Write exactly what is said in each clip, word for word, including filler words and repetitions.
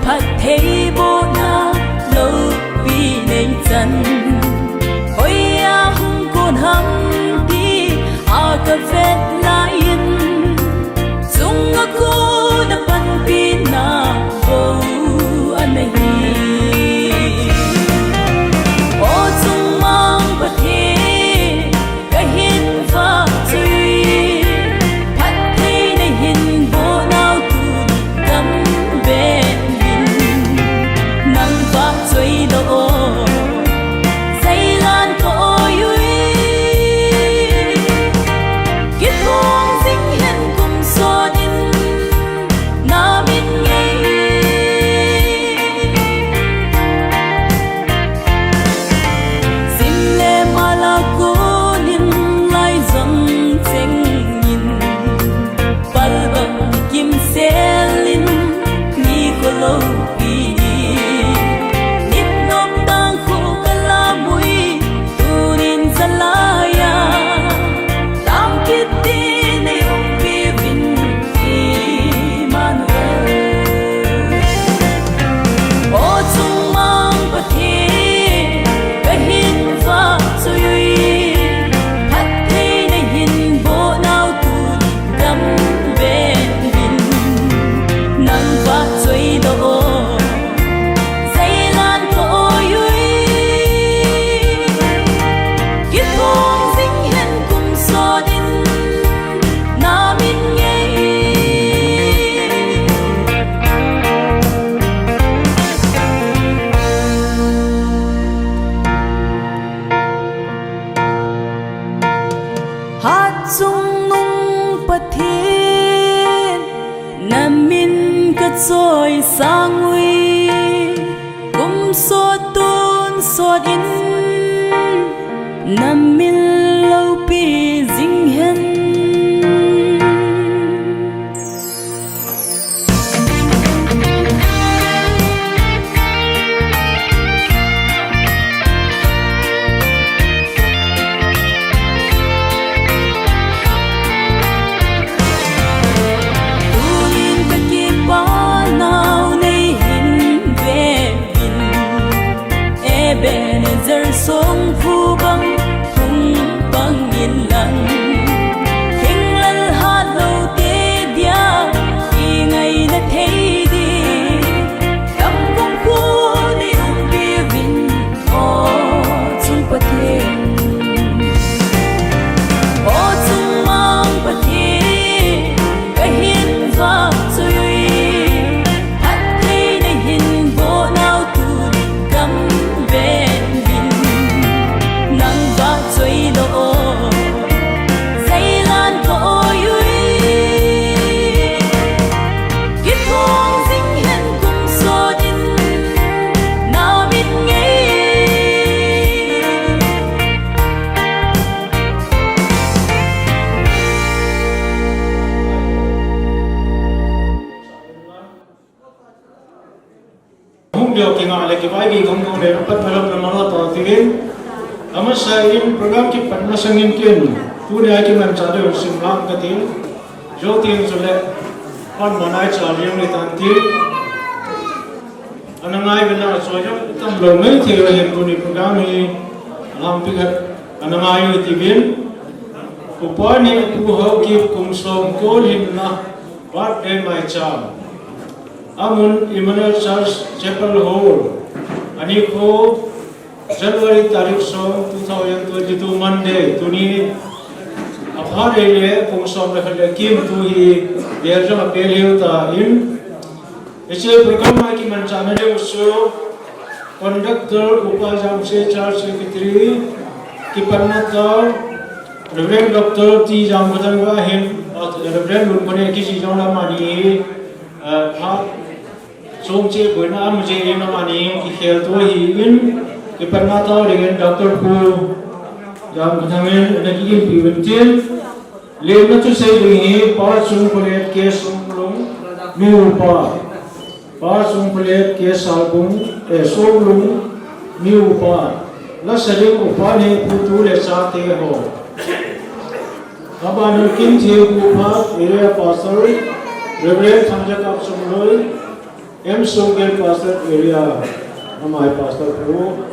Phatthei bohna loupi nei chan, hoiya hung kon ham ti a ka vet laiyin, chunga kona panpina bou ana hi. O chungmang Pathen, ka hin vahchoi, phatthei na hin boh nau tun gam ben in, nang vahchoi doh o, seilan ka oi ui. Kithong jing hen kum sot in, na min ngei. Sim le mala konin lai jong chengin, pal bang kimselin, ni kolo pi ni. Nit nop tang khu ka lam ui, tunin jalaiya. Tam kit tin ei umpi uvin Emmanuel. O chungmang Pathen, ka hin vahchoi ui, phatthei na hin boh nau tun gam ben in, nang vahchoi doh o, seilan ka oi ui. Kithong jing hen kum sot in, na min ngei. Hatchungnung Pathen, na min ka choisang ui. Kum sot tun sot in, na min loupi jing hen. Tunin ka kipah nau nei hin ve in, Ebenezer songphu bang hung pang in lang, hinglel hat lou te dia i ngaina thei ding, tam kong khu nei umpi uvin, o chung Pathen. O chungmang Pathen, ka hin vahchoi ui, phatthei na hin boh nau tun gam ben in, nang vahchoi doh o, seilan ka oi ui. Kithong jing hen kum sot in, na min ngei. Hung deu kinga le kivai gei gam gam le, apat phalam na mara ta tivin. Amasa in program kipat masangin kin, tunia kimanchah deu sim lang katin. Jou tin chule, pan manai cha liang le tan tin. Ana ngai vena cho jong tam lou mai thei va hin tuni program hi lampi khat ana ngai u tivin. Upa ni Pu Haokip kum som kol hinna birthday maicham. Amun Emmanuel Church Chapel Hall. Anikho January tarik som, two thousand twenty-two Monday. Tuni apha rei le kum som le khat le kim tu hi der jong apel hiu ta in. Hiche program a kimanchahna deu chu conductor Upa Jamse, Church Secretary, kipatna tah Reverend Doctor T Jamkhothang va hin, Reverend Lunkhonei kiti jong le amani, eh, phat chomcha boina amu jeh in amani kikhel to ahin, kipatna tah dingin Doctor Pu Jamkhothang in ana kiginpi uvin tin. Lemna thusei ding hi Pa Chungkholet K Songlung, mi upa. Pa Chungkholet K Salbung, eh, Songlung, mi upa. Lasa ding upa ni Pu Tu le chate ho. Abanin kin thil pu phat, Area Pastor, Reverend Thangjakap Chungloi, M Songel Pastor Area, amai Pastor Pu.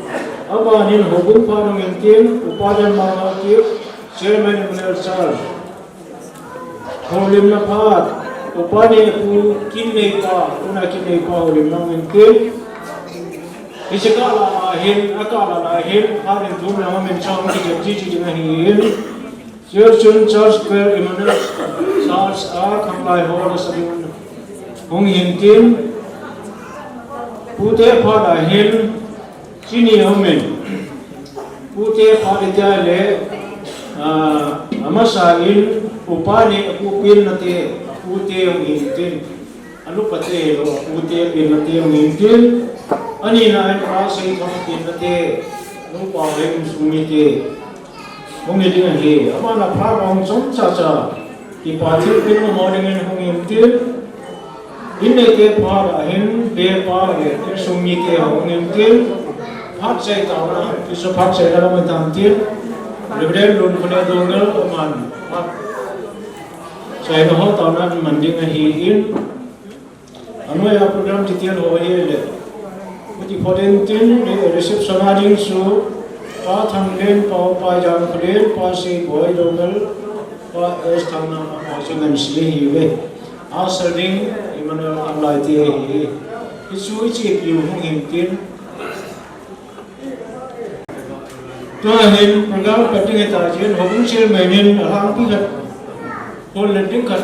Abanin Houbung Phanong Intin, Upa Jan Mangakip, Chairman Emmanuel Church. Houlimna phat, Upa Nepu Kinneipa, Una Kinneipa Houlimna Intin. Hiche kah lah a hin, akah lah a hin, phat in thum lang a min chang kijep ji ji ding ahin. Church in Church Square Emmanuel Church a khanglai hall a sabin hung hin tin. Pute phat a hin chini hung min. Pute phat a le, ah, amasa in upa le apu pilna te, pute hung hin tin. Anupa te lo, pute pilna te hung hin tin. Anina in pa sei thong pilna te, nupa le um sung mi te. Hung hi ding ahi, amana phat a hung chom cha cha. Kipa thilpeh mo dingin hung hin tin. Innei te phat a hin, be pa le, insung mi te hung hin tin. Phat sei taona, kisu phat sei la man tan tin. Reverend Lun Khone Dongel aman. Phat sei na ho taona man ding ahin. Anoiya program detail ho hi le. Kuti photin tin, reception a ding chu, Pa Thanglen, Pa Upa Jangkholen, Pa Seiboi Dongel, Pa S Thangnam, Pa Changan si hi ve. A sir ding, Emmanuel Khanglai te hi. Hichu ichi piu hung hin tin. Tua hin program kating e ta jin, Houbung Chairman in alangpi khat, hol le ding khat,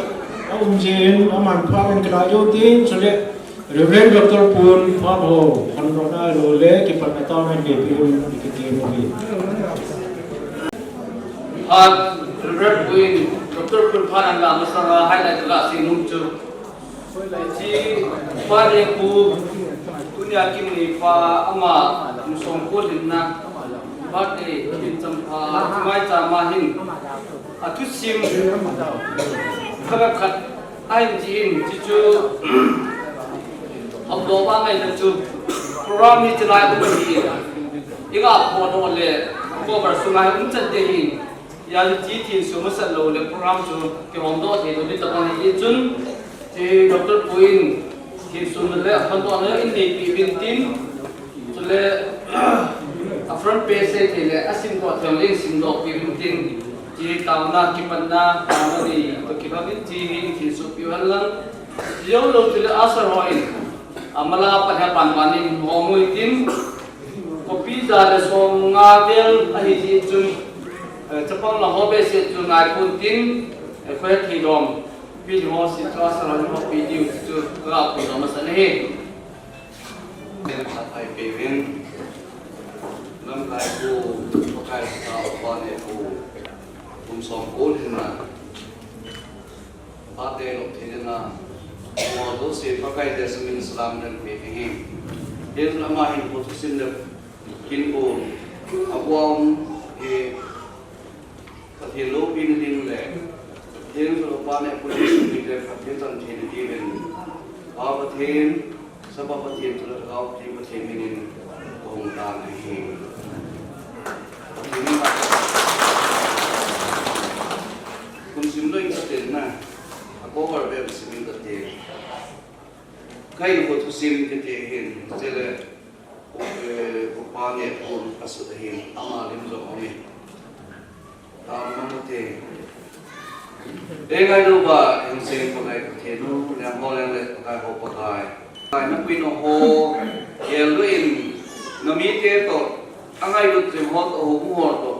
aum jin, aman phat in kala jo tin, chule Reverend Doctor Pun, phat ho, kan ro na lo le, kipatna taona neipeh un, kiti mo hi. Phat, Reverend Pun, Doctor Pun phat an la masanga, highlight la si nung chu. Hiche Pa Nepu, tunia Kinneipa ama, kum som ko lhinna, birthday, hin champha, maicham a hin, athusim, khat khat, ahin chi in, chi chu, upload a ngaina chu, program hi chilai ko hi, i nga photo le, cover sunga hi um chat te hin, Hiche thin sum masat lou le program chu kihong doh thei lou ding tabang ahi chun, hiche Doctor Pu in thin sum le aphondohna in neipeh uvin tin, chule a front page sei thei le asimdoh thei le simdoh peh uvin tin, hiche taona kipatna taona nei toh kilhon in hiche hi in thin sum peh u hen lang. Hiche joulou chule usher ho in, a mala pan hi apan pan in hom u hitin, kopi ja le som nga vel ahi jeh chun, eh, chapang lang ho behseh chu ngai pon tin, eh, khohet thei dom pi ding ho si chu usher ho in houpi diu chu ka phongdoh masa ahi. Lamkai pu, Pakai Sotha Upa Nepu, kum som ko lhinna. Phat le lop thei ding a, amaho jouse Pakai Jesu min salam neipe ding ahi. Hichun ama hinkho thusim le kinkho, abon hi Pathen loupina ding le, Pathen sot upa Nepu Jesu min le Pathen chan theina diuvin, Pa Pathen, Chapa Pathen, chule Lhagao Theng Pathen minin kahung tan ahi. Pathen in kum sim lou in katin na, a cover beh sim in katin. Kahinkho thusim kiti hin, chule, eh, upa Nepu asut ahin, ama lim jong aume. Tam mang u te. Ei ngailu ba, hing seng Pakai Pathen u, leng ho leng le Pakai ho Pakai. Pakai na puina ho, gel lou in, na mite toh, angailut jing ho toh, houbung ho toh.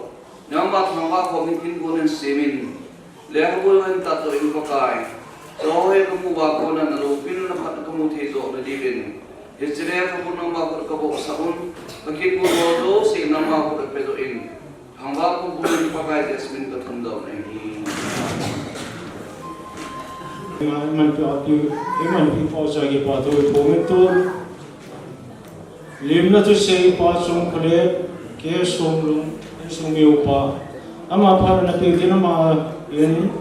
Nangma thangvah khom in thinggol in semin. Leng ho in tat toh in Pakai. Cho he kamu uva kona na loupina na phatna kamu thei joh na diuvin. Hiche lekhabu nangma khut a kabohsah un, ka kit u ho jouse nangma khut a pedoh in, thangvah pumpum in Pakai Jesu min kathum doh nahi. Iman pi ati, iman pi pau sa ki pa tu po me tu. Limna thusei pa Chungkholet, K Songlung, Sungmiu pa. Ama phat na pi tin ama in.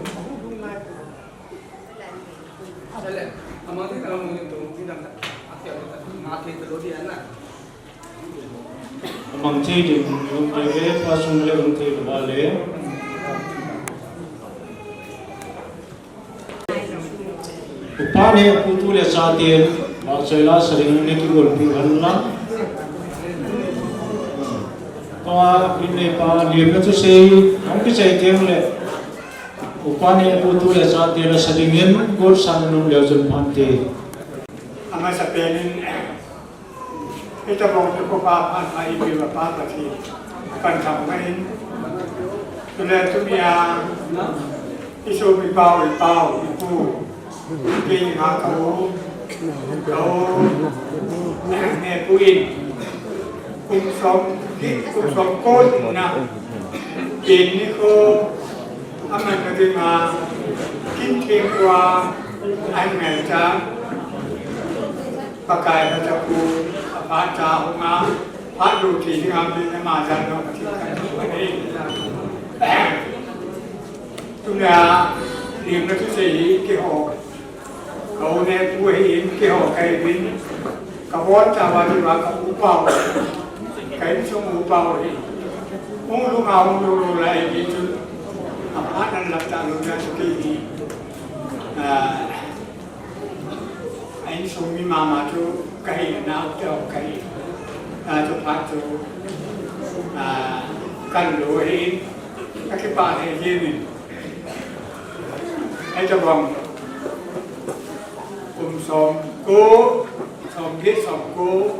Amang thei ding, lung thei le, pa sung le, lung thei le, ba le. Upa le, pu tu le, sa te. Vahchoi la sa ding in nei kigolpi u hen lang. Tua in nei pa lim na thusei, hung kisei teng le. Upa neh pu tu le chate la sa ding in, gotsan nung leu chun phante. Amasapen in, Hitabang te ko pa phat pha ipi va pa Pathen. Pan thang ma in. Tule tuni a, i sopi pau, i pau, i pu. Kei nga ka u, ka u, neh pu in. Kum som, kum som ko na. Kin ni ko, aman ka ding a, kin theng ko a, an ngai cha. Pakai Pathen pu, aphat cha hung a, phat lu ti ding a min ama jan lo Pathen kan tu ani. Tuna, lim na thusei hi keiho. Ka u neh pu hi in keiho kahi in. Ka bon cha va ti va ka u pau. Ka insung u pau hi. Hung lu nga hung lu lu lai ni chu. Aphat an lap ta lu na chu kei hi. Ah, A insung mi mama chu kahi, nau te ho kahi. A chu phat chu, a, kan lo hi, ka kipah thei jeng in. Hitabang, kum som ko, som get som ko,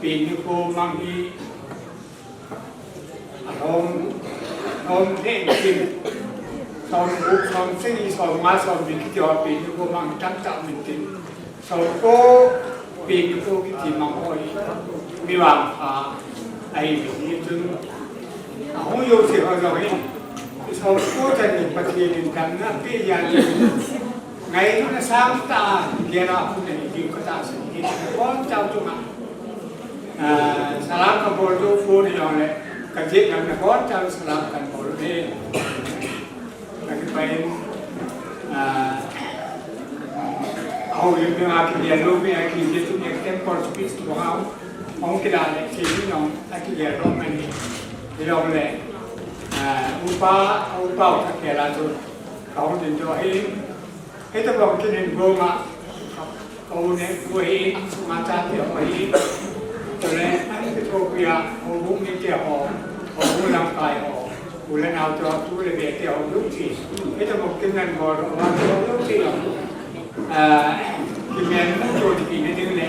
pi ni ko mang hi, Asom, som thei tin. Som gup, som sagi, som nga, som li kiti ho pi ni ko mang tam tam min tin. Som ko pi ni ko kiti mang hoi. Mi vangpha. Ahi ni chun. Ahung jouse ho jong hin. Som ko chan ni Pathen in damna pe jeng in. Ngailutna sang tah a, gel a hung nei ding katahsan in, nabonchau chunga. Ah, salam kabol u, phone jong le, ka jih jong nabonchau salam kabol u. Ka kipah in, ah, ahung lim ding a kigel lou, mi a kigel tu, mi a temple speech tu bang a, ahung kila le, sei ding jong, akigel lou man in, jong le, ah, upa, upa u ka kila tu, ka hung din jo hi, Hitabang kinin goma, ka u neh pu hi, sum a chate ho hi, tule, ani kithopi a, houbung mite ho, houbung lamkai ho, u le nao te ho, tu le be te ho, lungthim. Hitabang kinan bol ho, lungthim. Ah, kimen mu to ti kine ding le.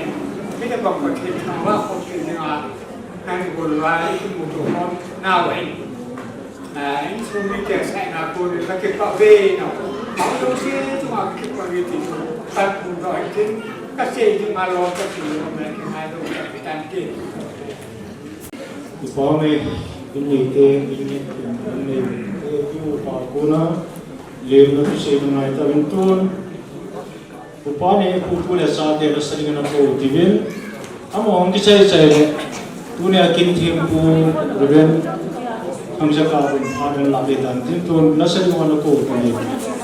Hitabang Pathen thangvah khom kit ding a, ani bol uva, ikimuto khom nau ahi. Ah, insung mite asaina kon in kakipah uve nau. Hung jouse chunga kakipah uve ti chu. Kan phongdoh in tin, kasei ding a lom kasei ding a lom le kingaidam tante. Upa me, in neite, in nei, in neite, upa kona, lim na thusei na ngai tauvin tun. Upa neh pu tu le chate la sa ding in ana kou u hitin. Amaho hung kichai chai le. Tunia kin thempu Reverend Thangjakap in phat ana la ve tan tin tun la sa ding in ana kou u hitin.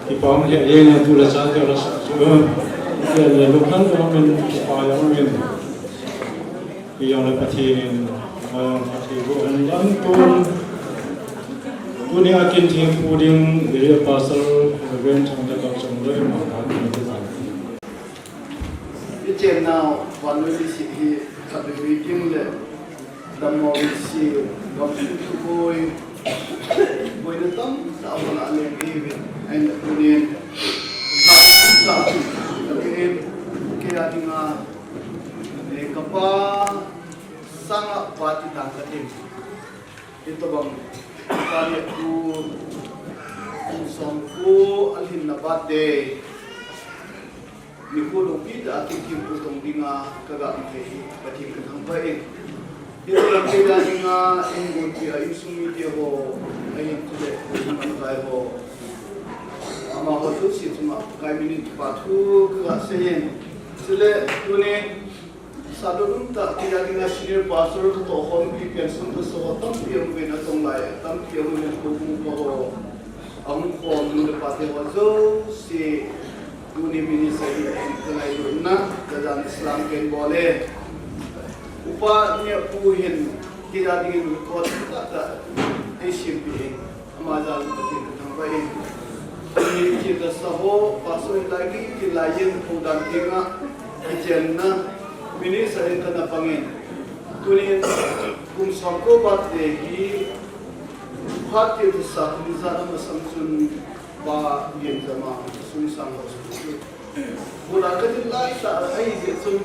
Kipah e, henge tu le chate la sa chu. Henge le lunghan jong min, kipah jong min. Hijong le Pathen in, ah, Pathen bu hen dan tun. Tuni a kin thempu ding, Area Pastor, Reverend Thangtakap Chongloi, ma kan ni te. Ichenna vannoi leiset hi khatvei vei ding le dammo vei se, gamsung thuboi, boina tamtah a hung leng ahiuvin, ahin tunin, tamtah, tunin, kei a dinga, eh, kapa sanga pa ti tang kating. Hitobang, pa ni kum, kum somko alhinna birthday. Nikho loupi tah a kin thempu tong dinga kaga um thei hi Pathen kathangvah in. Hiche lam kei a dinga, eigonpi a insung mite ho, ahin chule, lamkai ho. Amaho jouse chunga, Pakai minin kipa thu kaga seiyin. Chule, tunin, sahdoh um tah, kei a dinga senior pastor katoh khom pi pen sung kaso ho tampi aum uvin, atong lai tampi aum uvin, houbung pa ho. Ahung khom nu le pa te ho jouse, tuni minister hi kangailutna, kajan salam kahin bol e. Upa Nehpu hin, kei a dingin record tahtah eisempeh e. Ama jal in Pathen kathangvah in. Tuni thil tasa ho, pastor hilai kitilai in, houdan tenga, kichenna, minister in kana pangin. Tunin, kum somko birthday hi, phat thil tasa, kum ijat amasang chun, Pa Genjam a, Sungsang Hospital. Bula ka din lai ta ai je chun.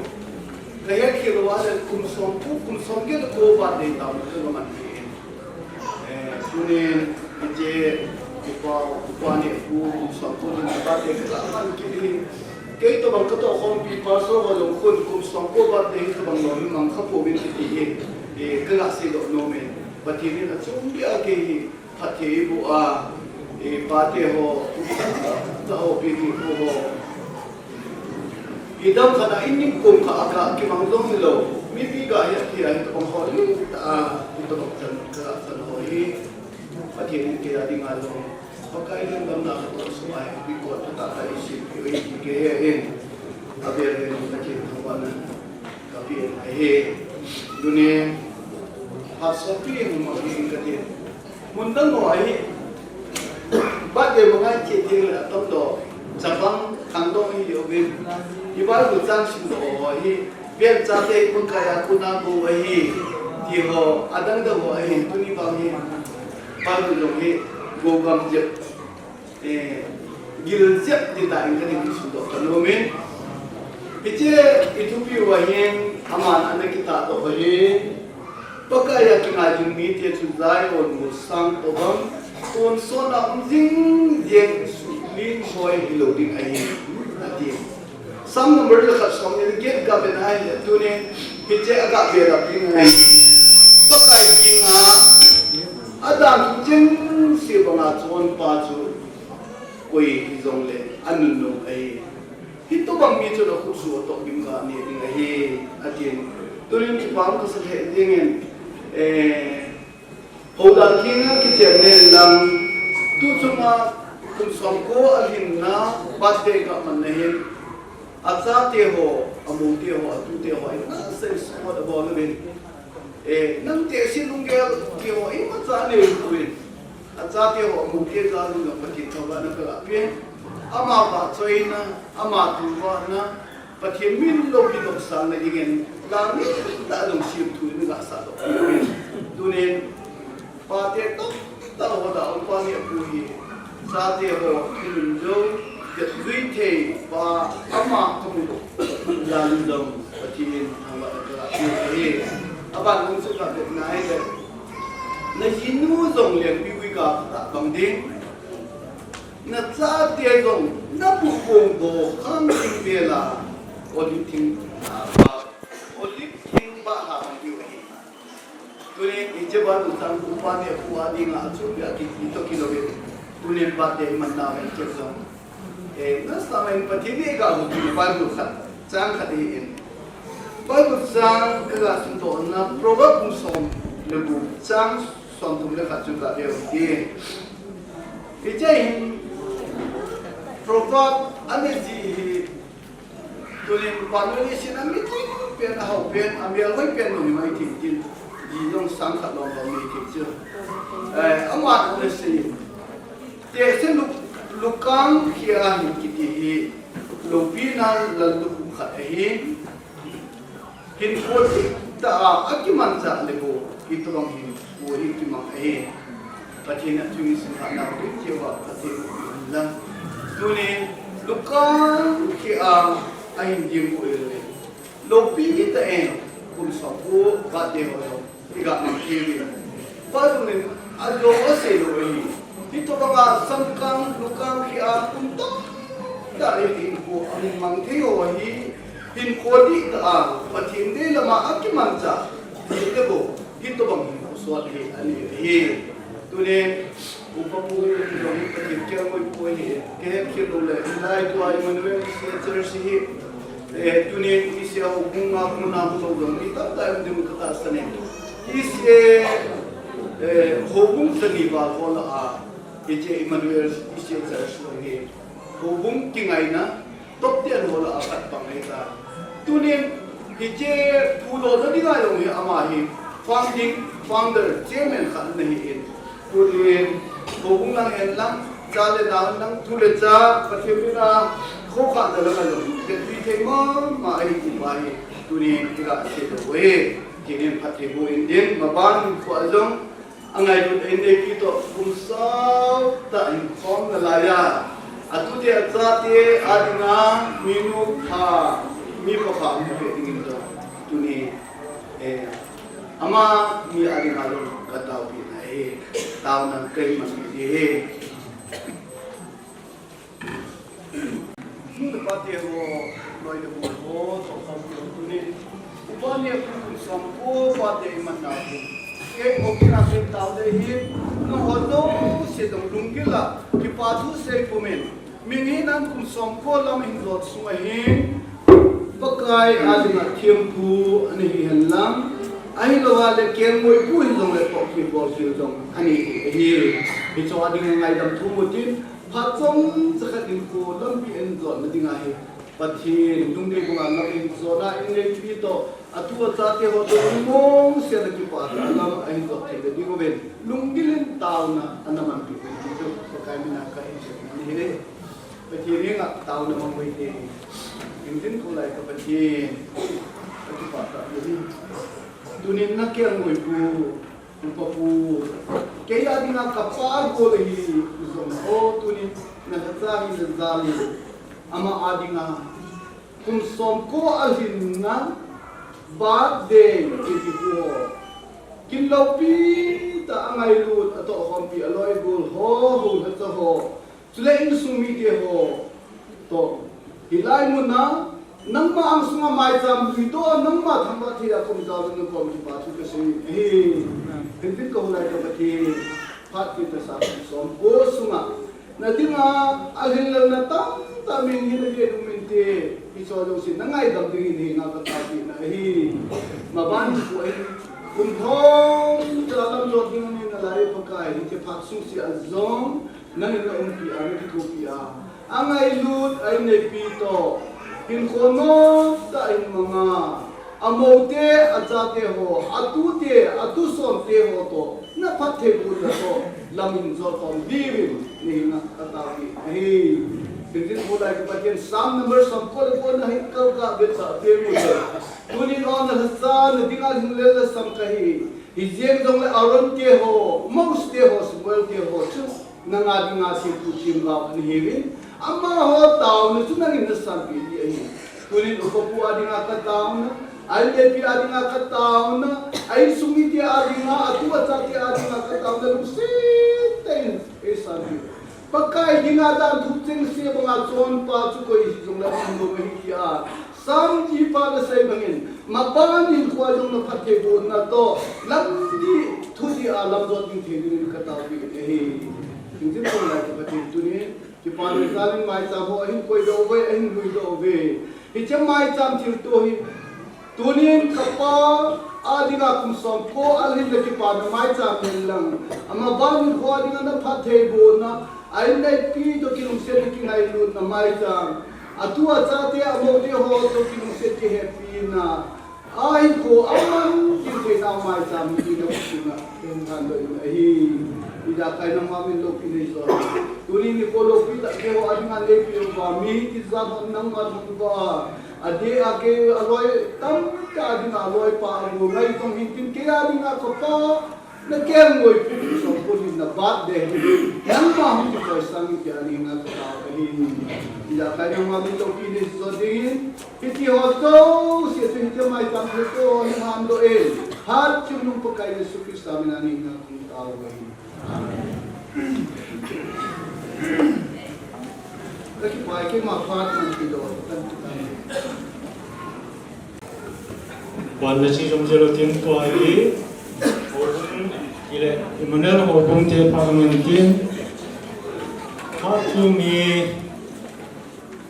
Ka het khel uva le kum som ko, kum som get ko birthday tam ko man hi. Eh, tunin, ije, upa, upa ni pu, kum som ko din birthday ka man kit hi. Kei tobang ka tohkhompi pastor ho jong khun kum som ko birthday hi tobang lom mang kha pouvin kiti hi. Eh, ka ga seidoh nom e. Pathen in achung beh a kei hi phatthei eiboh a, eh, pate ho, ta ho, pipi ho. Idam khat a in ning kum khat a ka kimang jong hilou. Mipi ga hi a ki a hi tobang ho, hi ta a, hi tobang chan, ka chan ho hi. Pathen in kei a dinga jong Pakai lungdamna ka tonsot a hi, pi ko ta ta i seipi u hi kei hi in. A bel bel in Pathen thangvahna ka pe ahi. Tuni, phat sopi hung mang hi in ka ti. Mun dang ho ahi. Birthday mangai ti ding le atam doh. Chapang khangdong hi uvin. I Bible chang simdoh ho ahi. Ven chate Pakai a kona go ahi. Ti ho, adang dang ho ahi. Tuni vang hi. Bible jong hi. Go gam jep. Eh, gil jep ti tah in ka ding simdoh ka nom in. Hiche i thupi uva hin, aman ana kitahdoh u hi. Pakai a kingai ding mite chu Zion mol sang tobang, tonsot a um jing jeng suhling hoi hilou ding ahi, ati. Psalm number le khat som ni le get ga ven ahi le tunin, hiche a ga ve lap ding ahi. Pakai dinga, adan thu chengse banga chonpa chu, koi hijongle, anunnom ahi. Hitobang mi chun akhutsuh atoh ding ga ne ding ahi, atin. Tunin kipa um kasa lheh dingin, eh, Houdan King a kichen nen lang, tu chunga kum som ko alhinna birthday ga manna hin, achate ho, amoute ho, atute ho, ina sei support abol uvin. Eh, nang tehse lunggel ti ho, imacha anei uvin. Achate ho, amoute jal in jong Pathen thangvahna ka ga pen. Ama vahchoina, ama thangvahna, Pathen min loupi nopsahna dingin, lang ni tah jong semthu in ga sahdoh. Tunin, pate tamtah ho lah a upa ni apu hi, chate ho, thilun jou, vet jui thei pa, ama kamu doh. Jan jong, Pathen in thangvahna ka ga pen ahi. Aban hung chu ka vet nai le. Na jinu jong Lengpiboi ga phatah bang ding. Na chate jong, na pupong doh khang ding vel a, olive thing, ah, olive thing bah ha bang diu ahi. Tunin hiche Bible chang upa ni apu a dinga achung beh a kiti toh kilou ve. Tunin birthday manna ven cheh jong. Eh, nasa mai Pathen in ga hu Bible khat, chang khat hi in. Bible chang ka ga simdoh na Proverb bung som le gup chang som thum le khat chu ga ve u hite. Hiche hin Proverb ana ji hi Tunin conversation a meeting pen, ahao pen, amelhoi pen, nung mai tin tin. Ji jong sang khat long long mai tin chu. Eh, ama ana sei. Tehse luk, lukang khia hin kiti hi. Loupina lallukhuh khat ahi. Hinkho dihtah a, akimanchah le bou. Hitobang hin. Pu hi kimang ahi. Pathen a thu i sim kha nau ding cheh uva Pathen in lang. Tuni lukang khia ahin ding u le. Loupi tah in kum som ko birthday ho jong i ga mang thei uve. Pathen in ajou asei lou ahi. Hitobanga samkang lukang khia kum tamtah in hinkho ahin mang thei ho ahi. Hinkho dihtah a, Pathen dei lama akimanchah, dei le bou, hitobang hinkho sot hi anei ahi. Tuni, upa pu jong hi Pathen kelngoi pu ahi, kahet khel lou le, hilai tua Emmanuel Church hi, eh, tuni, isia houbung a, hung na hung lou jong, mi tamtah um ding ka tahsan e. Isia, eh, houbung jani val ho lah a, hiche Emmanuel Church jong hi, houbung kingaina, Top ten ho lah a khat bang ahi ta. Tunin, hiche phudohna dinga jong hi ama hi founding, founder, chairman khat ana hi in. Tunin, houbung lang hen lang, cha le nao lang, thu le cha, Pathen mina, kho khat da lang a jong, vet pi thei mama ahi ti pa hi. Tunin, i ga sei lou uve. Tunin, phatthei boh in din, maban kho a jong, Angailut a inneipi toh kum sao tah in khom nalai a, Atute achate adinga minu pha, mi pha pha hung pe dingin toh tuni, eh, ama mi adinga jong ka taopi na ahi, taona kahin manpi ahi. Nu le pate ho, loi le gol ho, toh khom tuni. Upa ni a kum som ko pate iman na kum. Kei o kina sem tao de hi, nangho jouse jong lunggil a kipa thu sei pumin. Mihem hi nang kum som ko lam hin jot sung ahin, Pakai adinga thempu ana hi hen lang, ahilouva le kelngoi pu hin jong le toh kibol kil jong ana hi ahi. Hicho adinga ngaidam thum utin, phat chomcha khat in ko lampi in jotna dinga hi Pathen lungdei banga lam in jotna in neipi toh, atu achate ho toh lungmong sel a kipa tah a lam ahin jot thei le ding uvin, lunggil in taona ana manpi uvin ti chu Pakai mina kahin sei ahi. Pathen henga taona mang uvin te. Hing tin kholai ka Pathen. Ka kipa tah uvin. Tunin na kelngoi pu, upa pu. Kei adinga kapa gol ahi jong, o tunin na kacha hi na jal in. Ama adinga kum som ko alhin na birthday kiti ho. Kin loupi tah a angailut, atoh khompi, aloi gol ho, houlhacha ho. Chule insung mite ho toh, hilai mun a nangma angsunga maicham lui toh, nangma thangvah thei a kom jal in na kom kipa thu kasei ahi. Hing tin ka kholai ka Pathen, phat kit tasa kum som ko sunga na dinga alhin lelna tamtah min hin ahi umin te, hicho jouse na ngaidam dingin hinga ka taopi na ahi. Maban pu ahi, kum thum cha lam jot ding ani nalai Pakai, hiche phat sung seh a jong nangin na umpi a, na kithopi a, angailut a in neipi toh, hinkho nomtah a hin mang a, amoute, achate ho, atute, atu somte ho toh na phattheibohna toh lam in jot khom diuvin na hinga ka taopi ahi. Hing tin kholai ka Pathen, Psalm number som ko le ko na hin kalkal betsah teng ute. Tunin o nalhacha, na dinga lhinglel lhasam kahi. Hijeng jongle Aaron te ho, Mose te ho, Samuel te ho chu nanga dinga thempu themgao ana hiuvin, amaho taona chu nangin nasanpeh ding ahi. Tunin upa pu adinga ka taona, a inneipi adinga ka taona, a insung mite adinga, atu achate adinga ka taona, lungset tah in eisanpeh. Pakai dinga danthu chengse banga chonpa chu koi hijongle ahin lom ahi tia Psalm chapa nasei bangin, maban hinkho a jong na phattheibohna toh, lamdih, thudih a lam jot ding thei dingin ka taopi ahi. Hing tin kholai ka Pathen, tuni kipana jal in maicham ho ahin koidoh uve, ahin luidoh uve. Hiche maicham thilto hi, tunin kapa adinga kum som ko alhin le kipana maicham hen lang, amaban hinkho adinga na phattheibohna, a inneipi toh kilungset le kingailutna maicham, atu achate amoute ho toh kilungset kihepina, ahinkho aman kithei nau maicham hi na kum sunga kahin thandoh in ahi. Ijakai nangma min loupi neijou. Tuni nikho loupi tah keiho adinga neipeh uva, mi tijat hon nangma thangvah a, adeh a kei aloi tamtah adinga aloipa agu ngai tong hin tin, kei adinga kapa na kelngoi pu kum som ko lhin na birthday hi nangma hung kichoisang in tia na dinga ka tao ahi. Ijakai nangma min loupi neijou dingin, hitiho jouse chu hiche maicham thilto hi handoh in, hatchungnung Pakai Jesu Christa mina na dinga kong tao ahi. Amen. Ka kipah e, keima phat man kidoh tan tan. Ban le chi jom jelo tin tua hi, houbung, ile, Emmanuel houbung te phat man tin, phat thu mi,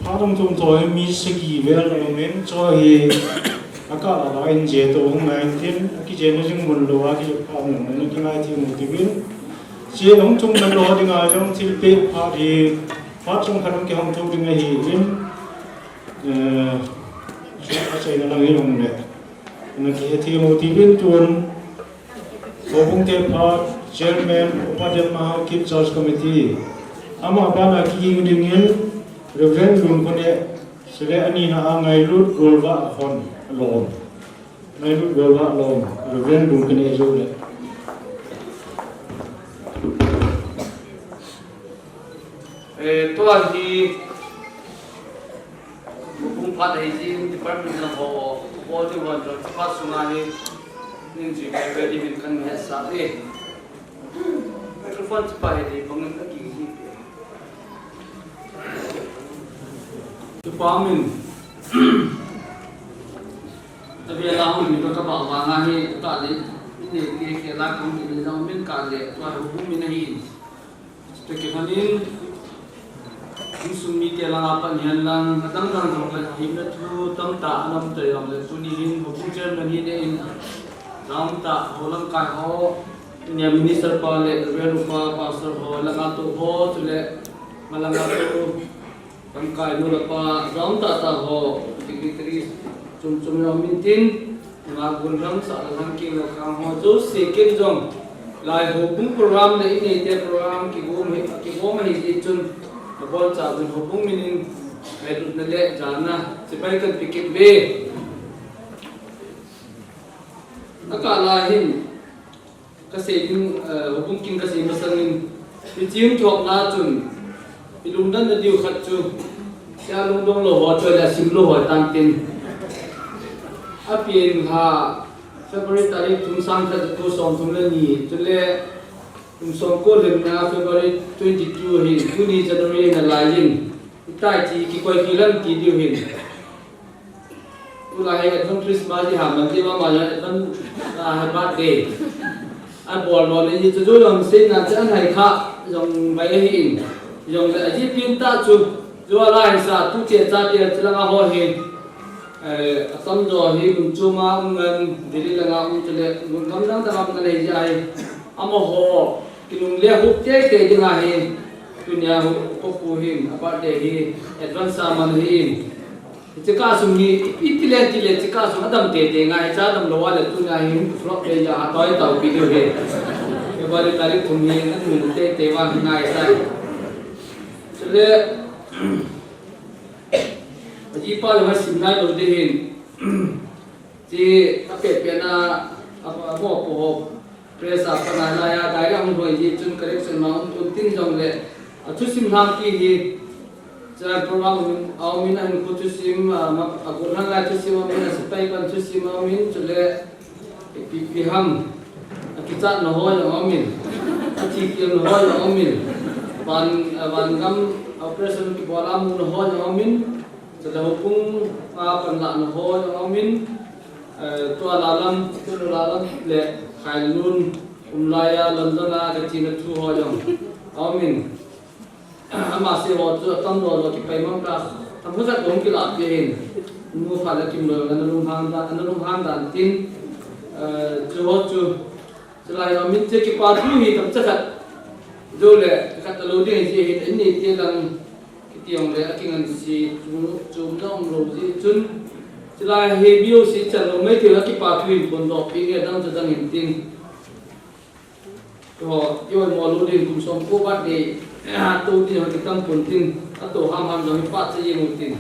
phat hung thum tho hi mi sagi vel aum in, chu hi akah a la in je to hung ngai tin, akijenna jing mun lou a, kijot phat mun na kingai thei u hitin. Che hung thum man lou dinga jong thilpeh phat hi, phat chomkhat hung kihong thou ding ahin, eh, achaina lang hi hung le. Na kihethem u hitin tun, houbung te phat, Chairman, Upa Demma Haokip Church Committee, ama bana kihing dingin, Reverend Lunkhonet, chule anina a Ngailut Golvah hon lom. Ngailut Golvah lom, Reverend Lunkhonet jou le. Eh, tua hi, houbung phat ahi jeh in department lang ho, ho ti ho, tua phat sunga hi, ning ji kai ve di min kan hetsah e. Microphone chu pa hi di bangin a ki hi. Chu pa min. Avela hung mi ka ba vanga hi, ka le, ni ke ke la kong ni jong min ka le, tua houbung min ahi. Chukit khat in, insung mite langa pat hihen lang, adang dang jong le, hina thu tamtah ana um tei jongle, tuni hin, houbung chairman hi ne in, tamtah, ho lamkai ho, tunia minister pa le, Reverend pa, pastor ho, langa tou ho, chule, malanga tou, Lamkai nu le pa, jong tah tah ho, dignitaries, chom chom jong um in tin, nga gun ram sa la lam king la khang ho, jouse ken jong, lai houbung program le inei te program kigom hi, kigom ahi jeh chun, abon cha jun houbung min in, ngailutna le jana, chibai kan pe kit uve. Akah lai hin, Ka sei ding, eh, houbung kin ka sei masang in, hiche hung kihopna chun, i lungdon na diu khat chu, sia lungdong lou ho chu, le asim lou ho tan tin. Apen ha, February tarik thum sang khat ko som thum le ni, chule, kum som ko lhemna February twenty-two hi, tuni January na lai in, itai chi kikoi kilam ti diu hin. Tulai hi advance Christmas di ham, man di ma ma advance, ah, birthday. Abol lou le, chu chu jong seina chu ahin kha, jong bai ahi in. Jong le, aji pin ta chu, chu alai sa, tu che cha te, chu langa ho hi. Eh, atam jo hi, mun chu ma, um ngan, Delhi langa um chu le, mun gam dang dang um ngan le, ja hi. Amaho, Kinungle hup tei tei ding ahi, tunia hup ko pu hin, a birthday hi, advance a man hi in. Hiche ka sung hi, iti le, iti le, hiche ka sung adam tei tei ngai, cha adam lou a le tunia hi, hung flop le ya, a toi tau pi diu hi. February tarik thum hi, an mun tei tei vang hi ngai sai. Chule, aji pa le ma sim nai lou de hin. Chi, a pe pe na, a, a mo po ho. Press a pat a nai a, direct hung lhoi ji chun correction ma um pon tin jong le, a thusim lhang pi hi, cha program a um in a hin ko thusim, a, ma, a ko lhang lai thusim a um in, a sepai pan thusim a um in, chule, ipi pi ham, a kichat na ho jong a um in, a thi kiam na ho jong a um in, van, a, van gam operation kibol a mu na ho jong a um in, chule houbung a pan la na ho jong a um in, Eh, tua lalam, tua lalam le Khailun, um lai a, London a, ka china thu ho jong. A um in, ama se ho chu, atam lou lou kipai mang ta, tam khat khat hung kila pi hin. Nu pha le kim lou, ana lung hang dan, ana lung hang dan tin, eh, chu ho chu, Chulai a min che kipa thu hi tam cha khat. Jou le, khat ta lou ding ji hin, in ni ti lang, kiti jong le, a kingan si, chu, chu na um lou ji chun. Chulai hi B O C chan lou mai ti la kipa thu hin pon doh pi nge dang cha dang hin tin. Ho, yo mo lou ding kum som ko birthday, a to ding ho kitam pon tin, a to ham ham jong hi pa cha ji mu tin.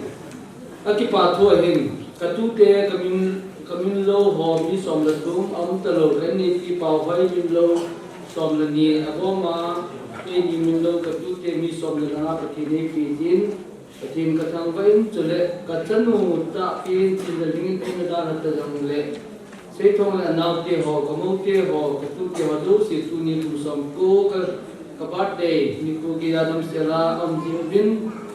A kipa thu ahin, ka tute, ka min, ka min lou ho mi som le thum, a um ta lou, ka ni ti pau hoi min lou, som le ni, a gom a, kei ni min lou, ka tute mi som le nga, Pathen ei pi tin, Pathen ka thangvah in, chule, ka chanu tah pen, chin le ling in, ina dan a ta jong le, Seithong le anaute ho, ka moute ho, ka tute ho jouse tuni kum som ko ka, ka birthday, nikho geiya damsel a um jing uvin,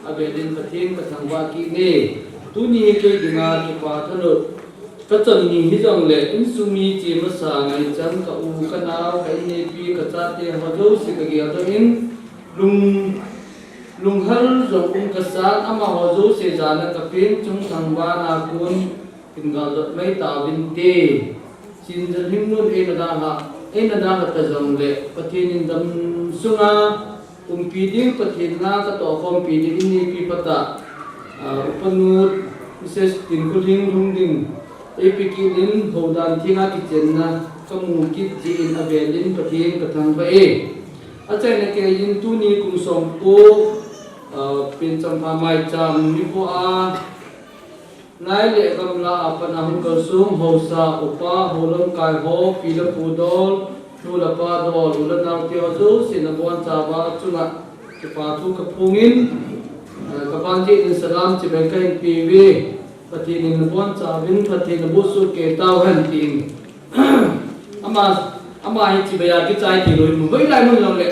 avel in Pathen ka thangvah kit e. Tuni hi kei dinga kipa thanom ka chon ni hijongle, insung mi che masa ngai chang ka u ka nao, ka inneipi, ka chate ho jouse ka geldoh in, lung, lunghel jong um ka san, amaho jouse jana ka pen chung thangvahna kon, Kin galdot mai tauvin te. Chin Jal Hing nun eina dalha, eina dalha ta jongle, Pathen in dam sunga umpi ding, Pathen nga katoh khompi ding, inneipi pata, ah, Upa nu, Missus Tinkhulhing Lungding, eipi kit in, houdan thenga kichenna kamu kit jeh in avel in Pathen ka thangvah e. Achaina keiyin tuni kum som ko, ah, Pen Champha Maicham nikho a, Nai le gamla a pat a hung kalsong haosa, upa, hou lamkai ho, pi le pu dol, nu le pa dol, u le nao te ho jouse nabonchauva chunga Kipa thu kaphongin, eh, kapan jeh in salam chibai kahin peuve. Pathen in nabonchauvin, Pathen naboh soh kei tauhen tin. Ama, ama hi chibai a kichai thei lou hi mu. Hoilai mun jongle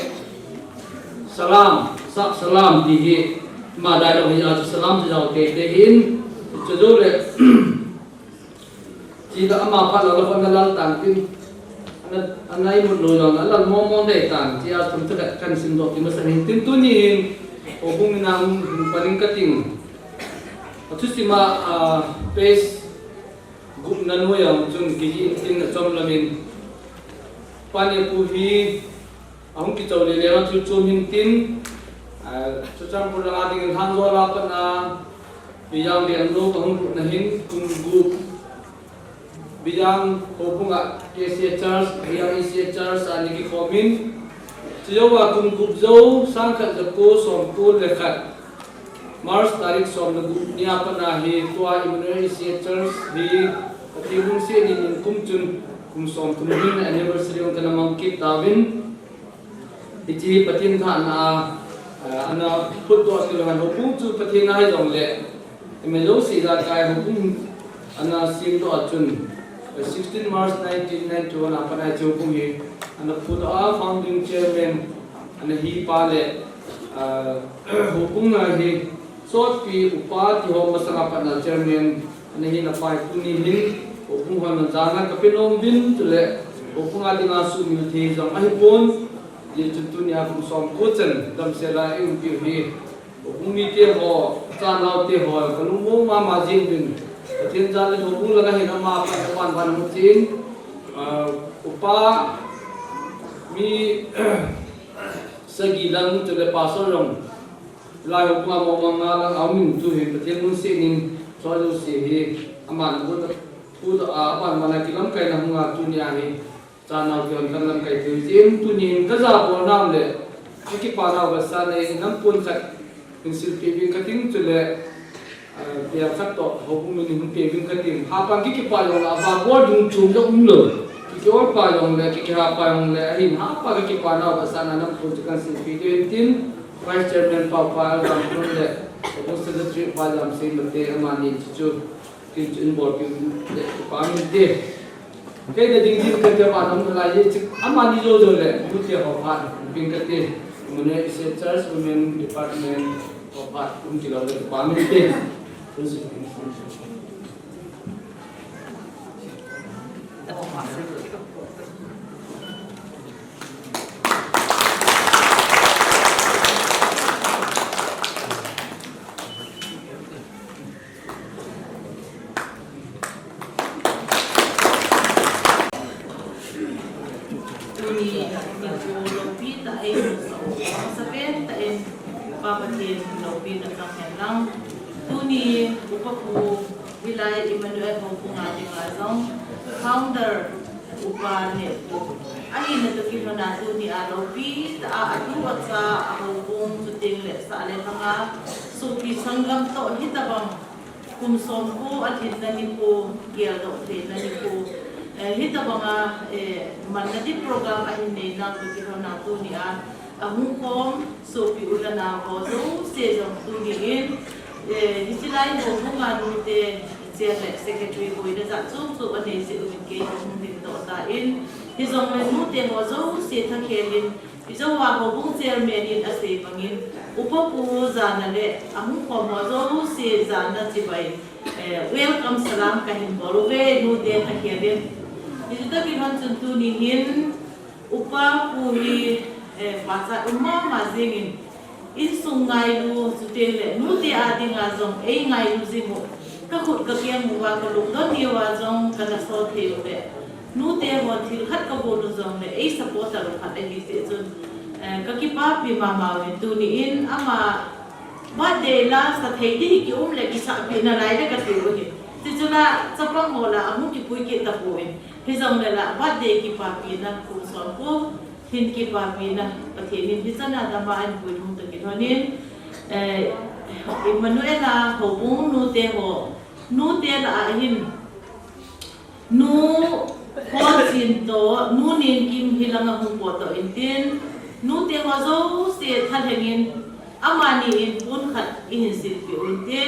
salam, sa, salam ti hi. Ama dialogue hi a chu salam chu jao teitei hin. Chujoule Chule ama phat la la khon na lal tan tin. Ana, ana imut lou jong, alal mong mong dei tan. Chia thum thakhat kahin simdoh kit masang in tin tuni hin. Houbung in ahung, hung pan ing kating. Athusim a, ah, page gup na noiya chun kijih in tin achom lamin. Pania pu hi, Ahung kichou le le a chu chom hin tin, ah, Churachandpur lang a ding in Lhanjol a pat a, Bijang Lengnu ahung lut na hin kum gup. Bijang Houbung a K C A Church, Bijang E C A Church a ana kikhom in. Chujou a kum gup jou, sangkhat jako somko le khat. March tarik som le gup ni a pat a hi tua Emmanuel E C A Church hi Pathen lungset in kum chun kum somthum hin anniversary ong kana mang kit tauvin. Hiche hi Pathen thahna a, ah, ana phutdoh kit lou hen houbung chu Pathen a hijongle, ima jouse ijakai houbung ana semdoh a chun, eh, sixteen March nineteen ninety-one a pat a hiche houbung hi ana phutdoh a, founding chairman ana hi pa le, ah, houbung a hi Sotpi upa ti ho masang a pat a chairman ana hina pa hi tuni hin, houbung hon jana kape nom uvin, chule houbung a dinga sumil thei jong ahipon, hijeh chun tunia kum somko chan damsel a eiumpiu hi, houbung mite ho, chanau te ho, kalungmong mama jeng uvin. Pathen jal in houbung langa hin ama pa hi aban ban amu chen, ah, upa mi sagi lang chule pastor jong Lai houbung a mong mong nga lang a um in tu hin Pathen lungset in chua jouse hi aman pu ta, pu ta a aban man a kilamkaina hung a tunia hi chanau kihon kan lamkai thei jin tunin kaja bol nam le kakipa nau vetsahna in nampun khat hin silpeh uvin kating chule, ah, bel khat toh houbung min hin peh uvin kating. Hapa kikipa jong le ava bol dung chung jong umlou. Kiki ol pa jong le, kiki ha pa jong le, ahin hapa kakipa nau vetsahna nampun chu kan silpeh uvin tin. Vice Chairman pa, pa Lamthun le, Secretary pa Lamsei Mate, amani chu, chu, tin chu involve pi le, pa min te. Kei na ding ding kate pa nong lai ye chu, amani jo jo le, mute ho pa, pin kate, mune ise Church Women Department ho pa, um kilo le, pa min te. Tuni, ningku loupi tah in, sa pen tah in, Pa Pathen loupina chang hen lang. Tuni, Upa Pu, hilai Emmanuel Houbung a dinga jong, founder, Upa Nehpu. Ahina toh kilhon a tuni a loupi tah a atu acha a houbung chuteng le sah le lhang a sopi sanggam toh hitabang kum somko alhinna nikho, geldoh theina nikho. Eh, hitabang a, eh, manna ding program ahin nei nau toh kilhon a tuni a ahung khom sopi u le nao ho jouse jong tuni in, eh, hiche lai houbung a nute chair le secretary boina jat chom chom anei jeh uvin kei kahung dingdoh tan, hijongle nute ho jouse thakhel in, ijou a houbung chairman in asei bangin, Upa Pu jana le ahung khom ho jouse jana chibai, eh, welcome salam kahin bol uve, nute thakhel in. Hichu toh kilhon chun tuni hin, Upa Pu hi, eh, pachat um mama jingin, insung ngailu chuteng le, nute a dinga jong ei ngailu jing u. Kakhut kakeng uva, kalungdon diuva jong kana so thei u le. Nute ho thil khat kagon u jongle, ei support u khat ahi jeh chun, eh, kakipapi mama uvin tuni in ama birthday la sa thei ding hi kium le kisahpeh nalai le kati u hi. Tichu la chapang ho la ahung kipui kit tapon. Hijongle la, birthday kipapina, kum somko hin kipapina, Pathen in hichan a dama ahin puilut toh kilhon in, eh, Emmanuel a houbung nute ho, nute lah a hin, Nu Khochin toh, Nu Nenkim hilang a hung potdoh in tin, Nute ho jouse thalheng in, amani in pon khat ihin silpeh u hite.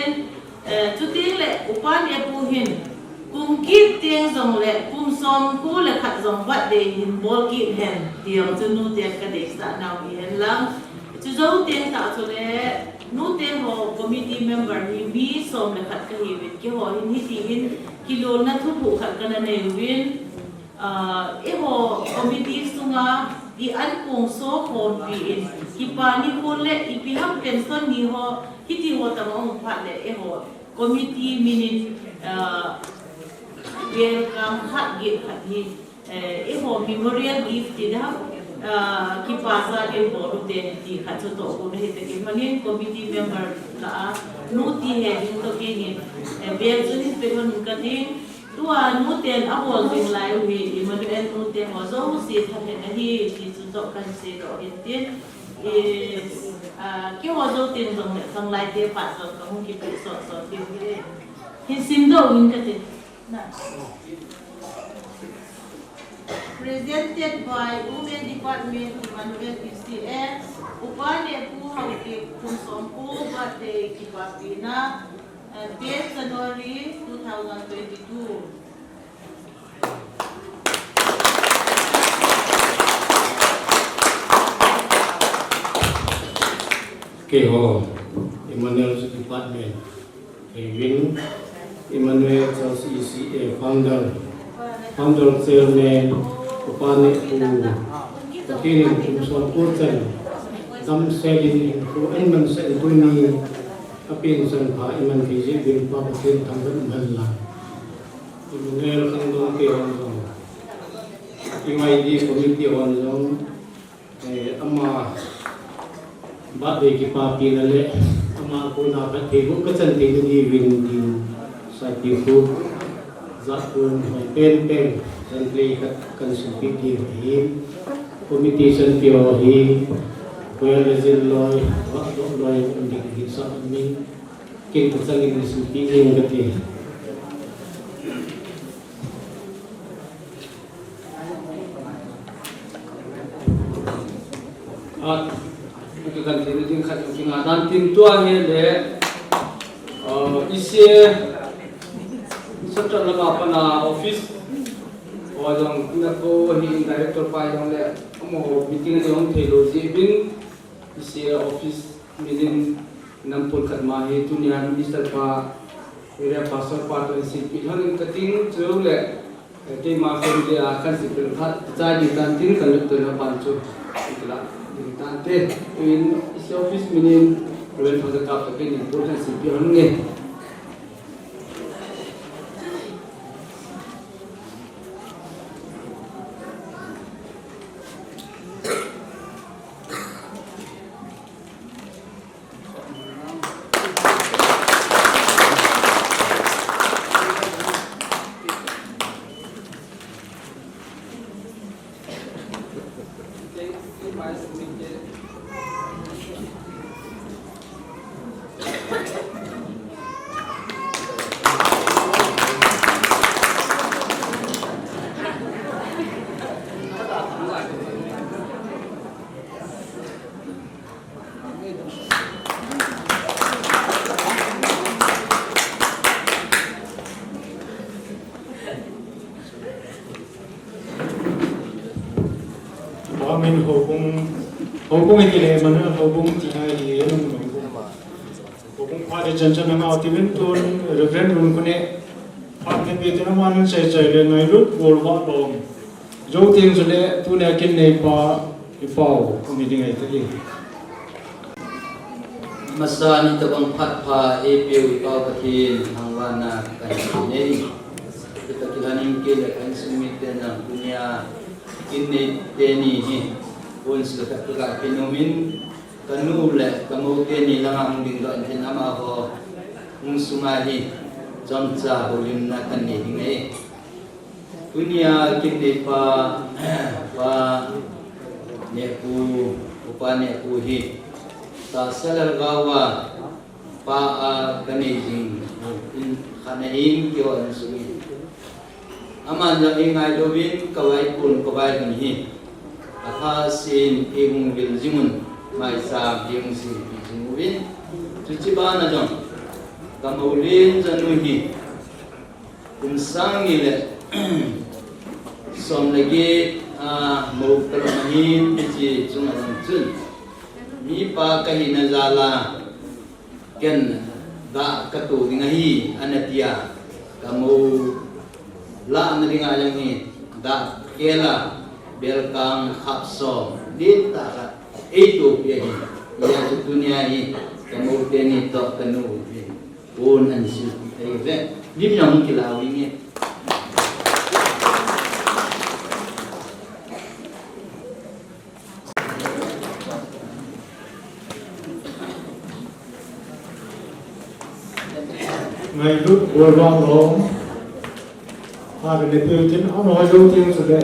Eh, chuteng le upa neh pu hin, kum kit teng jong le kum som ko le khat jong birthday hin bol kit hen, ti jong chu nute kadeisah nau hi hen lang. Chu jou teng tah chu le, nute ho committee member hi mi som le khat kahiuvin, keiho hin hiti hin kilolna thuphuh khat kana nei uvin. Ah, eiho committee sunga i ankong so khompi in, kipa nikho le ipi ham pension ni ho, hiti ho tama um phat le eiho committee min in, ah, welcome khat gift khat hi, eh, eiho memorial gift ti da, ah, kipa sa din bol u te ti khat chu toh ko na hi te ki manin committee member la a, nu ti he ding toh kei hin, eh, bel chu hin pe hon ka ding. Tua nuten abol jing lai u hi, Emmanuel nute ho jouse thalheng ahi, ti chu toh kahin seidoh hin tin. I, ah, keiho jou teng jong le, khanglai te phat jong kahung kipe sot sot diu hi. Hin simdoh in kati. Na. Presented by Women Department, Emmanuel E C S, Upa Nehpu Haokip, kum som ko birthday kipapina, uh, tenth January two thousand twenty-two. Keiho, Emmanuel Department, Kevin, Emmanuel Church E C A founder, founder chairman, Upa Nehpu, Pathen in kum som ko chan, damsel in hinkho ahin mansah in tuni, apension pha iman thei jeh uvin Pa Pathen thangvah in umhen lang. Emmanuel khangdong te hon jong, P Y D committee hon jong, eh, ama birthday kipapina le, ama kona phatthei boh kachan theina diuvin tin, saipi khu, jat kon hoi penpen, translate khat kahin silpeh diu ahi. Committee chanpi ho hi, choir le jin loi, vahdoh loi, um ding ahi sa min. Ken kachangin na silpeh jeng kati. At, kakan thei ding khat kinga dan tin tua hi le, uh, E C A, Central lama pana office, o jong na ko hi director pa jong le, amaho meeting a jong thei lou jeh uvin, E C A office min in, Nampon khat ma hi tunia Mister pa, area pastor pa toh silpeh lhon in kating chu le, eh, keima family a kahin silpeh lhon khat, chai ding tan tin kalut toh na pan chu, itla, ding tan te, in isi office min in, Reverend Pastor Kap toh keini pon kahin silpeh lhon nge. Amen. Houbung, houbung iti le, Emmanuel houbung tina hi, houbung. Houbung phat ichan chan a ngah uvin tun, Reverend Lunkhuneh, phat neipeh tin aman chai chai le ngailut bol vah lom. Jou teng chule, tunia kin neipa, i pau, um hi ding ahi tai. Masa ni tabang phat pha eipeu i Pau Pathen thangvahna kahin nei. Kita kilhanin kei le ka insung mite nang tunia kin nei teni hi, pon sila ka ka pinomin, ka nu le ka mo teni langa hung dingdoh in tin amaho hung sunga hi chomcha houlimna kahin nei ding ahi. Tunia kin neipa, Pa Nehpu, Upa Nehpu hi, tahsa lhagao a, pa a kanei jing, in khat ahin keiho insung in. Aman jong eingailouvin kavai kon kavai lhun hi. Alhasin eihung vil jingun, maicham eihung sempeh jing uvin. Chuche bana jong, ka mou len janu hi, kum sang ni le som le get a mou kalom ahin, hiche chunga jong chun, mipa kahina jal a, ken dah kato ding ahi, ana tia, ka mou lahna dinga jong hi, dah kela, belkang khap som, dihtah khat, eitopi ahi, hijeh chun tunia hi, ka mou teni toh kanu hi, pon ana silpeh ahiuve, lim jong hung kilah u hinge. Ngailut Golvah Lom, ha le peutin, ano ho jou tin chule,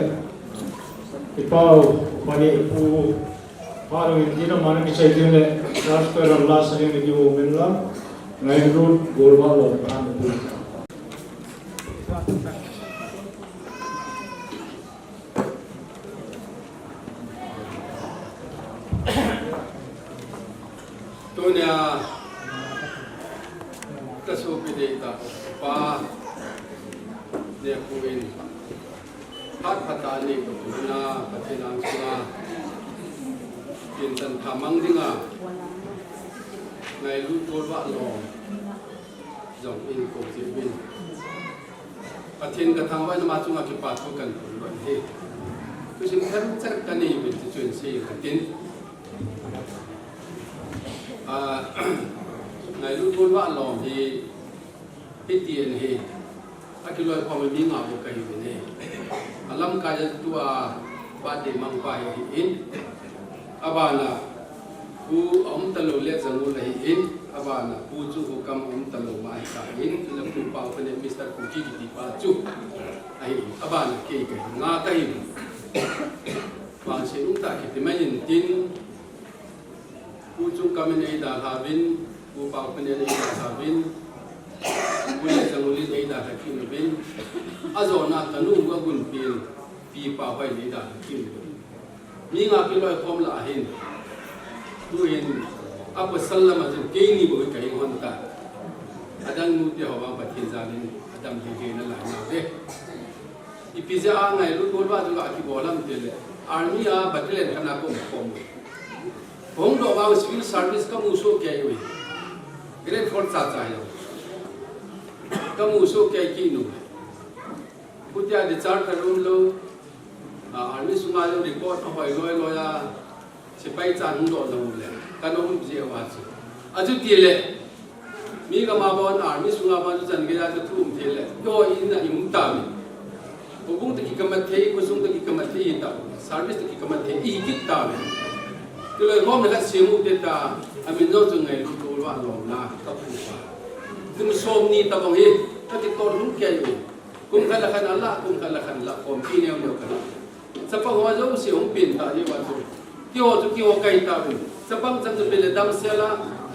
i pau, mani pu, ha le tin, amani kichai tin le, last ko la sa ni ki wo men la, Ngailut Golvah Lom, ha le pu. Tunia, ka sopi deitah pa, Nepu in, phat phatah a nei tou tuna, Pathen angsunga, tin chan tha mang dinga, Ngailut Golvah Lom, jong in kou jeh uvin. Pathen ka thangvahna ma chunga kipa thu kan pun lou ahi. Thusim themcha ka nei uvin ti chu in sei ka tin. Ah, Ngailut Golvah Lom hi, hiti ahi. Akiloikhom mi nga bou kahi uvin ahi. Alamkai a tua birthday mang pa hi ahin. Abana, Pu aum talou le Jangul ahin, abana, Pu chu hukam aum talou ma ahitan, chule Pu Paokhanen Mister Kuki kiti pa chu ahin, abana kei kahi, nga kahi. Vangset umtah kiti mai in tin, Pu Chungkam in eidalha uvin, Pu Paokhanen eidalha uvin, Pu le Jangul in eidalha kit uvin, ajona tanu agunpi in, Pi Paokhai in eidalha kit uvin. Mi nga kiloikhom lah ahin. Tuhin, apasal lama chun keini bou kahin hon ta. Adang nute ho vang Pathen jalin, adam henge nalai nau ve. Ipi jeh a Ngailut Golvah chu akibol ham tile, army a battalion khat a ka um khom. Hung doh vang civil service kamu soh kei uvin. Grade four cha cha jong kamu soh kei kit u. Hutia discharge ka um lou. Ah, army sunga jong record ahoi loi loi a, sepai chan hung doh jong le, ka nom jeh uva chu. Achuti le, mi gam a bon army sunga bon chu chan gei a chu thu um thei le, keiho in a i um tauve. Houbung toh kikamat thei, khosung toh kikamat thei i hi tauve, service toh kikamat thei i hi kit tauve. Kiloikhomna khat sem u hite tia, amin jong chu Ngailut Golvah Lom na, ka pu pa. Kum somni tabang hi, ka kitol lhung kei u. Kum khat le khat alah, kum khat le khat alah, khompi neo neo ka lah. Chapang ho jouse hung pen ta jeh uva chu. Keiho chu keiho kahi tauvin. Chapang chan chu pen le damsel a,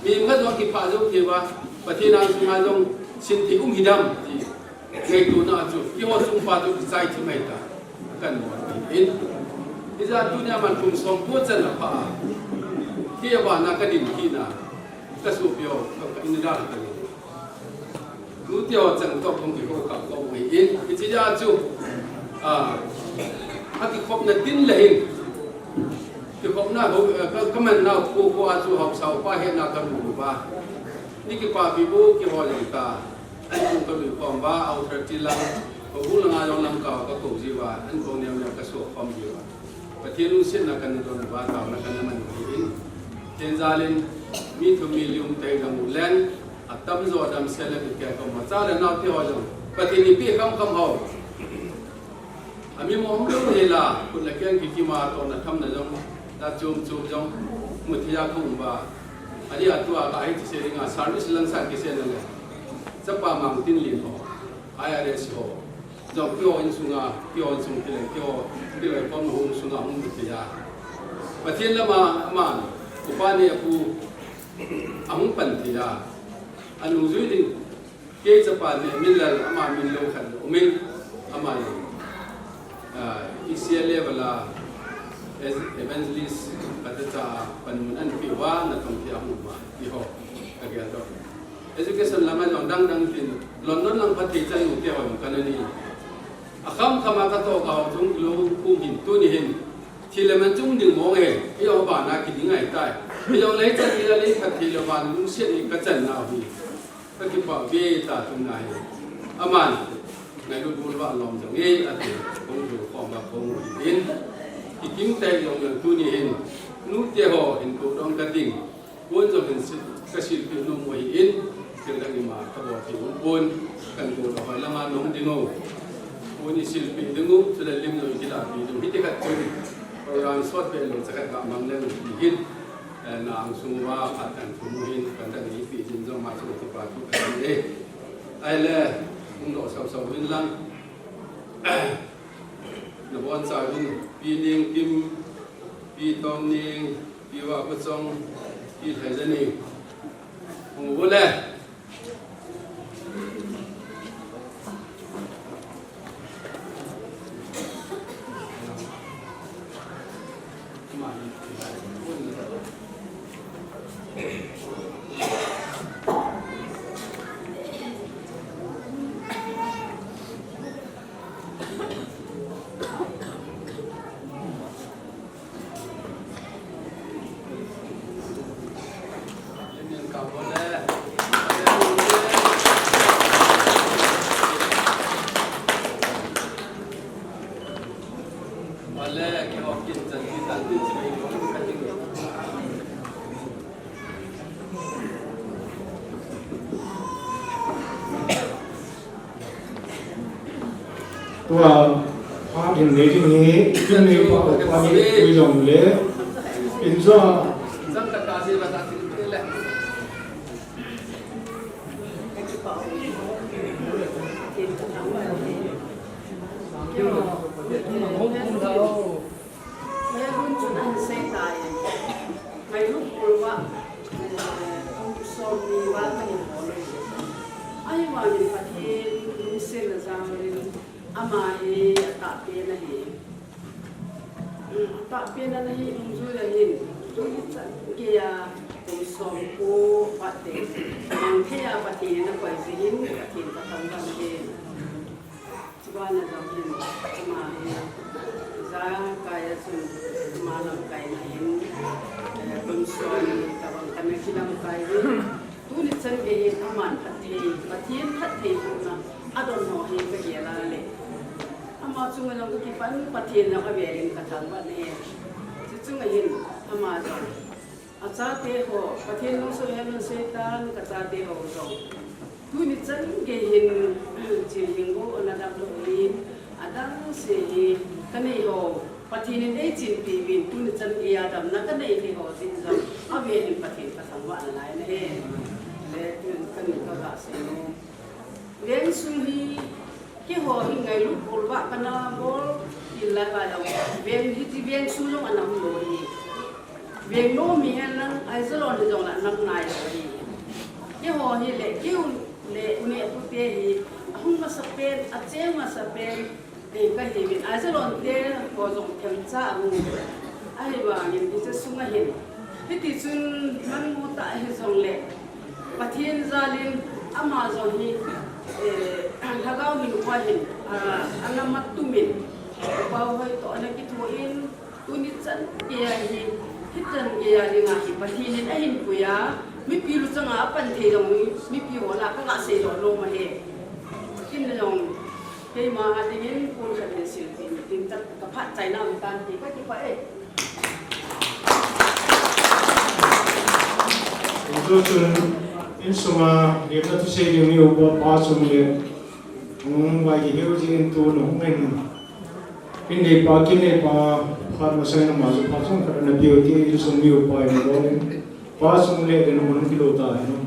mihem khat jong kiphah jou thei uva, Pathen angsunga jong sin thei um hidam ti. Ngaitona chu, keiho sung pa chu kichai thim ahi ta. Kan mo in. Hijeh a tunia man kum som ko chan apha a. Kei a bana ka din kit na. Ka sopi ho, ka, ka in da ka ni. Nute ho chang toh hung kiho kha kha u ahin, hiche jeh a chu, ah, akikhopna tin le hin, kikhopna ho, eh, ka, ka man nau kho kho a chu haosa upa hetna ka mu uva. Ni kipapi bou kihol jeng ta, an kum ka lui khom uva, authority lang, ka hu langa jong lamkai ka kou ji uva, an kou neo neo ka suh khom ji uva. Pathen lungsetna kana don uva, taona kana man u ahin. Pathen jalin, mi thum mi li um tei jong u len, atamjo damsel le kikeh koma, cha le nao te ho jong, Pathen in ipi kham kham ho. Ami mo um lou hela, khut le keng kikim a, tohna thamna jong, la chom chom jong, mu thei a ka um uva. Ahi a tua ka hi thusei dinga, service lang sa kisei na le. Chapa Mangtinlin ho, I R S ho. Jong keiho insunga, keiho insung tile, keiho, keiho khom hung sunga hung kiti a. Pathen lama, aman, upa ni apu, ahung pan ti a. Anu jui ding, kei chapa ni, min lal, ama min lou khat, umin, ama lou. Ah, E C L level a, Evangelist kati cha panmun an pi wa na tong pi amu ma ti ho. Ka gel do. Education lama jong dang dang tin London lang phat thei chan nu te ho kan ani. A kham kham a ka to ka ho chung lu kum hin tuni hin. Thil le man chung ding mong e. Ei ho ba na ki ding ai tai. Ei ho lei chan ni la lei phat thei le van lungsiat ni ka chan na hi. Ka kipah ve ta tung na hi. Aman, ngailut bul va lom jong e, ati, kong du khom va kong u hin. Kikim tai jong jong tuni hin. Nu te ho hin ko dong ka ding. Kun jong hin si, ka silpi nu mo hi in. Thil dang ima ka bol thei um pon. Kan ko la hoi lama nong ding o. Kun i silpi ding u, chule lim jong i kilapi ding. Hiti khat chun. Program sot ve lo cha khat va mang leng hin. Eh, na ang sung uva khat kan thum u hin, kan da ni pi jin jong ma chu kipa thu kan e. Ahile, hung doh sau sau hin lang. Na bon sa hin, Pi Ning Kim, Pi Tong Ning, Pi Wa Pu Chong, Pi Thai Za Ning. Hung u le. Tua, phat hin nei ding hi, kin nei pa, pa ni, pui jong le, in jo. Ngailut chun ahin sei tai. Ngailut bul uva, eh, kum som ni val kahin bol u. Ahivangin Pathen lungsetna jal in ama hi atahpen ahi. Atahpen ana hi dungjui ahin, tuni chan geiya kum som ko phat te, mang thei a Pathen in akoi jeh in Pathen kathangvah e. Chubana jong hin, ama hi, ijakai a chun, ama lamkaina hin, eh, kum som tabang kana kilamkai hi. Tuni chan gei hin aman phatthei, Pathen phatthei hina, adon ho hi kagel a le. Ama chunga jong kakipah in Pathen jong avel in kathangvah e. Chuchunga hin, ama jong. Achate ho, Pathen lungset hen lungset tan kachate ho jong. Tuni chan gei hin, chilhing go ana damlou hin, adang se hi, kanei ho, Pathen in eichinpi uvin, tuni chan geiya damna kanei thei ho jeh jong, avel in Pathen kathangvah nalai ahi. Le, tun kanin kaga sei nom. Veng sung hi, keiho hi ngailut bol uva kana bol, til lai uva jong. Veng hiti veng sung jong ana hung lou hi. Veng nom hi hen lang, Aizawl hon hi jong la nam nai lou hi. Keiho hi le, kei u le, u neh u te hi, ahung masapen, ache masapen, eh, kahiuvin, Aizawl hon te, ho jong themcha ahung. Ahivangin, hiche sunga hin. Hiti chun, man mu ta hi jong le, Pathen jal in, ama jong hi, eh, lhagao hin uva hin, ah, ana mat tumin, upa hoi toh ana kithoin, Tuni chan geiya hi, hichan geiya dinga hi Pathen in ahin pui a, mipi luchang a apan thei jong hi, mipi ho lah a kaga seidoh nom ahi. Kin jong, keima a dingin, kun khat in silpi, tin chan kaphat chaina um tan ti kakipah e. Tutu chun, insunga, lemna thusei ding mi upa pa chung le, hung vai hi hiu jin tu nung in. Kin neipa, kin neipa, phat masang in ama chu phat chomkhat ana peh u ti, insung mi upa in bol in. Pa chung le den mun kilou ta hi no.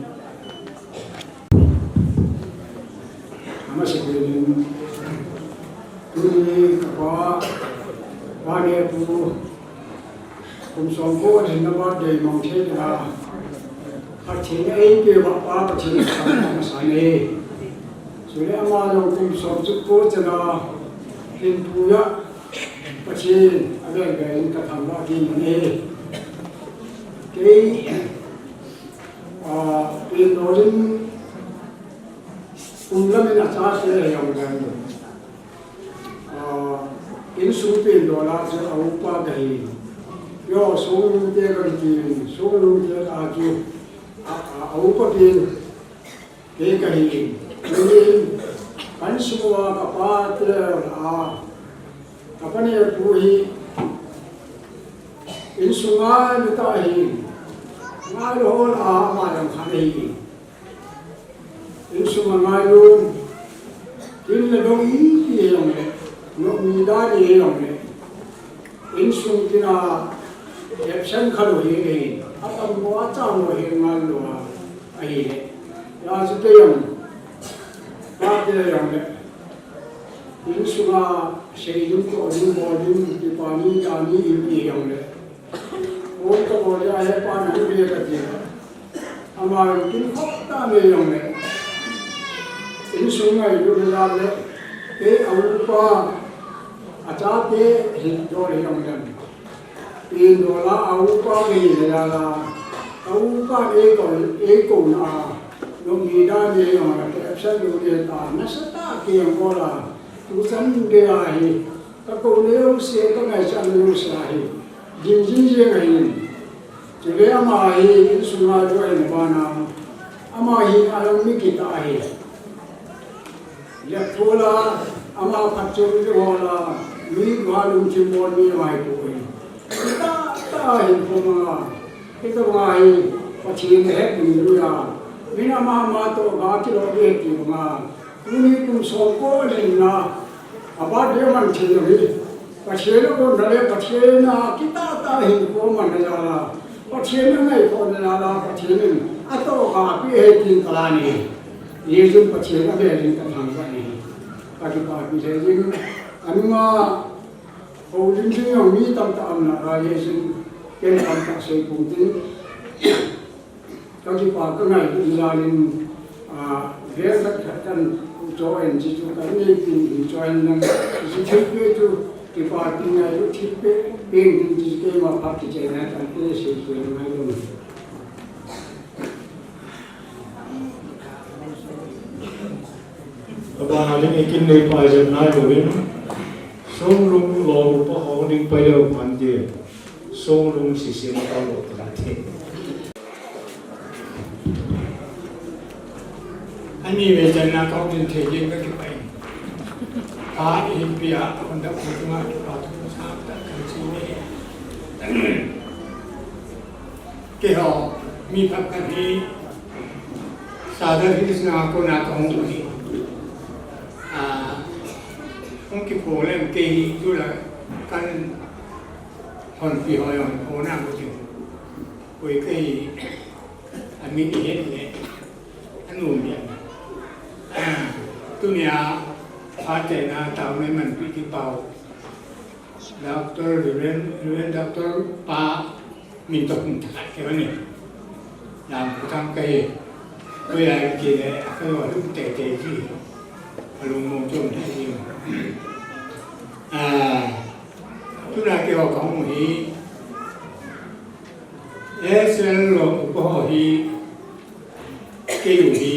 Ama se pin. Tuni kapa, pa ne pu. Kum som ko ahin na birthday mang thei dinga. Pathen in eipeh uva pa Pathen in kathangvah masa e. Chule ama jong kum som chuk ko chana hinpu a Pathen avel vel in kathangvah kit in ahi. Kei, ah, in lolin kum lam in achate jong lem. Ah, insung pen dola chu a upa kahi. Yo, sung te kati, sung te kati. A, a, a upa pen. Kei kahi, kei, kan sung uva kapa te a, kapa ne pu hi, insung a ni ta hi, ngailu hol a ama jong khat ahi. Insung a ngailu, tin le dong ipi hi jong le, nomi dan hi jong le. Insung tina absent khalou hi ahi, atam mo achang mo hi ngal lou a, ahi le. Ya chu te jong, pa te jong le. Insunga seiding tohding bolding, kipani tani in ti jong le. Oi ka bol le ahe pa na hi ve kati. Ama jong kin khop tah me jong le. Insung ngailut le jal le. Kei a upa, achate hi dol hi jong le. Pen dola a upa kahi le jal a. A upa eikou, eikou na a. Nomi dan me jong le. Absent lou le ta. Nasatah a kei jong bol a. Tuchan gei ahi. Ka kou le jouse, ka ngaichat le jouse ahi. Ding ding jeng ahi. Chule ama hi, insunga chu ahi na bana. Ama hi, alang mi kitah ahi. Lepthu la, ama phatchom le ho la, mi bha lungthim bol mi ahi poi. Kitah tah ahi poi ma. Kitah ma hi, Pathen he pun lu ya. Min ama ma toh ga kilo ve ti ma. Tuni kum som ko len na, a birthday man thei lou hi. Pathen a kon na le, Pathen a kitah tah hinkho man na jal a. Pathen a ngaikhoh na jal a, Pathen in atoh kha apeh e tin ka lan ahi. Hijeh chun Pathen avel in ka thangvah e. Ka kipah pi e jing. Anunga houlim ding jong mi tamtah aum nalai e jing. Ken tamtah sei pum tin. Ka kipa ka ngailut jal in, ah, vel khat khat kan join ji chu kan nei pin in join lang ji thilpeh chu kipa pi ngailut thilpeh pen in ji keima phat kichai na kan pe sei pe ngai lou. Abana ding ikin nei pai jep nai louvin, Songlung lou upa ho ding pai leu phan ti, Songlung sisi ma ka lou phan ti. Ani ve chan na kau din thei jeng ka kipai. Pa in pia, kon da ko ma pa tu sa ta kan si ne. Keiho, mi phabep hi, Sadar Hills na kona kahung u hi. Ah, hung kipo lem kei hi, tu la kan hon pi ho jong kona ko ti. Koi kei, amin i het le, anu mi. Ah, tunia, pa te na tao me man pi ti pao. Doctor, Reverend, Reverend Doctor pa min toh hung thakhat kei vani. Lam khutang kei. Koi lai kei le, kei va lum tei tei ji. Alung mong chom tei ji. Ah, tuna keiho kahung hi. S L lou upa ho hi. Kei u hi,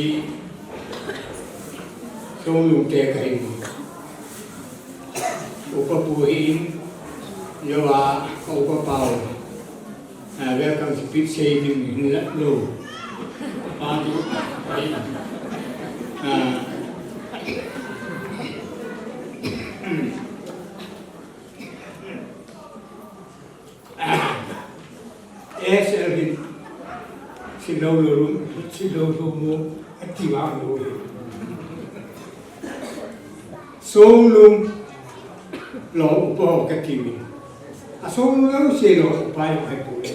Songlung te kahi. Upa pu hi in, jo a, ka upa pau. Ah, welcome speech sei ding hin la lou. Pa tu, ah, S L hin, silou lou lum, silou lou mo, ati vang lou hi. Songlung lou upa ho kati mi. A Songlung lou se lou upa jong ahi poi.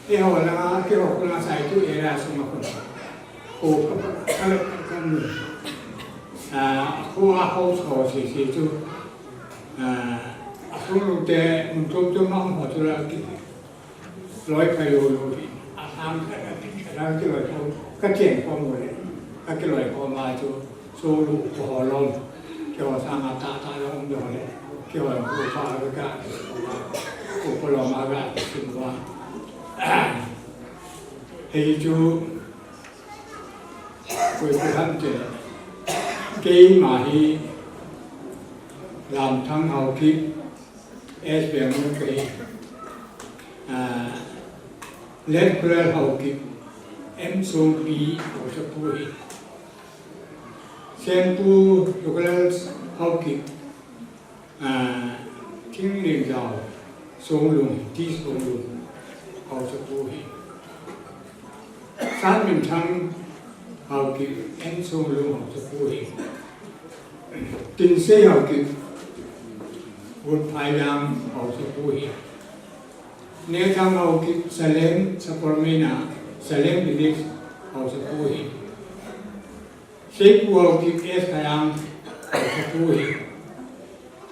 Eiho la, keiho kona sai tu era suma kona. Ko ka, ka, ka, ka, a, ko a ho so se se tu. A, a Songlung te, mun chom chom ma ho tu la ki. Loi phai lou lou hi, a sang khat a ti khat a kiloi khom, ka chen khom lou le, ka kiloi khom a chu, Songlung upa ho lom, keiho sanga tah tah lom lou le. Keiho upa ka, upa lom a ka, upa. Hei chu, koi koi ham te. Keima hi Lamthang Haokip, S B M ka hi. Ah, Let Kulal Haokip, M Songpi, Haosapu hi. Senpu Kulal Haokip, ah, Thingleng Jao, Songlung, T Songlung, Haosapu hi. Sanminthang Haokip, N Songlung, Haosapu hi. Tinsei Haokip, Vutphailam, Haosapu hi. Nethang Haokip, Salem, Sapormeina, Salem Village, Haosapu hi. Seipu Haokip, S Khayang, Haosapu hi.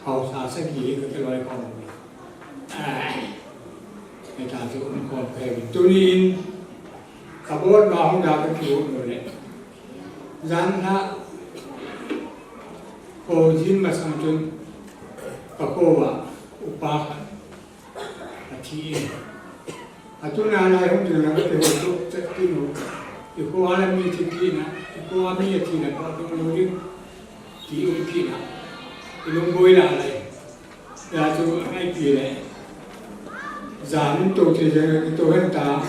Haosa sagi hi ka kiloi khom uve. Ah, hita chu um khom uve. Tuni in, ka bot ba hung da ka kiu nu le. Jan lha, kho jin masang chun, ka kho va, upa khat athi in. Atuna lai hung ding lang te ho tu, chat ki nu. I kho a la mi thi ki na, i kho a mi athi na pa tu nu ding. Ti um ki na. I lung boi la lai. Ya tu ai pi le. Jan to te je to hen ta.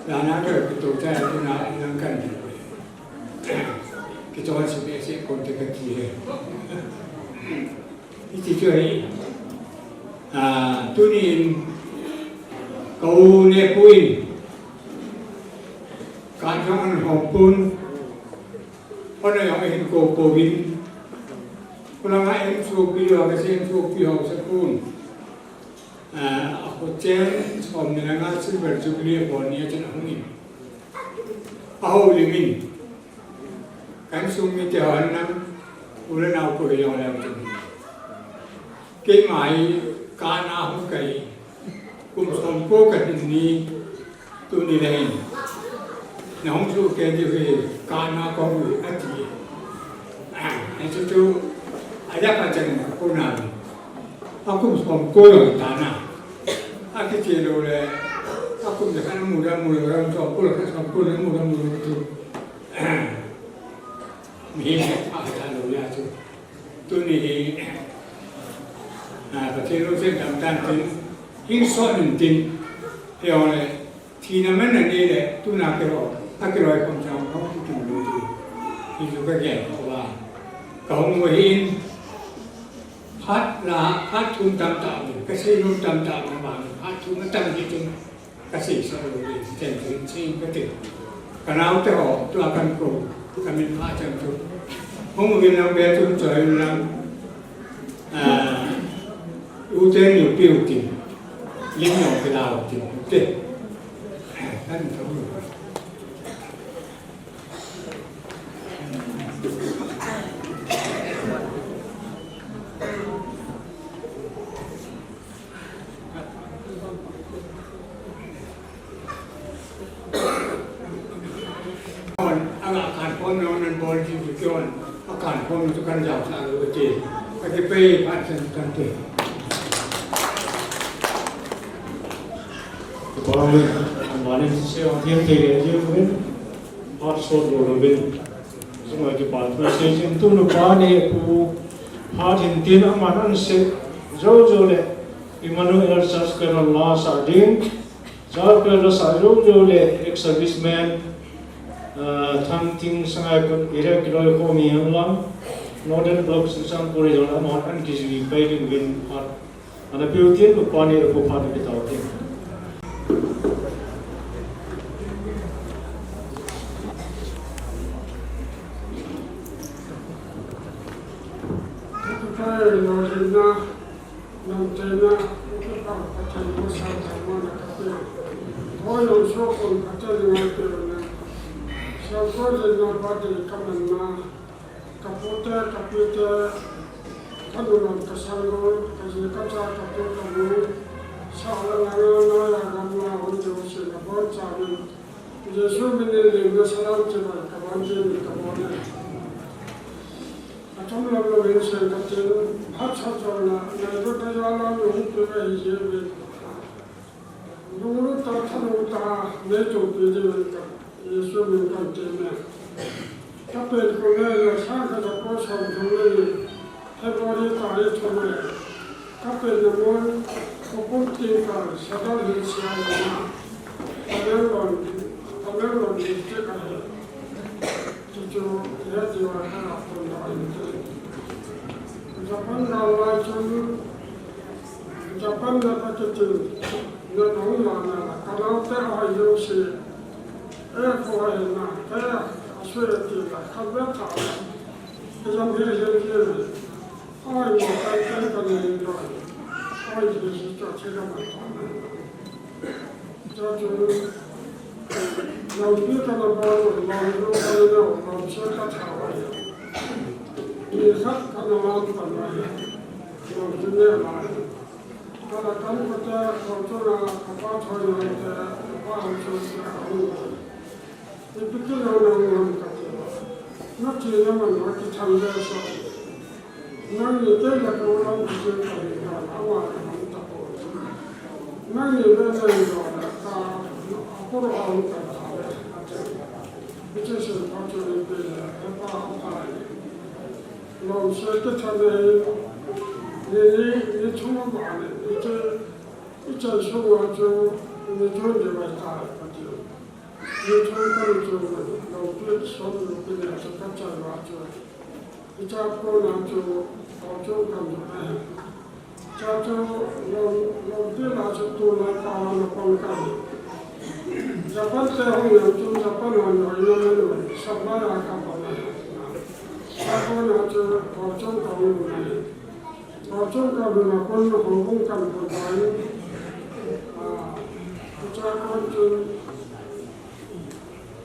Ya na ka to ta tuna i lang kan. Ki to han si be se kon te ka ti he. Hiti chu ahi, ah, tunin ka u Nepu in, ka jong an hom pon, hon a jong ahin kou kou in, kho langa M Songpi ho, ka sei M Songpi ho, Haosapu in, ah, a kho cheng, som ni langa Silver Jubilee abon ni a chun ahung in. Ahoulim in. Ka insung mite ho hen lang, u le nao koi jong leu chun. Keima hi ka na hung kai, kum som ko ka hin ni, tuni le hin. Na hung su ke diu hi, ka na ko mu ati. Ah, hichu chu, a ja ka chen ko na. A kum som ko jong ta na. A kiti lou le, a kum ja ka na mu ja mu lou, som ko le ka som ko le mu ja mu lou tu. Mihem a khat a lou ya chu. Tuni hi, ah, Pathen lungset dam tan tin, hing sot in tin, hijongle, thina man a nei le, tuna keiho, a kiloi khom chang khom kikim lou chu. Hichu ka gel uva. Ka hung u hin, phat la, phat thum tam ta u, ka sei nom tam ta u, phat thum atam hi chun. Ka sei sa lou le, chen chen chen ka te. Ka nao te ho, tua kan ko, ka min pha chang chu. Hung uvin lang be chu choi lang. Ah, u te ni u piu ti. Lim no ke lao ti te. Kan ko. Anga kan pon no nan bol ji ju kyon. Akan pon tu kan jao sa lo te. Ka ke pe pa sen kan te. Bang, bang ni se ong tiem te le ji uvin. Phat sot lo lo uvin. Zuma kipa thu sei chin tu nu pa ne pu phat hin tin aman an sei jou jou le Emmanuel Church Choir la sa ding, Church Choir la sa jou jou le ex-serviceman, ah, Thangting Sangai Kot area kiloi khomi hen lang, Northern Block Churachandpur area la amahon an kijui pai ding uvin phat. Ana piu tin, upa ni upa phat na kitao tin. Upa ni na, nang te na, upa Pathen mo sa ta mo na ka pe. Ko yo so ko Pathen ni ngai pe na. Sa ko le na ba de ka man na. Ka pute, ka pite, ka nu lom, ka sang lom, ka ji, ka cha, ka pu, ka nu, sa la la la la la la la la la jouse na bol cha min. Jesu min in lim na salam chibai ka bol chibai ka bol ne. Atam lam lo hin sen ka tin, phat sa chon a, nai ro ta ya la lo hu pe ka hi je ve. Lunglut ta thanop ta, nei chonpi ding ka, Jesu min kan ti me. Ka pen ko le le, sang ka ja ko som thum le, February tarik thum le. Ka pen na mon, ko kum tin ka, Sadar Hills a na. Tamenglong, Tamenglong district a he. Chuchu, he ti wa ka na pon na ai te. Japan ga wa chun, Japan na ka te tin, na nong la na, ka nau te a yo si. E ko ai na, ka ya, a sui ti la, ka ve ta. Ke jam he he he. Ai, mo kai kai ka ne lo. Ai, he he to che ka ma ta. Cha chu, lampi ka na ba lo, lam lo ka na lo, lam se ka tha wa ya. Ni khat ka na ma pa na ya. Lam chu ne ma ya. Ka la kam ka ta, ka chu na, ka pa thoi na te, ka pa hong chu na ka hong. Ipi ti na na hong ka te. Na ti na man wa ki tham le so. Nangni kei la ka ulam kichen ka hi na, ama ka ham ta ko. Nangni le na lo la ka, a ko ro a hung ka ta le, a te. Kichen sen pa chu ni pe le, e pa a pa le. Lom se ke tha le, ni, ni, ni thum a ba le, ni che, ni che so wa chu, ni chu ni wa ta le, ka ti. Ni thum ka ni chu, lo tu som lo ki ne chu ka cha wa chu. Icha kona chu, Paochung kam chu ahi. Cha chu, lo, lo ti la chu tu la pa la pang kam. Japan te hung yang chu, Japan hung yang yang yang, supply a kam pa na. Cha kona chu, Paochung kam hung na. Paochung kam na kon hung hung kam pa na. Ah, cha kon chu,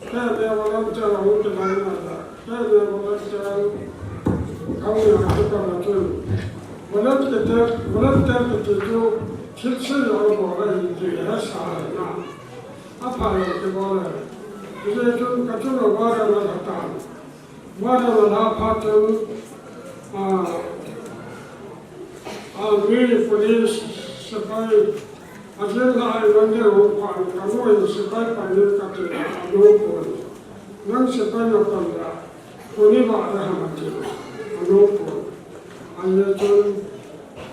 Kei le volunteer a hung kilai na la. Kei le volunteer a hung kilai na la chun. Volunteer, volunteer kiti chu thil sei a bol ahi ti he sa na. Apha le kibol le. Hijeh chun ka chunga warrant ala tan. Warrant ala phat chun, ah, Army, police, sepai, ajeh la ai nang de ho pa, ka noi sepai pa ni ka ti, ano ko. Nang sepai na pan la, ko ni ba da ha ma ti, ano ko. Ajeh chun,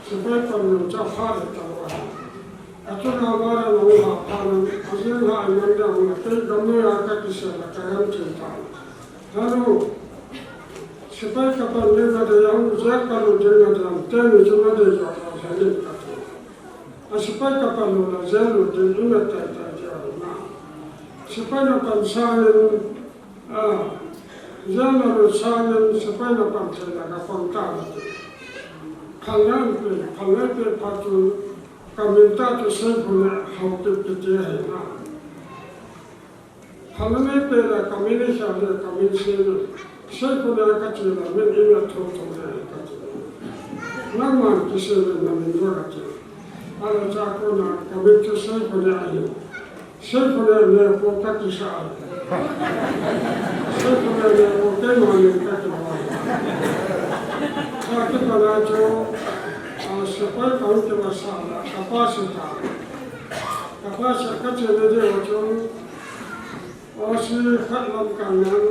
sepai pa ni cha pha de ta wa. Achun a warrant a hung ha phat in, ajing ha in nang ding a hung a, kei gam noi a ka kisa la ka gam chin ta. Hanu, sepai ka pan ding na dei a hung, jail ka lut ding na dei a hung, teni chu na dei jo a hung, jail ka tu. A sepai ka pan lut a jail lut ding, ina tai tai jo a hung na. Sepai na pan sa in, Ah, jail a lut sangin sepai na pan thei la ka pan ta la. Khalna pe, khalna pe phat chun ka min ta chu Seikhone Haokip kiti ahi na. Khalna pe la ka min i sa le ka min se le. Seikhone ka chi la min i la tho tho le ka chi. Nangman kise le na min jo ka chi. Ala cha kona ka min chu Seikhone ahi. Seikhone le po ka ti sa. Seikhone le po keima le ka ti sa. Ka ti pa la chu, a, sepai ka hung ti ma sa la, ka pa sa ta. Ka pa sa ka che le de o chu, o si khat lam ka ngan,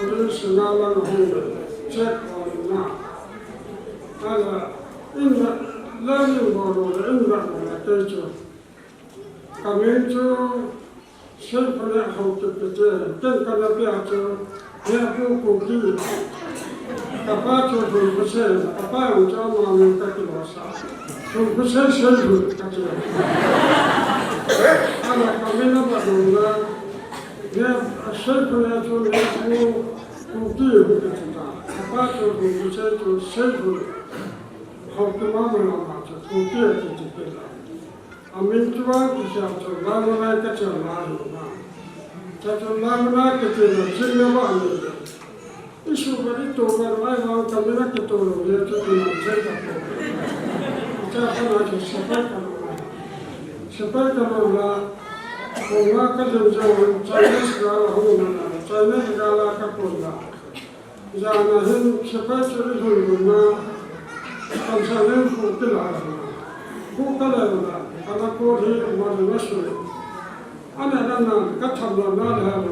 o si na la na hung le, check on na. Ala, in la, la ni bo lo le, in la bo la te chu. Ka min chu Seikhone Haokip kiti, ken ka na pia chu, he pu Kuki. Ka pa chu Lhunkhosei, ka pa jong chu ama min ka kilo sa. Lhunkhosei Seilhun ka ti. Ana ka min a ba dong la, he Seikhone chu he pu Kuki hu ka ti ta. Ka pa chu Lhunkhosei chu Seilhun. Haokip ma ma ma chu Kuki a ti ti pe la. A min chu a kisa chu, Lalmanai ka chon lai hi na. Cha chu Lalmanai ka chon na, jing na ba ni. I su ba i to ba lai ma ka min a ki to lo ye chu ki na che ka ko. Cha ka na chu sepai ka lo. Sepai ka lo la. Ko ma ka jong jong, Chinese ga la ho na, Chinese ga la ka ko la. Jana hin sepai chu i lhun lhun na, kamsang hin khu kila hi. Khu kala na, kana ko hi ma na su. Ana na na, ka tham na na le ha na.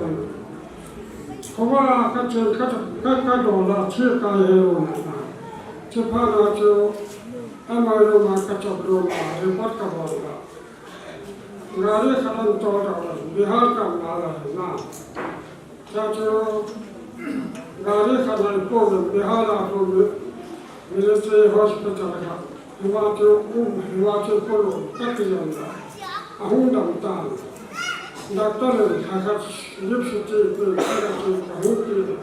Khowa ka chen ka, ka, ka do la, chi ka he lo na. Chi pha na chu, ama lo ma ka chap lo ma, report ka bol la. Gari khat an tol ta, Bihar kam na la na. Cha chu gari khat lai po Bihar a po Military Hospital khat. Hiva chu um, hiva chu polo ka ti jong la. Ahung dam tan. Doctor in khat khat yip su ti pe ka ti ka hung ti.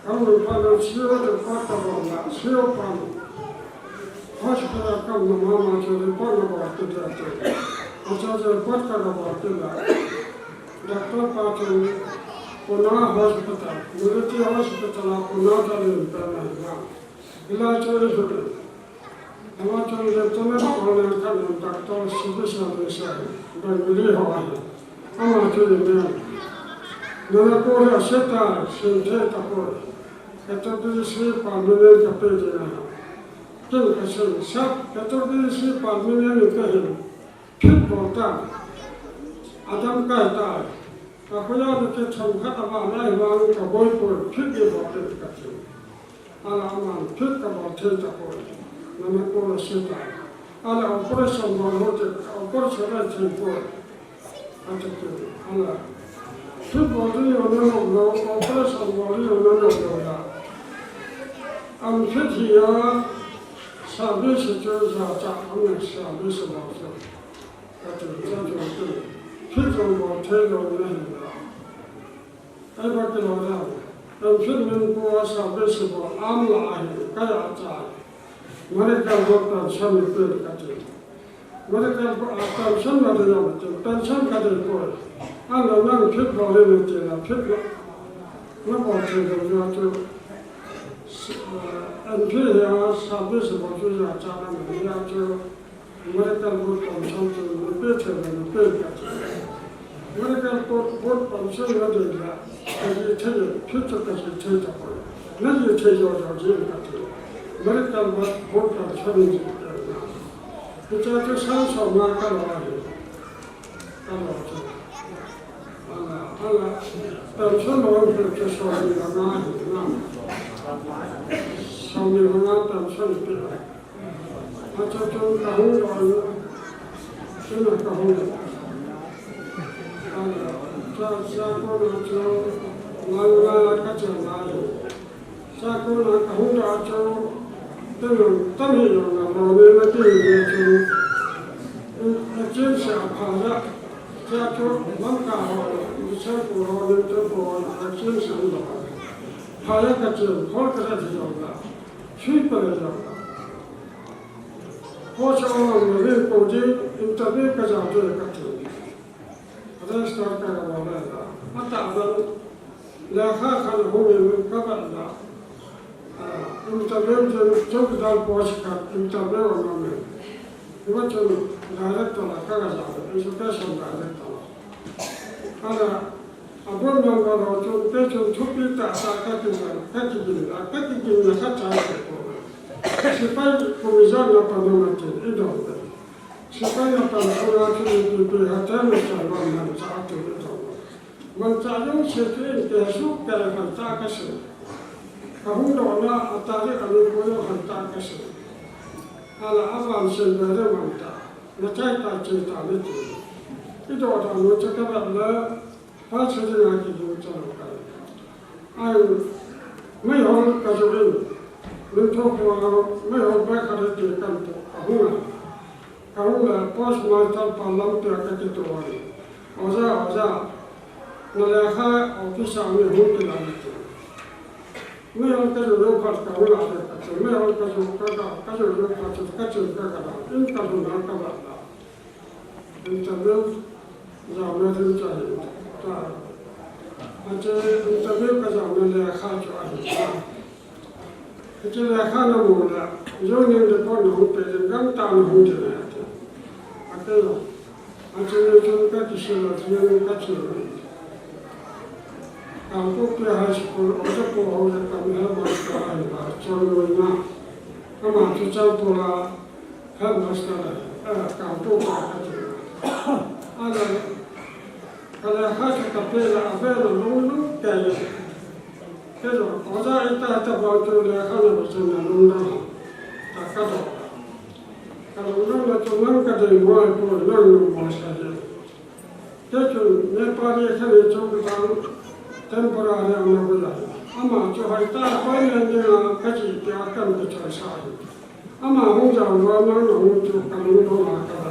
Ka hung pa na sio de pa ka bol la, sio pa. Hospital kam na mama chu report na bol ti te te. Acha chu report ka na bol ti la. Doctor pa chu Pune Hospital, Military Hospital a Pune ta le pe na na. Ila chu ri chu. Ama chu Lieutenant Colonel ka na Doctor Sibi Service, Bengali ho ahi. Ama chu ri ne. Nana ko le seta, sente ta ko. Kata tu si pa mene ka pe de na. Kin ka sen sa, ka to bi si pa mi ne ni ka hin. Phit bol ta. Adam kai ta. Ka khoya ni ke tham khat ava nai vang ka boi poi phit ni bol te ka thi. Ala aman phit ka bol thei ta poi. Na me ko la se ta. Ala operation bol ho te, operation ai thei poi. Ati kit, ala. Phit bol ding jong nano lo, operation bol ding jong nano lo da. An phit hi a, service chu jachat, an service bol chu. Ati, ati, ati. Phit jong bol thei lou nahi da. Ei ba kilo da. An phit min pu a service bol, am la ahi, ka jachat. Mari ka bol tan sami pe ka ti. Medical board, ah, pension na dei jong, pension ka dei poi. An la nang phit bol le ti la phit na. Na bol thei lou jeh chu, ah, N P hi a service bol chu jachat na jeh chu, medical board pension chu na pe thei le na pe ka ti. Medical board, board pension na dei la, ka ji thei, phit chu ka ji thei ta poi. Na ji thei jo jo ji ka ti. Medical board, board pension ji ka na. Hiche chu sang som nga ka lo ahi. Ka lo chu. Ala, ala. Pension lo chu som ni nga ahi na. Som ni nga pension pe. Acha chu ka hung lo ahi. Chu na ka hung lo. Ala, cha, cha ko na chu. Nga nga ka cha nga ahi. Cha ko na ka hung da chu, teng tam hi jong na lo ne na ti ne chu. A chen sa pha ya. Cha chu lam ka ho, ni cha ko ho ne cha ko ho na a chen sa lo. Pha ya ka chen, hol ka da jong la. Sui pa le jong la. Ho cha o ne ko ji, interview ka ja to ka ti. Register ka ga bol le la. Ata ban lekha khat hung in ka ban la. Ah, interview chun chowkidar post khat interview a um in. Hiva chun director la ka ga ja, education director la. Ana, a board member ho chun, kei chun thupi tah tah ka ti la, ka kigin la, ka kigin la khat cha ko. Sepai kum ijat na pan na ma ti, i dong le. Sepai na pan sunga chu ipi ipi ha te manchah lom manchah ati u jong. Manchah jong se chu in kei su kei manchah ka sei. Ka hung doh na a tarik a ni ko jong manchah ka sei. Ala avan sei be le manchah. Na chai ta chai ta le ti. I doh ta nu cha ka vet le. Pastor dinga kigin chan kai. Ai, meihol ka joh in, lungthim khua, meihol bai khat hi te kan to, ka hung a. Ka hung le, postmaster pa lam te ka kito a. Oja, oja, na lekha office a mi hung kila ni te. Meihol ka joh joh phat ka hung a, ka joh, meihol ka joh ka, ka, ka joh joh phat ka, ka joh ka, ka, in ka hung a ka ba la. Interview jao na ding chu ahi ta. Hiche interview ka jao na lekha chu ahi ta. Hiche lekha na mu le, joining report na hung pe ding, gam tah na hung ding ahi ta. Ati lou. Hiche ni chun ka kisei lou, hiche ni ka che lou. Kangpokpi High School, Oja Pu Haoja Kam headmaster ahi, Chongloi na. Ama chu Churachandpur a headmaster ahi, eh, Kangpokpi a kati. Ana, ka lekha chu ka pe le, a pe le lungdong kei. Kei jong, Oja ita ita bang chu lekha na ba chu na lungdong. Ta ka dong. Ka lungdong na chu nang ka dei mo ai po, nang nung mo sa hi. Kei chun Nepali khat hi chun ka temporary ana koi a. Ama chu hoi ta koi nen nen a ka chi tia kan ka choi sa hi. Ama hung jao lou a nang na hung chu ka lungdong a ka la.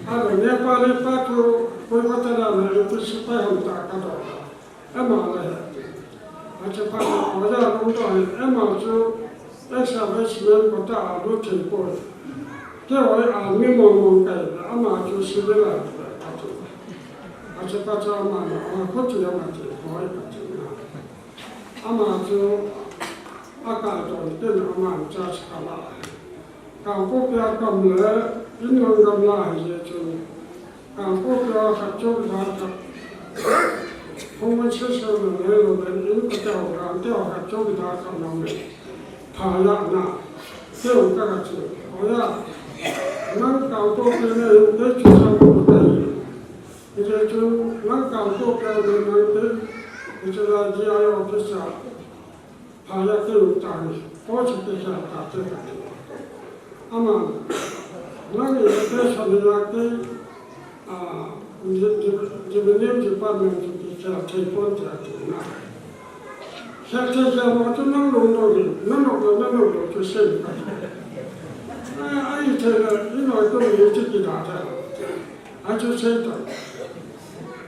A la Nepali pa chu koi ka ta la na chu sipai hung ta ka dong. Ama la he. Ache pa, Oja lungdong hi, ama chu ex-serviceman koi ta a lut thei poi. Kei hoi army mong mong kai, ama chu civil a lut thei. Ache pa chu ama na, a koi ti ama ti, hoi ka ti na. Ama chu a kai don tin ama church ka la. Kangpokpi a kam le, in nang gam la hi je chun. Kangpokpi a khat chowkidar khat. Hung man se se lo le lo le in ka teo, ka teo khat chowkidar khat nang le. Pha ya na. Teo ka ka chu. Oja. Nang Kangpokpi le in te chu sa ko ta hi. Hi je chun nang Kangpokpi a le nang te. Hi chu la G I office a. Pha ya kei u ta ni, po chu kei hia ta te ka ti. Ama, nang education ya kei, a, di-, di-, revenue department chu kei hia thei pon te a ti na. Hia thei hia mo chu nang lungdong hi, nang nok lou, nang nok lou chu sei ka. A, a i thei le, i noi tu mi chu kei da te. Achu sei ta.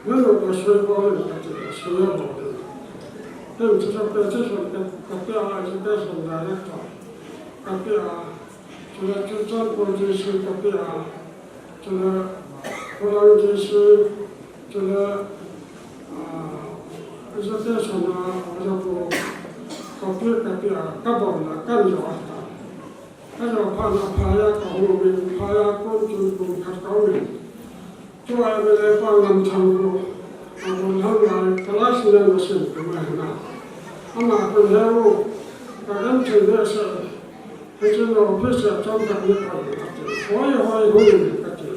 Nanu ka soi bol in ka ti, soi bol in. Ken chu sa pe chu son ka, ka pe a, education director. Ka pe a, chule Churachandpur D C ka pe a, chule Khulang D C, chule, ah, education a, Oja Pu, ka pe, ka pe a, ka bol na, kan jo a ta. Ka jo phat na pha ya ka hung uvin, pha ya kon chun kum khat ka um in. Tua M L A pa Ngamthang khu, a bol hang lai, class nine a sim kum ahi na. Ama kon he u, ka gam thei behseh. Hichun office a chom khat ni ka um in ka ti. Hoi, hoi, hoi in ka ti.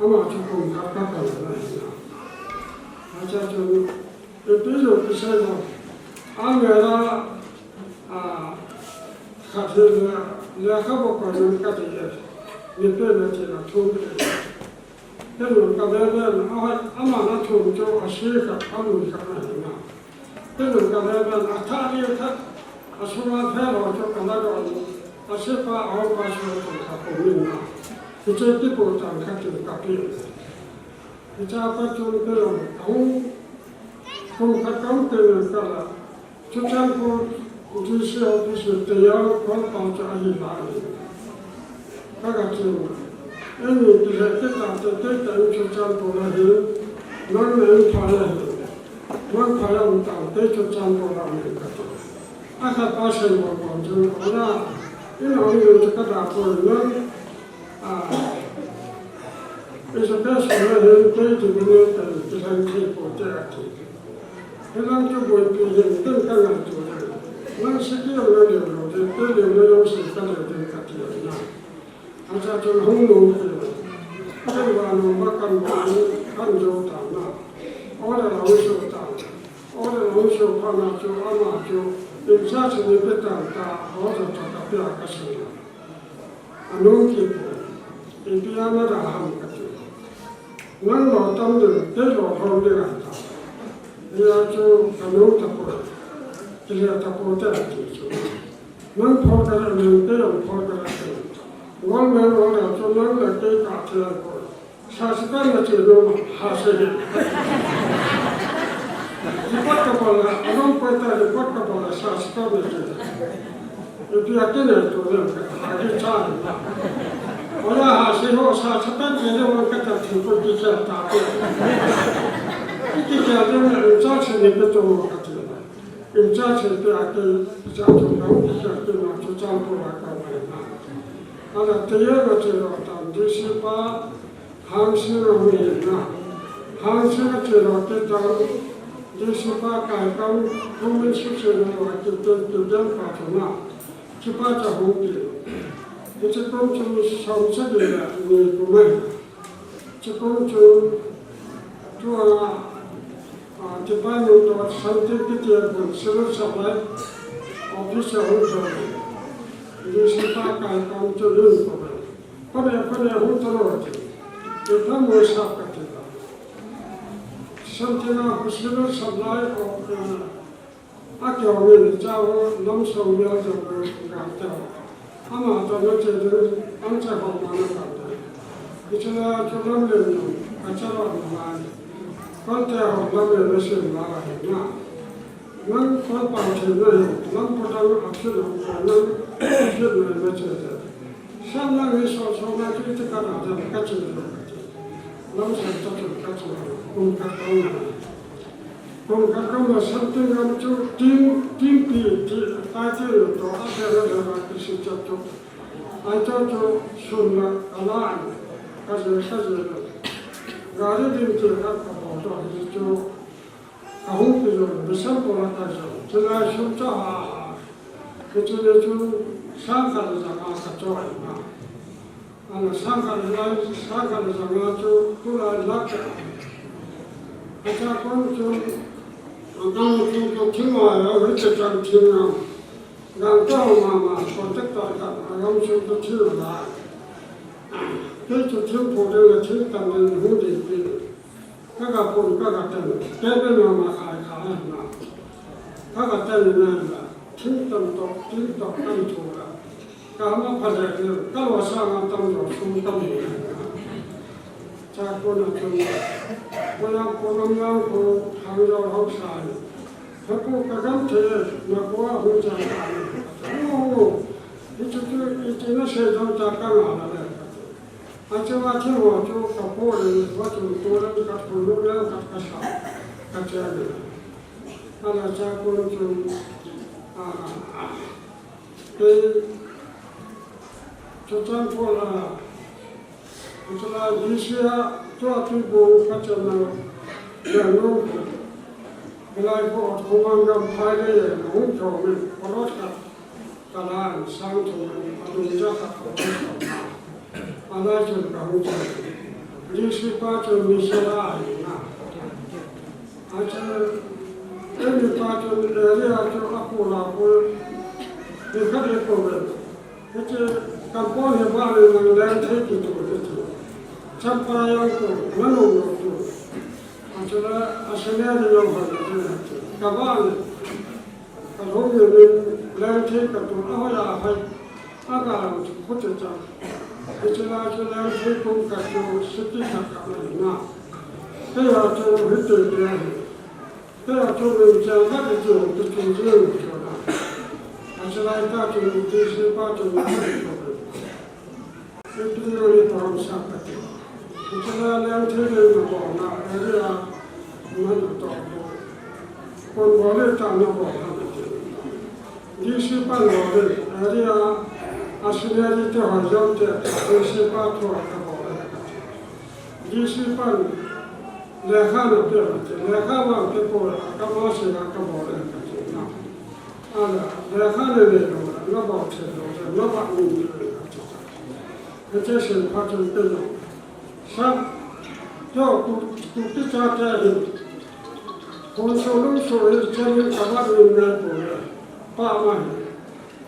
Ama chu kum khat ka kal na ahi na. Acha chun, ipi jong kisei jong. A mera, a, khat hi le, lekha bou koi nang ka ti e. Ni pe na ti na thum e. Ken jong ka ve ve na, a, ama na thum chu a si khat, a lui khat na hi na. Ken jong ka ve ve na, a tha li khat, a sunga phe lo chu ka la do ni. A si pa, a ho pa su chu ka ko min na. Hiche kipu tang khat chu ka pi. Hiche a pat chun kei jong, a hung, kum khat ka um kei jong ka la. Churachandpur D C office a tayar kol pa chu ahi lai. Ka ga ti u. Eini kile kit ta te te ta in Churachandpur a hi. Nang na in pha ya hi. Nang pha ya um ta te Churachandpur a um ka ti. A khat pa sei mo mo chu, Oja, in a um chu ka da ko nang. Ah, education a hin kei ti ni te ti lang thei poi te a ti. Hilang chu boipi hin tin ka ngaito le. Nang siki jong na leo lou ding, kei leo na jong sei ka leo ding ka ti na. Acha chun hung nom kei. Kei vannoi a kan vannoi kan jo ta na. Order hung show ta. Order hung show phat na chu ama chu in charge ni pe tan ta, order chu ka pe a ka sei na. Anom kit poi. Ipi a na da ham ka ti. Nang lo tam ding, kei lo lhom ding ahi ta. Hia chu ka nom tapoi. Kile tapoi te a ti chu. Nang phol ka le nang, kei jong phol ka le kei. Government order chu nang le kei kah thei poi. Sa sipan na che nom, ha se hi. Report ka bol a, anom poi ta report ka bol a, sa sipan na che. Ipi a kine tu le, a kicha ni. Oja ha se ho sa sipan che le wan ka ta thu ko kicha ta ko. Kicha de na cha che ni pe to mo ka ti. In charge pe a kei, in charge na hung kicha kei na Churachandpur a ka mai na. Ala tayar na che lo tan D C pa, Hangsing a hung hi na. Hangsing a che lo kit tan, Tusipa kai kam, kum min su se na wa tu tu tu dan pa tu na. Tusipa cha hung ti. Tusipa chu som sa de la ni ku mai. Tusipa chu tu a, a, tusipa nu to something ki ti a kun civil supply officer hu so. Tusipa kai kam chu lun ko mai. Pane, pane, hu to lo ti. Tusipa mu sa ka ti la. Something a civil supply of, uh, a kyo min cha ho lam so mi a to ko ga ta. Ama to no che de an cha ho ma na ka ta. Ki cha la to lam le no a cha lo ma. Kon te ho lam le no se ma la na. Nang kon pa che na he lam ko ta no a che lo ko nang che na me che de. Sam na mi so so na ki te ka na da ka che de. Lam sa ta to ka che. Kum ka ta na. Kum khat khat ma something lam chu ting, ting pi, ti, ta ti lo to, a pe ra ra ra ki si chat chu. Ai to chu sun la, a la an. Ka je, ka je lo. Gari ding ti khat ka bo to, hi chu. Ka hung pi lo, bi sam ko la ka jo. Chu la sun cha ha. Ki chu le chu, sang khat la ka, ka cho ai ma. Ana sang khat lai, sang khat lai janga chu, tu lai lak cha. Acha kon chu, ang chu ko thim a, ya ri cha chang thim na. Gang cha ma ma, ko tek ta ka, ang chu ko thim la. Ke chu thim pho de la thim tam de hu de pi. Ka ga pon, ka ga ten, te be na ma khai khai na. Ka ga ten na na, thim tam to, thim to kan thu la. Ka ma pha le le, ka lo sa ma tam lo, sum tam lo. Cha ko na chun. Ko yang ko nam yang ko, hang lo hau sa. Ka ko ka gam the, na ko a hu cha ka. Hu hu. Ni chu chu, ni chu na se dong cha ka na la le. Acha wa thil ho chu ka po le, wa chu tu le ka thul le ka ka sa, ka che le. Ala cha ko chu, a, a, te, chu chan ko la, chu la ji sia, chu a tu bo ka che na, ya no, lai ko a thong mang gam phai le, no, cho me, ko lo ka. Kalan sang thum a dungja khat ko. Ala chun ka hung chun. D C pa chun mi sela ahi na. Acha, emi pa chun area chu a ko la ko. Ni khat e ko ve. Hiche kampon he ba le nang leng thei ki tu le tu. Champa yang ko, nanu lo tu. Acha la, a sene de yo ha le tu. Ka ba le. Ka lhung nin lengthei ka tul a hoi a hoi. A ka lam chu khu te chang. Hiche lai chu lengthei kum ka chu city khat ka mai na. Kei a chu hiti te ahi. Kei a chu min chang khat chu tu chu jing chu na. Hiche lai ka chu D C pa chu na. Ipin no ni toham sa kati. Ichana lengthei le na bol na area man to. Kon bol le ta na bol na kati. D C pa bol le area a senior te ho jong te D C pa thu ka bol le kati. D C pa lekha na pe kati. Lekha na pe ko ka ma se ka bol le kati na. Ala, lekha le le lo, na ba che lo, na ba ni ni lo. Hiche sen pha chun pe lo. Sa, yo, tu, tu ti cha te hi. Kon so lu so hi che ni ka ba ni na ko le. Pa ma hi.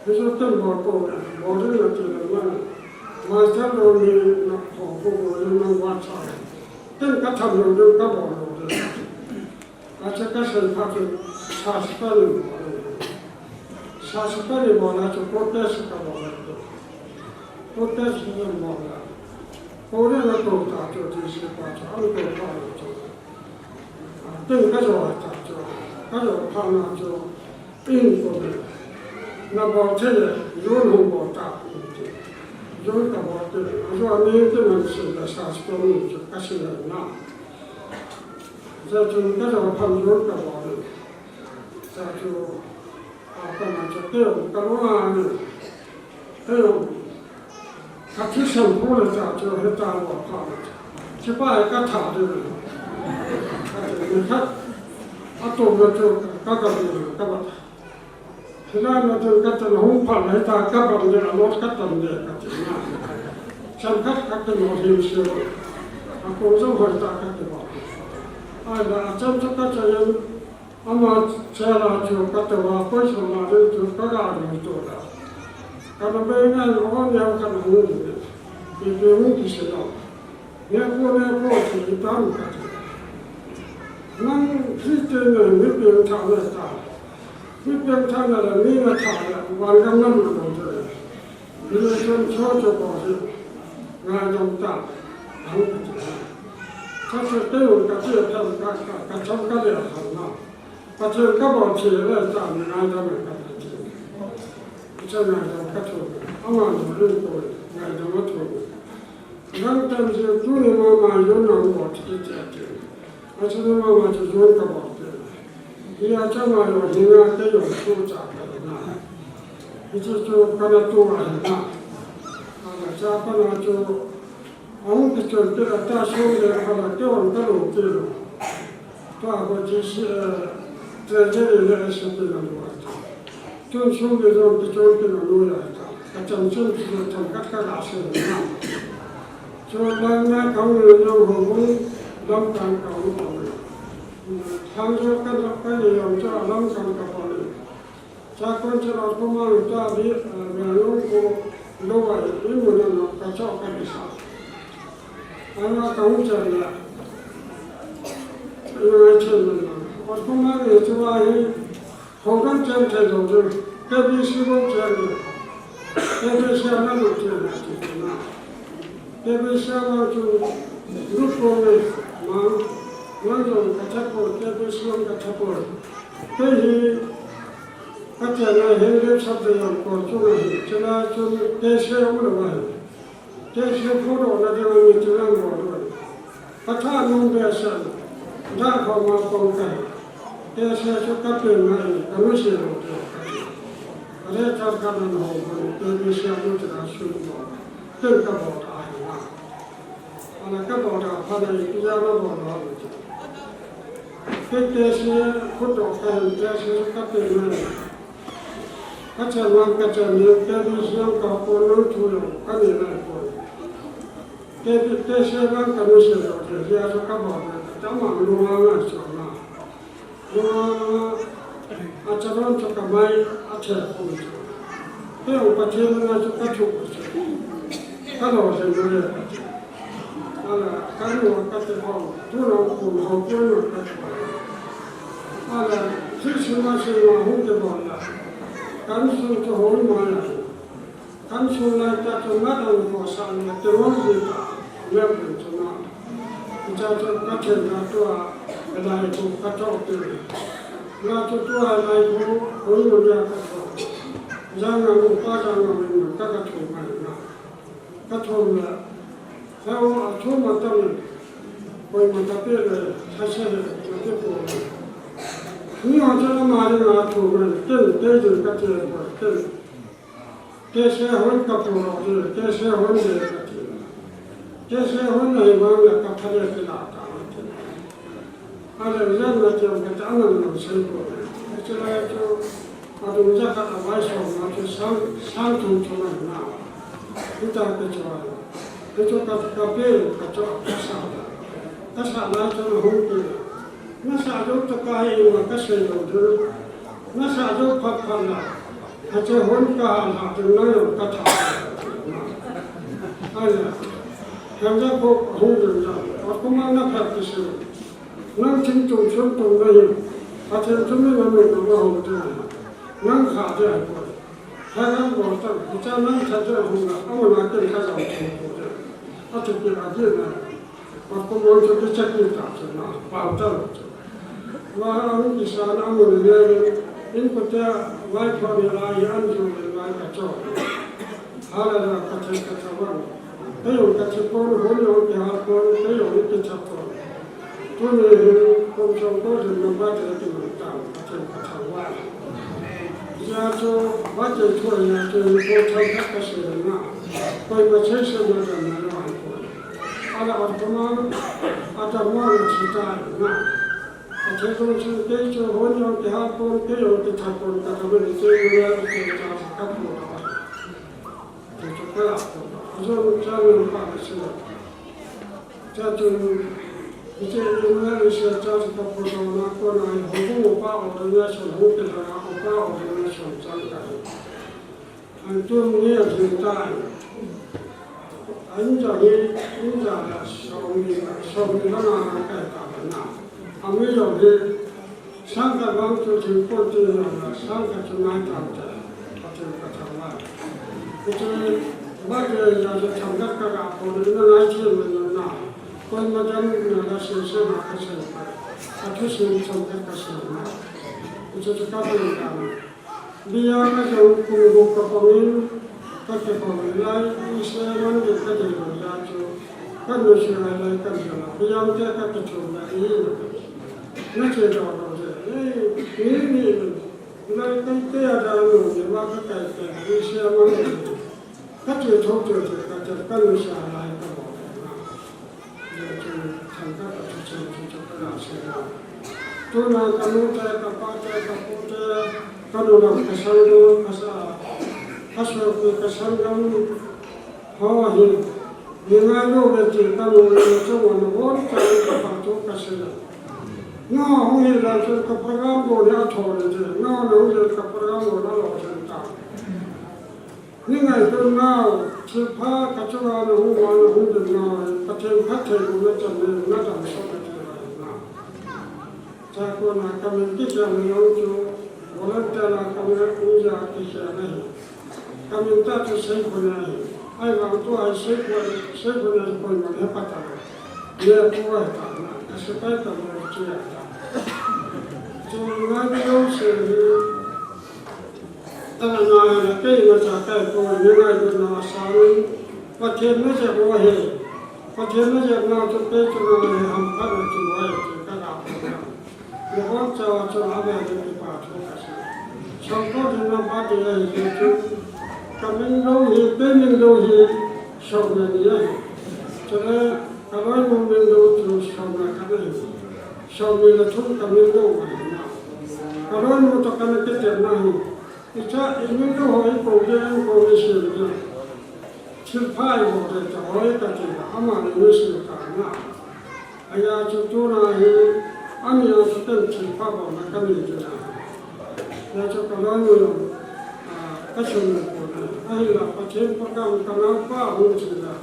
Hi so ten ba ko le. Bo ni na ti le ma. Ma cha lo ni na ko ko ko ni na wa cha. Ten ka tham lo ni ka ba lo le. Acha ka sei phat chun, sa sipani bol. Sa sipani bol a chu protest ka bol. Protest ni bol a. Ko ne na ko ta chu ti si pa chu, an ko pa chu. Tin ka jo ta chu. Ka jo pa na chu. In ko ne. Na bol che ne, yun hung bol ta. Yun ka bol te. A jo ni te man si la sa sipani chu ka si na. Za chu ka jo phan jo ka bol. Za chu a ka ma cha keo ka lo la ni. Keo ka thi sam ko le za chu he ta lo ka. Chi pa ka tha de. Ka de ni ka. Ato na chu ka ka bi ka ba. Hila na chu ka tan hung pha na ta ka ba le a lo ka tan le ka ti na. Chang khat ka ke lo hin si. A ko zo ho ta ka ke ba. Ai la a chang chu ka cha yan. Ama chela chu ka te wa ko so la le chu ka ga ni to la. Ka na be na lo ne ka na ni. Ni be mu ki se lo. Nepo, nepo, ti hi tam ka ti. Nang Christian na mi piengthah na ta. Mi piengthah na la mi na ta la, van gam na ma dong te. Mi na chon cho cho ko hi. Ngai dong ta. Ang ka ti. Ka se te u ka ti tham ka, ka, ka cham ka le tham na. Pathen ka bol thei le ta mi ngai dong ka ti. Ka ngai dong ka thu. Ama no rin ko ngai dong ma thu. Nang tan je tu ni mama yo na wo ti ti ti. A chu ni mama chu yo ka ba te. Hi a cha ma yo hi nga te yo chu cha ka na. Hi chu chu ka na tu a hi na. A na cha ka na chu. A hung ki chon te a ta so le ka na te on ka lo te lo. Tua ko chi si, eh, treasury le a si pi na lua. Tun sung le jong ki chon pi na lua ya ta. Ka cham chun ki chon cham kat ka la se na. Chon lang na ka hung le jong ho hung dam kan ka hung ka hung. Thang jo ka na ka le jong cho lam kan ka pa le. Cha kon cha ra ko ma lu ta bi, eh, na lung ko lo wa i mu na na ka cho ka ni sa. Ana ka hung cha la. Ina chen na na. Ot ko ma nge chu wa hi, hong kan chen chen lo chu. K B C ko chen na. K B C ana lo chen na chu na. K B C ana chu lu ko nge ma. Ma lo ka cha ko, K B C ka cha ko. Ke hi, ka cha na hin le cha de yang ko chu na hi. Cha na chu ke se u lo wa hi. Ke se photo na de mi chu lang lo lo. Ka tha nung be sa. Da ko ma kong ka. Ke se chu ka pe na hi, ka nu se lo ke. Ka le cha ka na ho ko, ke be se a lu cha su lo. Ke ka bo ta hi na. Ana ka bo ta pha na hi, ya na bo lo. Ke ke se photo ka hin ke se ka pe na hi. Ka cha na ka cha ni ke ni se ka ko lo chu lo, ka ni na ko. Ke, ke se na ka nu se lo, ke ya so ka ba na, ka ta ma lu ma na so na. Lu ma, a cha ron cho ka mai, a che ko cho. Ke o pa che na cho ka cho ko cho. Ka lo se no ye. Ala, ka nu ka te ko, tu lo ko, ho ko no ka cho. Ala, si si ma si ma hu ke ba la. Ka nu so cho ho ma ya. Kan sung lai ta chu ngat ang ko sa le te won ji ta le pun chu na. Cha chu ka chen na tua, ka lai ko ka chok te. Na chu tua lai ko, ko yu ya ka chok. Jang na mu pa jang na mu ka ka chu mai na. Ka chu na. Sa o a chu ma ta ni. Ko ma ta pe le, sa se le, ma te ko. Ni o cha na ma le na chu mai, te te ju ka che ko, te. Ke se hon ka pu lo ti, ke se hon de ka ti. Ke se hon nei mang la ka pha le ki la ta ti. A le le na ti ka ta na no se ko. Ke se la chu a du ja ka ta wai so ma chu sang, sang thum chu na na. Ni ta ke chu a. Ke chu ka, ka pe, ka chu ka sa. Ka sa la chu na hon ki. Na sa jo ta ka hi ma ka se lo de. Na sa jo phat phat la. Ka che hon ka ha la de na yo ka tha. Ai ya. Kan ja ko hon de na. Ko ma na phat ki se. Nang chin chung chun tung na hi. Ka chen chun na me na ma hon de. Nang kha de ai ko. Ka nang ko ta. Ka nang kha de hon na. A ma na ke ka ja ko de. A che ki a de na. Patpamon chu kichak ni ta chu na, pau ta lo chu. Wa ang kisa na mun le le, in ko te vai pha ni lai an ju le lai ka cho. Hala la ka che ka cha wan. Te yo ka che pon, hon yo ki ha pon, te yo ni ki cha pon. Tu ni hin, kon chong ko jin na ba te ki man ta, ka che ka cha wan. Ya chu, ba che chu ya chu, ko cha ka ka se na. Ko ma che se na na na ko. Ala ot ko ma, ata mo na chi ta na. Thei kong chu kei chu hon jong kihal pon, kei jong kithat pon, ka thei le kei jong le kei cha ka pon. Kei chu ka la pon. Jong cha nang pa ka si. Cha chu, hiche jong le se cha chu ka pon na ko na ho ko pa o na so ho ke la ko pa o na so cha ka. An tu ni a jin ta. An ja ni, in ja la so ni la, so ni la na na ka ta na. A mi lo ni, sang ka bang tu tin ko ti na na, sang ka tu na ta ta. Ka tu ka ta ma. Ku tu ba ke ya de chang ka ka ga ko ni na na ti ma na na. Ko ma jang na la se se ma ka se pa. Ka tu se chang ka ka se ma. Ku tu ka pe ka. Bia ka jong kum gup ka pang in, ka kipang lai, Israel man gei ka dei lo jeh chu, ka nusia lai lai ka jong, bia te ka kichom lai in, na che do lo je, eh, ni, ni, lai kai te a da lo je, wa ka kai te, Israel man gei, ka che tho che che, ka che, ka nusia lai ka lo. Tuna ka nu te, ka pa te, ka pu te, ka nu lam ka sang nu, ka sa, ka sopi, ka sanggam ho hi, ni ngai nu ve ti ka nu le chung wan von ka ka pa tu ka se le. No hung hi la chung ka program go le a tho le ti, no no le ka program go la lo chen ta. Ni ngaito nau, thilpha ka chunga na hung, na hung ding nau, Pathen phatthei umna chan le, na dam sot na thei lai na. Chua kona ka min kikhel na jong chu, volunteer a ka min a um ja kikhel na hi. Ka min ta chu Seikhona hi. Ahivang tua hi Seikho, Seikhona hi koiman he pa ta lo. Ye pu a ta na, ka sepai ka mo chu ya ta. Chu ngai jong se hi, Tana na kei na cha kai ko ni ngai ko na sa ni. Pathen na cha ko he. Pathen na cha na chu pe chu na he ham ka na chu wai chu ka na ko na. Ni ko cha wa chu a be ni pa chu ka sa. Chang ko ni na pa ti na he chu. Ka min lo he, pe min lo he. Chang na ni he. Chu na ka lo mo min lo chu chang na ka na he. Chang mi la chu ka min lo ma he na. Ka lo mo to ka na ke te na he. Icha, i min lo ho i ko ge, i ko ge si ge. Thilpha i ho ge, cha ho i ka ti la, ama ni ni si ka na. Aya chu tuna hi, ani a chu ten thilpha ba ma ka ni ti la. Ya chu ka lo ni lo, a, ka chun ni ko na. Ahi la, Pathen program ka na pa hu ti la.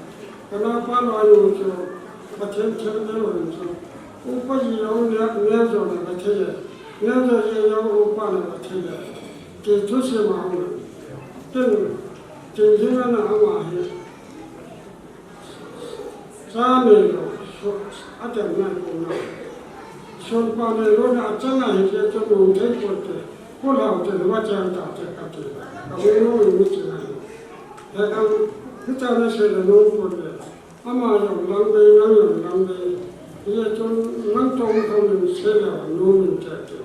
Ka na pa lo ni chu, Pathen thil ni lo ni chu. Upa ji lo ni, ni jo na ka thei. Ni jo ji lo upa na ka thei. Ti thu si ma hung. Tin, tin jing na ama hi. Sa ne lo, so, a tem na ko na. Son pa ne lo na a chang a hi je cho no thei ko te. Ko la te wa chang ta te ka te. Ka mo no mi ti na. He ka, ni ta na se le no ko le. Ama jong lang bei, nang jong lang bei. Hijeh chun nang tong tong in sei le nom in te te.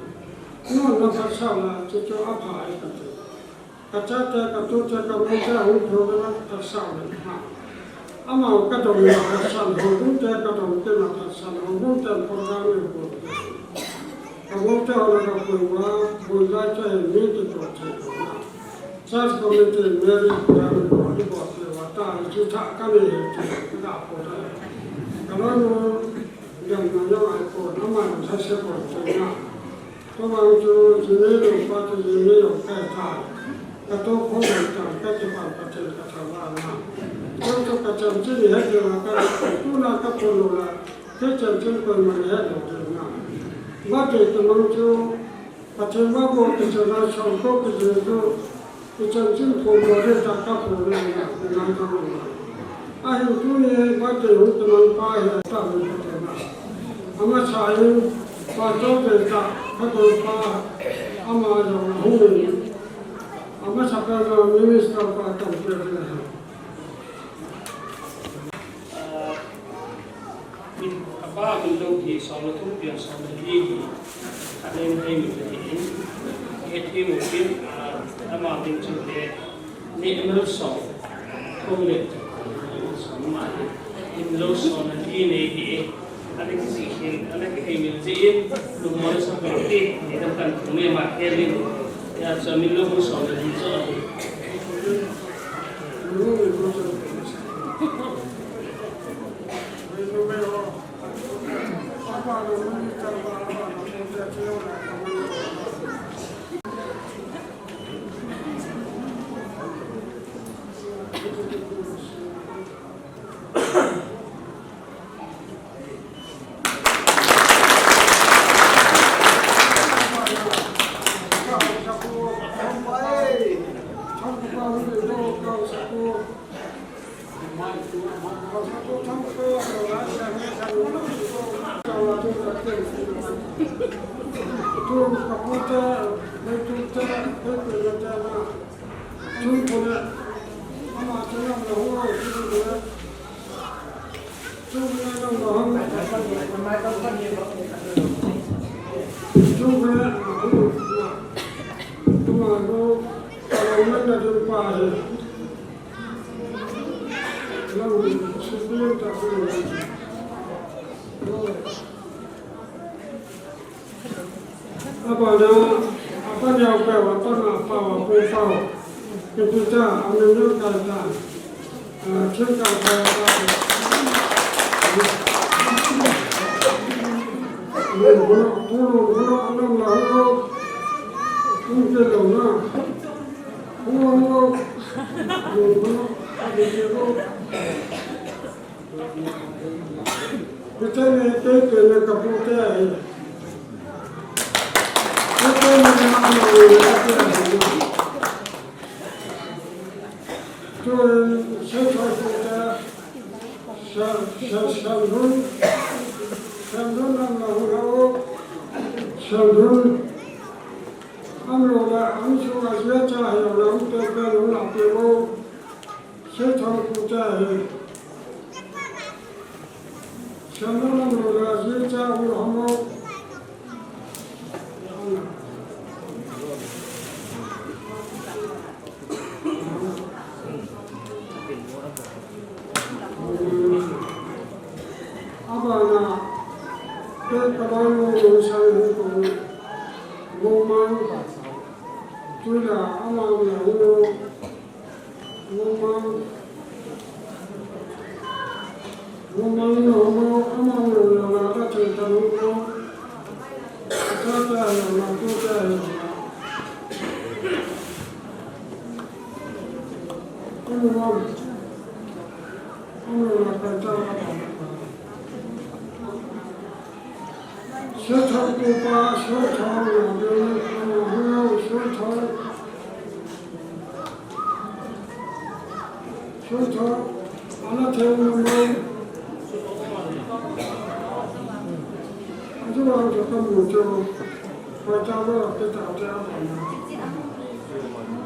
Nom na phatsah la, chu chu apha e ka ti. Ka chate, ka tute, ka mute, hung phu le na phatsah le ha. Ama ka dong na phatsah, houbung te ka dong te na phatsah, houbung te program le ko. Ka mute ho na ka pui wa, pui lai te mi te ko te ko na. Church committee Mary Kudami ko, i ko pe wa ta, i chi tha ka ni he ti, ka ko da. Ka lo nu, gam na yong ai ko, na ma sa se ko te na. To ma chu, ji ni lo pa chu, ji ni lo ka tha. Ka to ko ma ta, ka ti pa pa te ka tha wa na. Ko to ka cham chi ni he ti wa ka, tu na ka ko lo la, ka cham chi ko ma ni he lo te na. Ma te to ma chu, Pathen vahboh kichai na, songkho kijih chu, kichanchin phumo le ta ka phu le na, na ka phu le. Ahin tuni birthday hung kimang pa hi ta hung Pathen a. Amasa in, Pastor Beta, ka to pa, ama jong hung in. Amasa pa na minister pa tam pe le. Ah, min, apa min lo hi, som le thum pian som le li hi, a nem thei min le hi in, he thei mu pin, ah, ama min chu le, ne em lo som, thum le, som ma le, in lo som le li ne hi, Ana kisih khen, ana kihei mil jeh in, lungmon a support ti, idam kan thum e ma khen in, ya cha min lo hung som le hung cha. Abana, abana, abana, abana, abana, abana, abana, abana, abana, Tuin Seithang pute, Sel, Sel, Selrun, Selrun lam la hung hao, Selrun, amlo la, amsunga jia cha hio la, umte pen hung la pe mo, Seithang pute hi. Selrun amlo la, jia cha hung la hamo. Abana, kei kaloi mo mo sang hi ko mo mang, tuila amang la mo, mo mang. Mumang no mo, amang no na na ta chen ta no mo. Ta ta no na tu ta no na. Amang. Amang na ta ta na ta. Sethang pupa, Sethang na de, amang no Sethang. Sethang, ana thei mo mo. Ajo ang jo kamu jo. Pai ta lo ke ta te a pa na.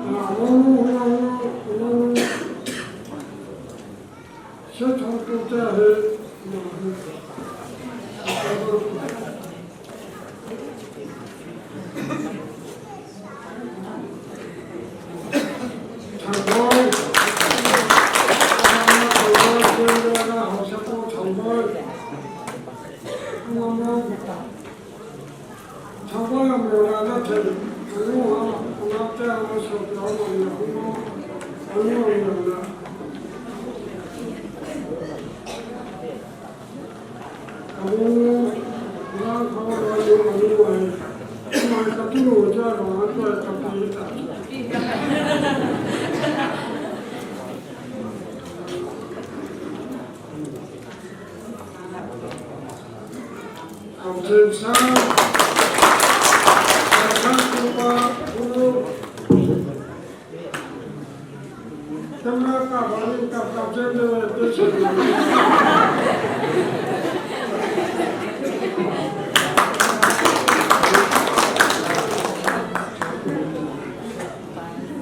A, mo mo mo mo mo. Sethang pupa he. Thangboi. Thangboi, Thangboi amlo la na thei. Anu ha, anu te ha, so te ha, anu ha, anu ha. Camera ka bani ka ka chen de te chen.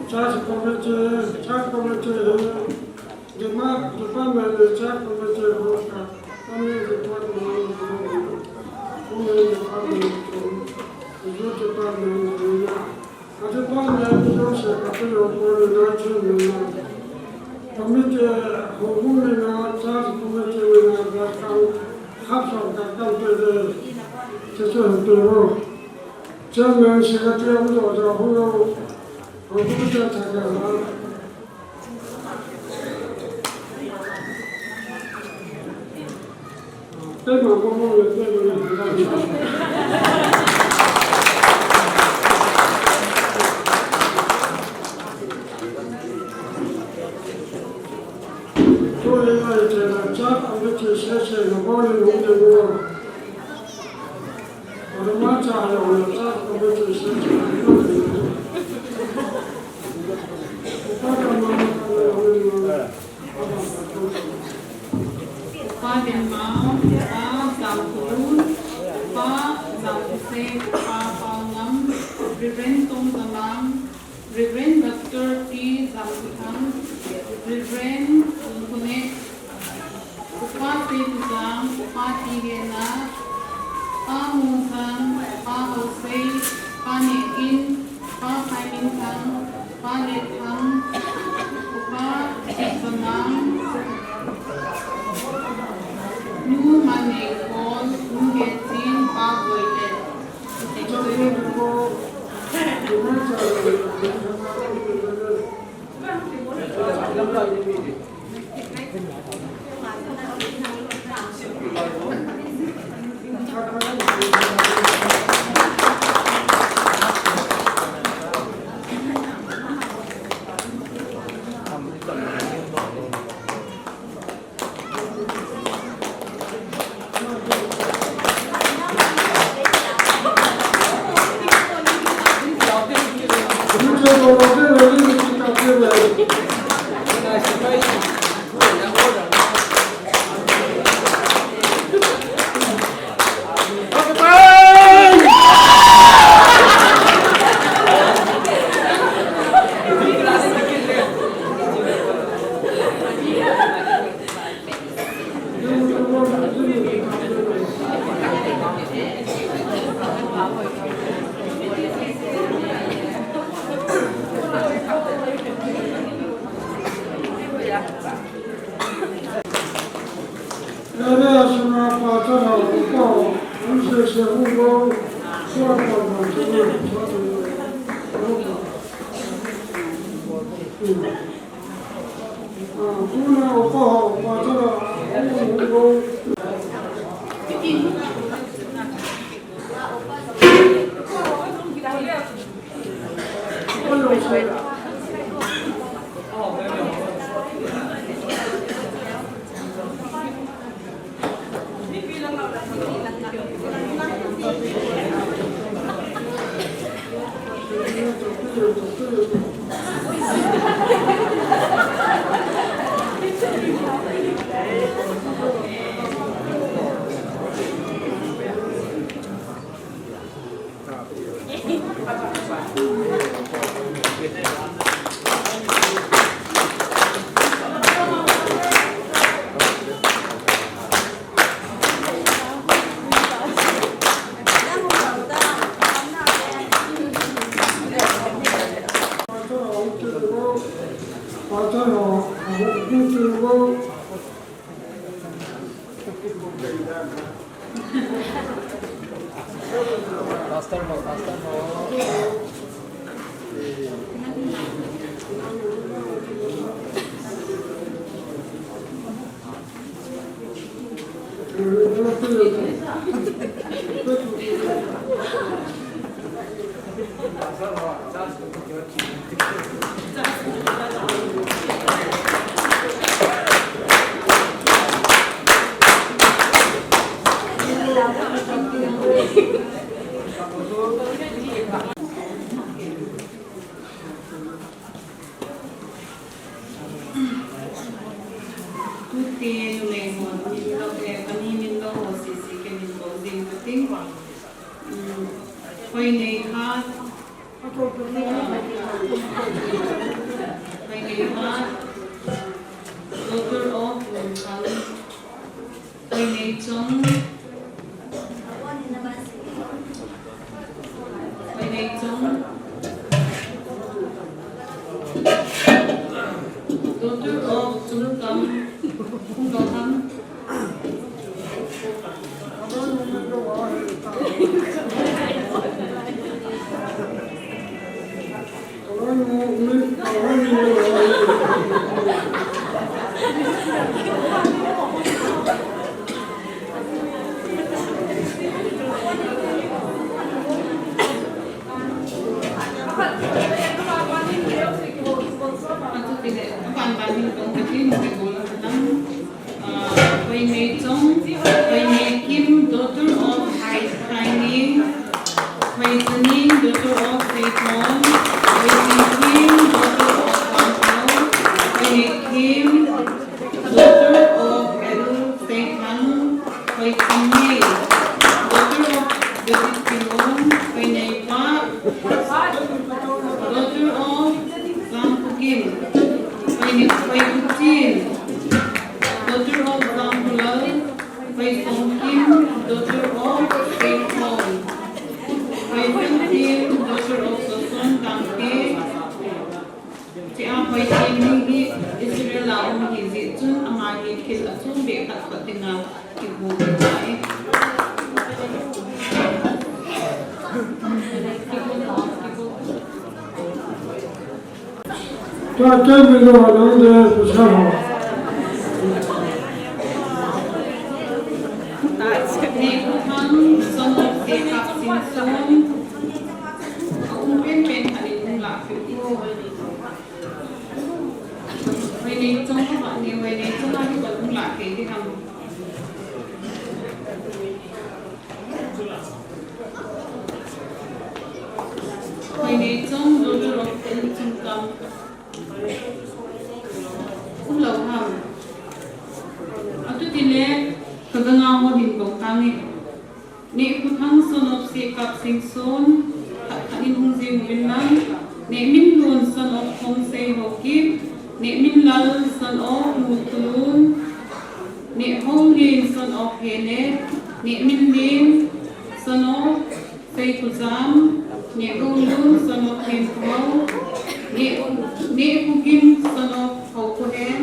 Church committee, church committee, dema-, department, church committee, host ka, kami department, kami department, youth department, Ati pa le ni jong se ka pe lo ko ni na che ni na. Committee, houbung ni na, church committee ni na, blood count, Khap song ka kam pe de. Che che pe ro. Chairman, secretary, um, jo, jo, hu, hu, hu, hu, cha, cha, cha, ha. Pe ma, mo, mo, pe ma, mo, mo. Ko le ngai che na cha, a ve che se se na bo le mo le mo. Ko le ma cha le mo cha, a ve che se se na bo le mo. Ko pa ka ma ma ka le mo le mo. Upa Denmao, Upa Zalkhulun, Upa Zalkhusei, Upa Paongam, Reverend Tongzalang, Reverend Doctor T Zalkhuthang, Reverend Lungkhuneh, Upa Seithujang, Upa Tihena, Pa Mungthang, Pa Haosei, Pa Nehgin, Pa Phaiminthang, Pa Letthang, Upa Sonang, Nu Maneikol, Nu Hechin, Pa Boilet. Pastor ho, pastor ho. Tute numei ho, min lo, eh, ani min lo ho sese kahin kou jing kating. Hmm, Hoinei Hat, Hoinei Hat, daughter of Lungthang. Hoinei Chong. Hoinei Chong. Daughter of Chungkam. Chungkam. Hoineichong, Hoineikim, daughter of Hai Thaining, Hoichaning, daughter of Seithon, Hoineikim, daughter of Wangpao, Hoineikim, daughter of Elu Seithang, Hoichannei, daughter of Judith Kilon, Hoineipa, daughter of Zangpukim, Hoinei, Hoipuchin, daughter of Zangpulal, Hoisongkim, daughter of Seithon, Hoipukim, daughter of Soson Tangte, Chea Hoikim hi Israel a um ahi jeh chun ama hi thil achom beh khat khut dinga kihou ahi. Tua ken min lo nang le pusa ho. Neikhuthan son of Sekap Singson. A um penpen khat in hung lah kit u. Hoineichong kha ni, Hoineichong a hi koi hung lah kei ding ham. Hoineichong, daughter of Elu Chungkam. Umlou ham. Atutile, ka ganga ho hin kong tange. Nehkhuthang son of Sekap Singson, khat khat in hung jing uvin lang. Nehminlun son of Khongsei Haokip, Nehminlal son of Mukhulun, Nehhoulin son of Hene, Nehminlin son of Seikhujam, Nehgoulun son of Henkhou, Neh, Nehkhugim son of Haokhohen,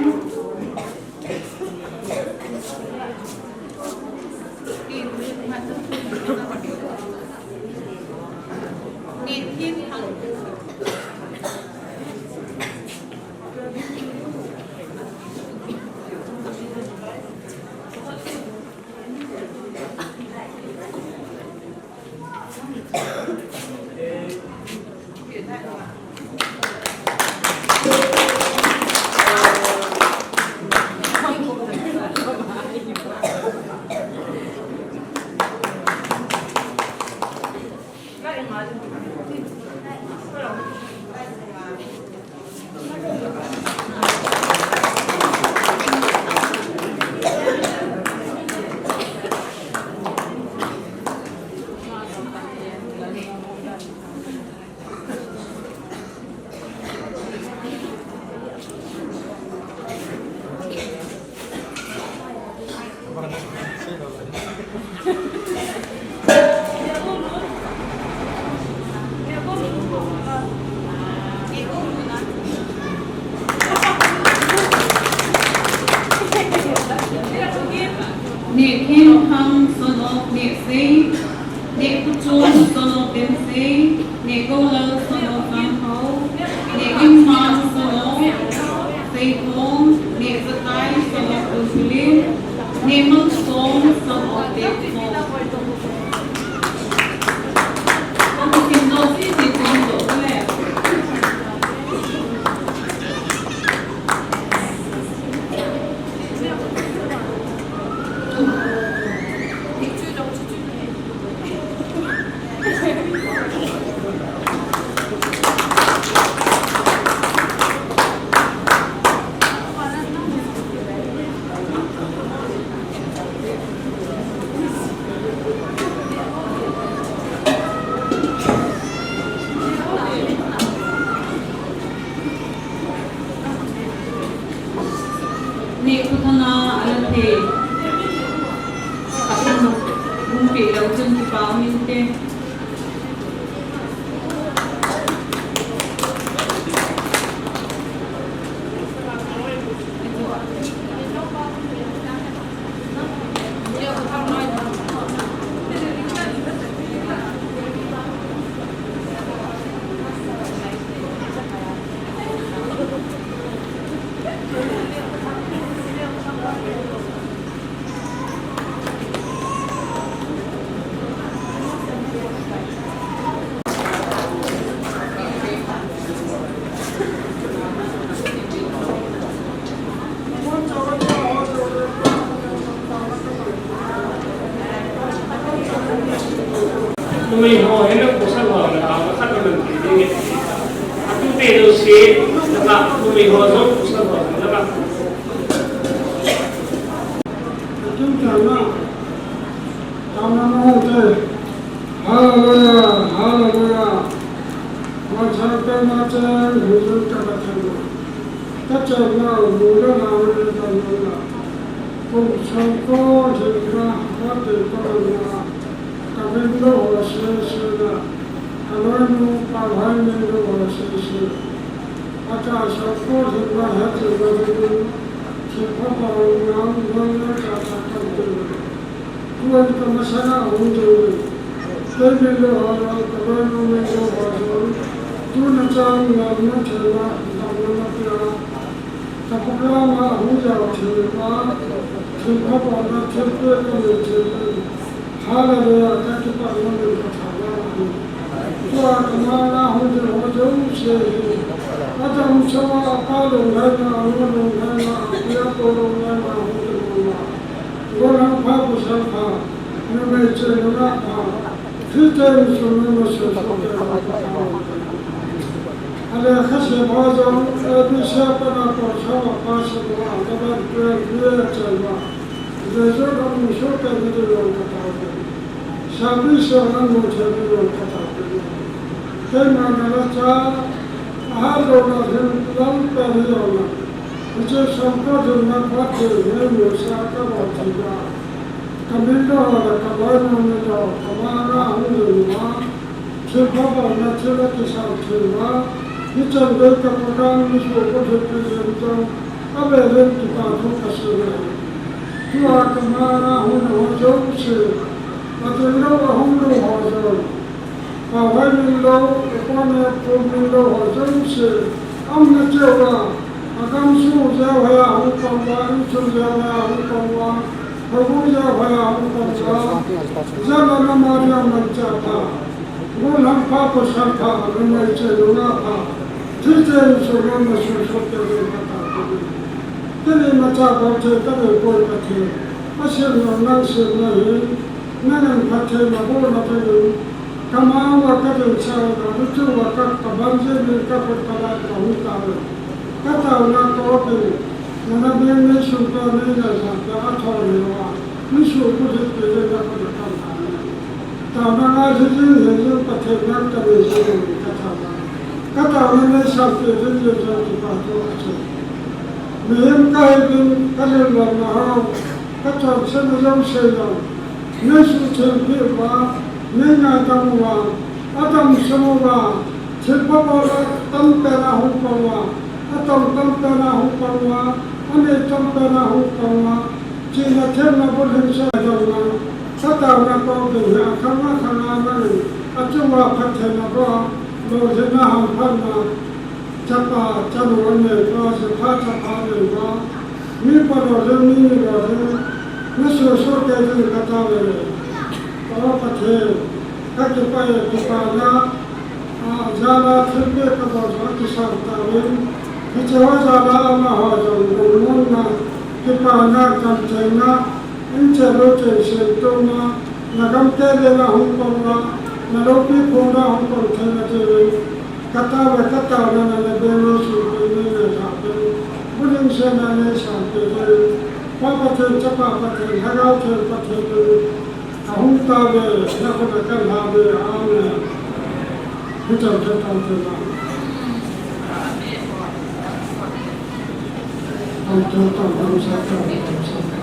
Nehkhenthang son of Nehsei, Nehkhuchon son of Densei, Nehgoulal son of Zangkhou, Nehgimman son of Seithong, Nehzakai son of Tunkulin, Nehmalsong son of Densong. Nehkhuthang a ala thei. Ka um, umpi lou chun kipa um inte. Hallelujah, hallelujah. Machang pe machang, hujun ka ka thang. Ka chang na, mu na na, mu na na, mu na. Kum chang ko, jin na, ko te ko na. Ka min lo ho se se na. Ka lo nu, ka hai min lo ho se se. Ata sa ko thei ba ha thei ba thei ba. Thei pha pha ong yang, yang yang cha cha kan thei ba. Tuan ka masanga hung thei ba. Thei ba lo ha yang, ka lo nu me lo ha yang. Tu na cha na na thei ba, na na na pia. Ka pha ka ma hung ya thei ba. Thei pha pha na thei pe ka me thei ba. Hallelujah, ka kipah na min ka thangvah na. Tua ka manga hung ding ho jouse hi. Adam chunga apa lunglhaina, anu lunglhaina, api apo lunglhaina hung ding ho ma. Gollhang pha, pasal pha, numei chenu nga pha. Christian sung nung ma su su ke ma pha. Ale kha se ma jong, A B C a pana ko sa ma pa se ma, ka ban tuan, ye chen ma. Jesu ka mu so ka ni lo ka ta ke. Sabi so na mu che ni lo ka ta ke. Keima na la cha, a ha lo na hin lam ta ni lo na. Hiche song ko din na phat ke ni mu sa ka ba ti ba. Ka min lo la ka ba nu ni lo, ka ma na hu ni ma. Thil pha pha na thil a kisam thil na, hichan gei ka program ni su ko thil pi jen jong, a ve len kipa thu ka sei e. Tua ka ma na hun ho jouse, a tel lo a hung lo ho jong, pa vai min lo, e pa na pu min lo ho jouse, am na cheu a, a kam su jeu hoi a hung pang uva, in chung jeu hoi a hung pang uva, Houbung jeu hoi a hung pang uva, jana na Maria manchah pha, gollhang pha, pasal pha, numei chenu nga pha, thi chenu sung nung ma su su te ve ka ta te ve. Kei ni ma cha bol the ka ve poi ka the, a sim nung nang sim na hi, na nang pha the na bo na te ve, ka ma uva ka ve cha na, lu chu uva ka, ka ban je ve ka khut ka la ka hu ta ve. Ka tauna ko ve, Nana beng nei sung to nei na sa ta a thon ni wa. Ni su ku thit pe le na ko ta na. Ta na nga thit jing he jing Pathen nang ta nei jing ni ka ta na. Ka ta na nei sa pe jing ye jing ki pa to a che. Mihem ka he bin ka le lo na ha. Ka chon se na jong se lo. Nei su chen pi uva, nei ngaidam uva, atam sung uva, thil pha pha la tam pen a hung pang uva, atam tam pen a hung pang uva, anei tam pen a hung pang uva, chihna themna bulhing se dong na, ka tauna ko ding hi akhang akhang a nang in, achunga phatthei na ba, lolhinna hamphatna, Chapa, chanu anei uva, chapa, chapa anei uva. Mi pa lolhing, mi ni lolhing. Na su su te ding ka tao e. O Pathen, ka kipah e, kipana. A, jana thilpeh ka bol jong kisang tauvin. Hiche ho jana amaho jong lungmonna, kipana, kamtheina, in che lo che se tona, na gam te le na hung pang uva, na loupi phong na hung pang theina te le. Ka tao le, ka taona na le beng nei su pe nei le ja pe. Bulhing sena nei san pe le. Pa Pathen, Chapa Pathen, Lhagao Theng Pathen le. Ka hung tao le, na khut a ka lha le. Amen. Hicham khat tao te na. Am tao tao, am sa tao, am sa tao.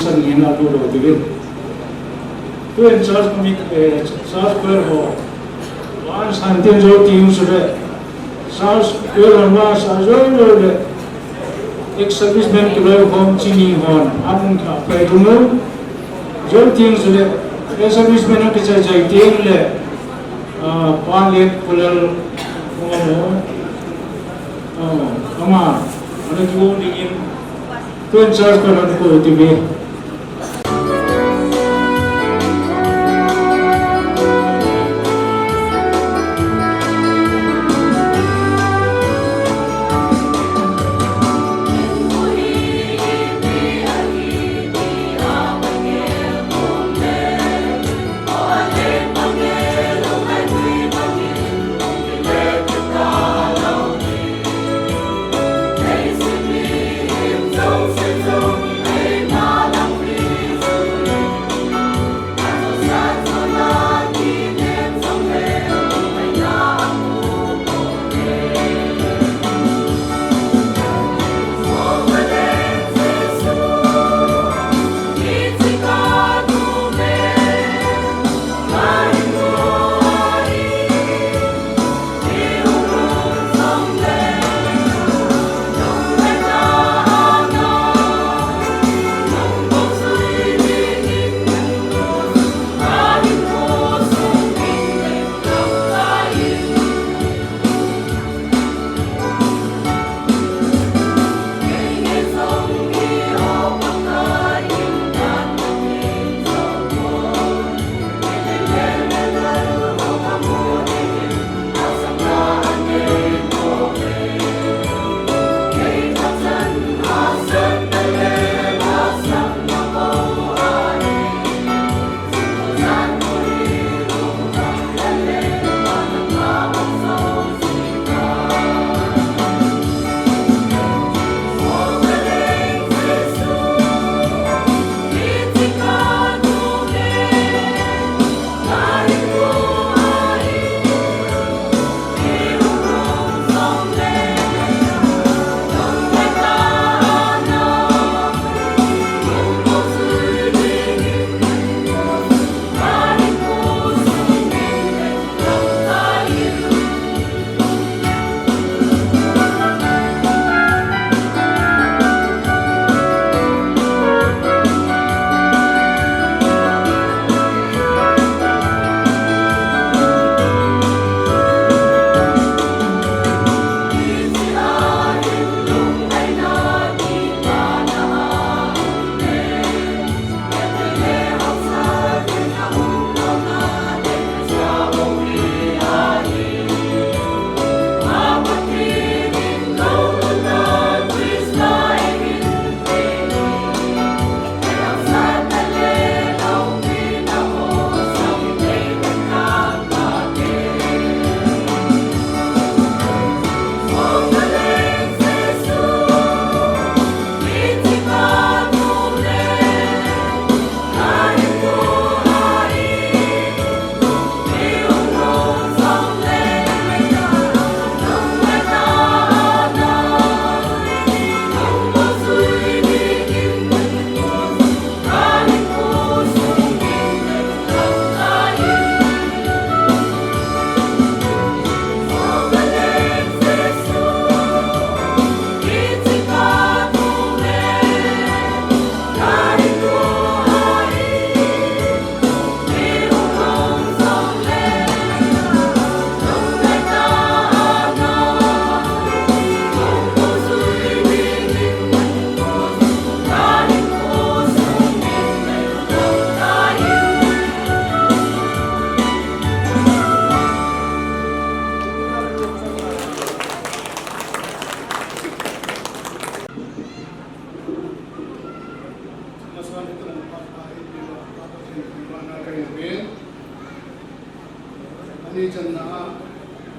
Sangin a tu lo tivin. Tun church committee, eh, church choir ho. Wan san tin jo ting su le. Church choir ho ma sa jo jo le. Ex serviceman tu lo hom chini hon. Amun ka pai tu no. Jo ting su le. Ex serviceman ki chai chai ting le. Ah, pa le kulal. Mo mo. Ah, ama. Ana ki wo dingin. Tun church choir ho ko tivin.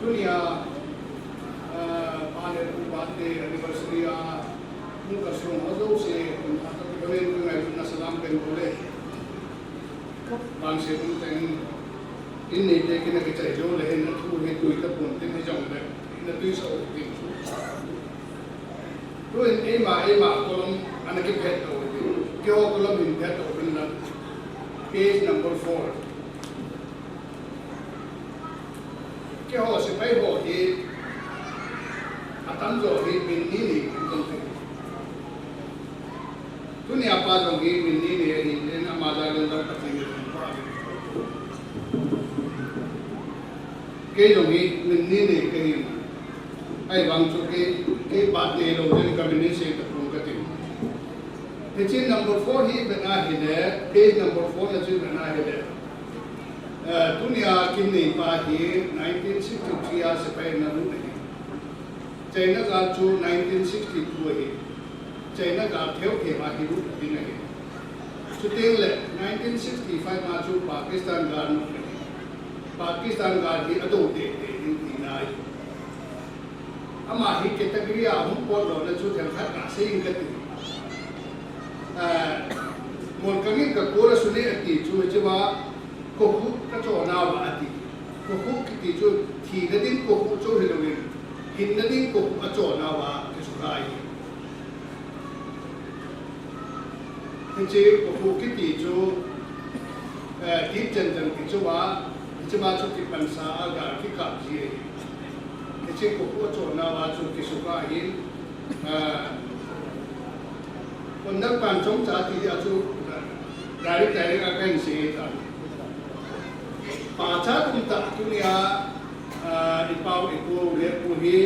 Tunia, ah, pa le pu birthday anniversary a, hung kasong ho jouse, kum khat a kipanin kangailutna salam kahin bol e. Vangset umtah in, in neite kina kichai jou le hin athu hi tui tapon tin hijongle, ina tuisah u tin. Tuin eima, eima column ana kiphet u tin. Keiho column hin phet u tin la. Page number four. Keiho sepai ho hi, atamjo hi min ni ni kin tong te. Tunia pa jong hi min ni ni ahi, len ama jal in jong Pathen in thangvah in. Kei jong hi min ni ni kahi. Ahivang chu kei, kei birthday lou jeh in ka min ni sei tapon kati. Hiche number four hi vet a hile, page number four na chu vet a hile. Eh, tunia kin neipa hi nineteen sixty-three a sepai in alut ahi. China gal chu nineteen sixty-two ahi. China gal theu theu a hi lut ding ahi. Chuteng le nineteen sixty-five a chu Pakistan gal nung ahi. Pakistan gal hi adou deh deh ding tina ahi. Ama hi category a hung pot louna chu themkhat kasei inge kati. Eh, Molkangin ka kol a sune ati chu, hichea kokhuh kachon nauva ati. Kokhuh kiti chu thina ding kokhuh chu hilouvin, hinna ding kokhuh achon nauva kisukha ahi. Hiche kokhuh kiti chu, eh, dip chan chan kichu a, hichea chu kipansa a gal kikap ji ahi. Hiche kokhuh achon nauva chu kisukha ahin, eh, conductor chomcha ti a chu direct direct a kahin sei tan. Pachat umtah tunia, ah, ipa u ipu le pu hi,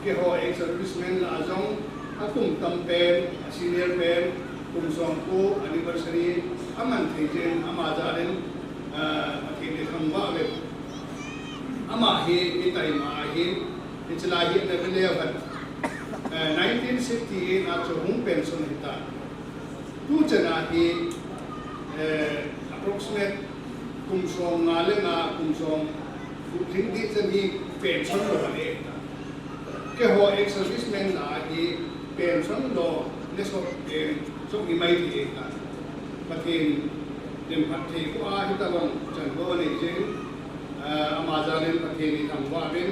keiho ex-serviceman lah a jong, akum tam pen, a senior pen, kum somko anniversary aman thei jeh in ama jal in, ah, Pathen in thangvah uve. Ama hi, mi taima ahi, hiche lai hi ana ve leu hen, eh, nineteen sixty-eight a chu hung pension ahitan. Tuchan a hi, eh, approximate kum som nga le nga, kum somgup lhing ding chan hi pension lou ahi ta. Keiho ex-serviceman lah a hi pension lou le sot pen sot hi mai thei ta. Pathen in phatthei boh a hitabang chan bou anei jeh in, eh, ama jal in Pathen in thangvah uvin.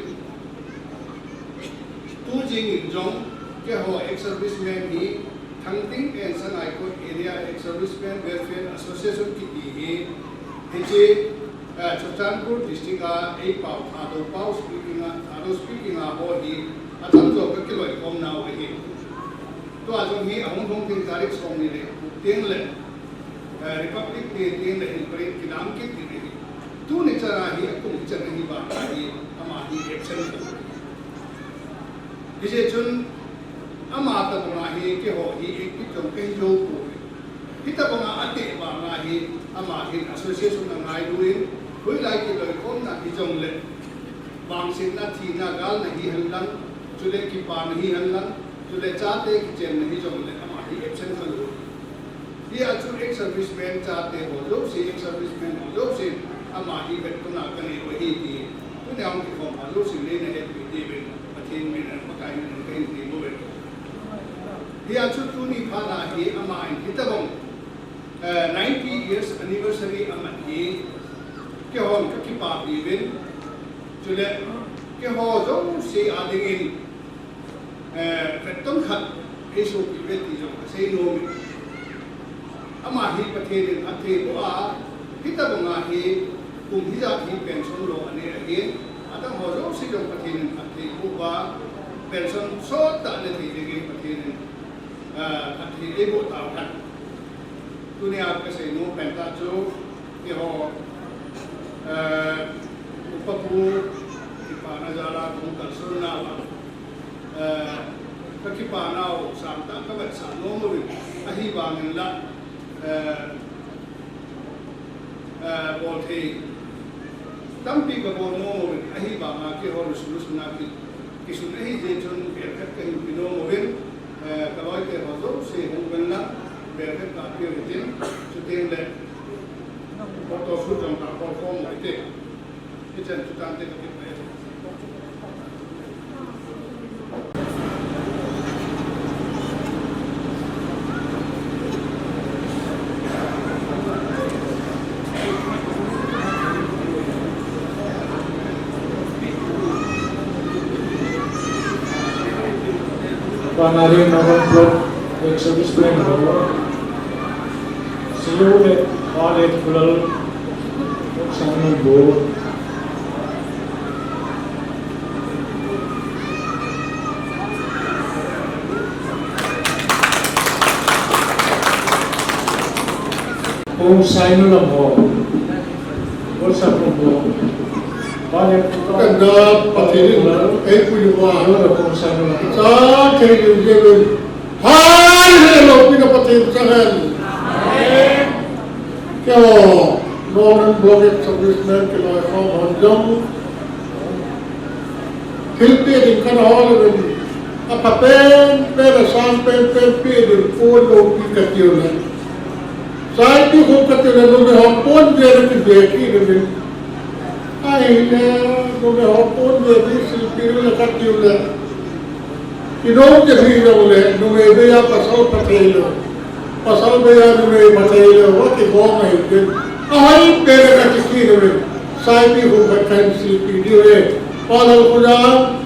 Tu jing in jong, keiho ex-serviceman hi, Thangting and Sangaikot Area Ex-Servicemen Welfare Association kiti hi, hiche, eh, Churachandpur District a eipao Thadou pao speaking a, Thadou speaking a ho hi, atamjo kakiloikhom nau ahi. Tua jong hi ahung hung ding tarik somni le gup teng le, eh, Republic Day teng le hin parade kilam kit ding ahi. Tuni chan a hi akum hichan ahi vang a hi ama hi absent ahi. Hijeh chun ama tabang a hi keiho hi active jong kahi jou pouve. Hitabang a ateh vang a hi ama hin association angailu in, hoilai kiloikhomna hijongle, vangsetna, thina, galna hihen lang, chule kipana hihen lang, chule chate kichenna hijongle ama hi absent khalou. Hia chu ex-serviceman chate ho jouse, ex-serviceman ho jouse, ama hi vetkona kanei u ahi ti. Tunia hung kikhom ho jouse neina hetpi diuvin, Pathen min in, Pakai min in kahin tem uve. Hia chu tuni phat a hi ama in hitabang, eh, ninety years anniversary aman hi, keihon kakipapi uvin, chule keiho jouse a dingin, eh, vetkon khat eisopi uve ti jong kasei nom e. Ama hi Pathen in phatthei boh a, hitabang a hi kum hijat hi pension lou anei ahin, adang ho jouse jong Pathen in phatthei boh uva, pension sottah ne thei dingin Pathen in, eh, phatthei eiboh tauhen. Tunia kasei nom pentah chu, keiho, eh, upa pu, kipana jal a kahung kalsonnau a, eh, kakipanau sangtah kavetsah nom uvin, ahivangin la, eh, eh, bolthei tampi kabol nom uvin, ahivanga keiho resolution a ki, kisun ahijeh chun velkhat kahin pe nom uvin, eh, kaloite ho jouse hung uvin lang, velkhat kapeh u hitin, chuteng le photo shoot jong kakhol khom u hite. Panari Nagan Plot, ex-serviceman ho, C E O le, Alex Kulal, Sangnu Bo. Kong Sainu lam ho. Kong Sainu lam ho. Bale Kanda Patini, ei pui wa. Kong Sainu lam. Sa kei ni je. Hallelujah, pina Patini sa hen. Keo, Northern Block ex-serviceman, keo, hon hon jong. Thil pe ding kana hol uvin. Apha pen pen, asang pen pen pe ding, pon loupi katiu le. Saipi khu katiu le, numei ho pon ve le kive kit uvin. Ahile, numei ho pon ve ding silpi le katiu le. Inom te hi jong le, numei beiya pasal pha thei lou. Pasal beiya numei pha thei lou, va kibol mai te. Ahoi pe le kati kit uvin. Saipi khu khat kahin silpi diu ve. Palal khu jong.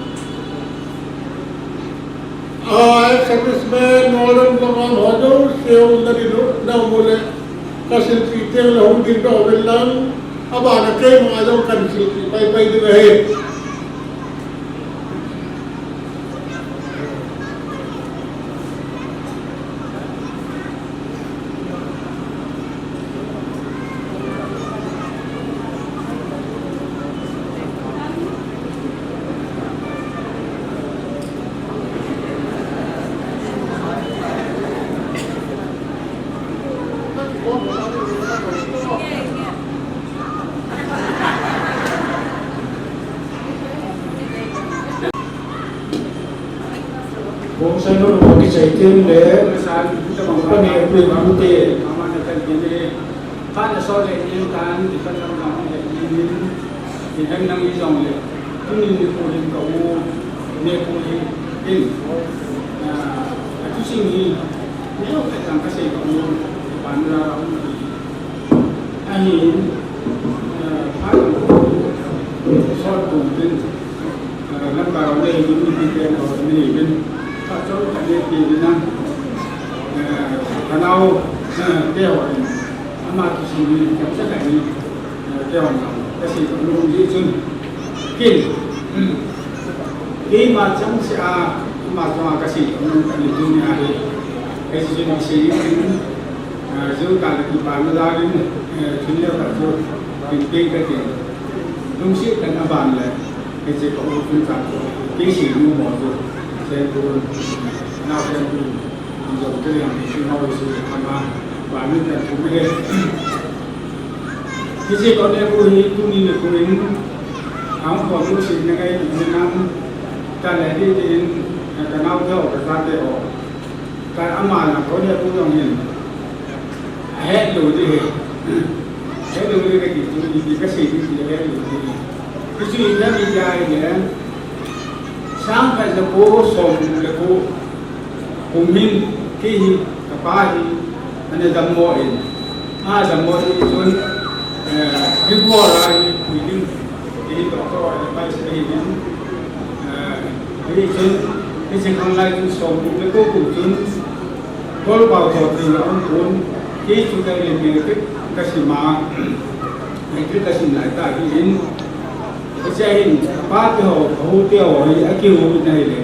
A, ex-serviceman, Northern Block a ho jouse umna ding u, nau mu le. Kasilpi teng le hung ding doh uvin lang. Abana keima jong kahin silpi pai pai ding ahi. Bonsai no lo kichai teng le, pani apui pute. Kana so le yin tan, di ka tam jang le yin, di nang nang i jong le. Tuni nikho hin ka u, nikho hin, in. Ah, atu sing hi, neo ka tang ka sei ka u, pan ra u. Ahin, eh, phat sot kum tin, eh, lamkai le yin ni pi pen ho ni yin. Phat sot ka ni pi ni na. Eh, ka nao, eh, te ho ni. Ama tu si ni, ka sa ka ni. Eh, te ho na. Ka si ka lu ni chun. Kin. Keima chang se a, ama chang a ka sei, ka ni tuni a hi. Ka sei ni sei ni, ah, ju ka le ki pa na la ni, eh, tuni a ka ju, kin pe ka ti. Lungset tah a ban le, ka sei ka u tun chang ko. Ka sei nu mo ju, sei ko, na sei ko. Jong te yang si mau si ama, ba ni ta tu me. Hiche kone ko hi tuni nikho hin, ang ko mu si na ngai ni nam, ta le ni tin, ka nao te ho, ka sa te ho. Ka ama na kone ko jong hin. Ahe lo di he. He lo di ka ki tu ni ka si ni he lo di. Ki si na ni ya ni. Sang khat le ko, som le ko, kum hin, kei hi, ka pa hi, ana dammo in. A dammo in chun, eh, Big War a hi, pui ding, kei hi doctor a hi, pai se hi ding. Eh, hi chun, hiche khanglai chun som kum le ko kum chun, Golpao tho teng a um pon, kei chu ka len len ka sim a, matric ka sim lai tah hi in, hiche hin, ka pa te ho, ka hu te ho hi, akihu in ahile,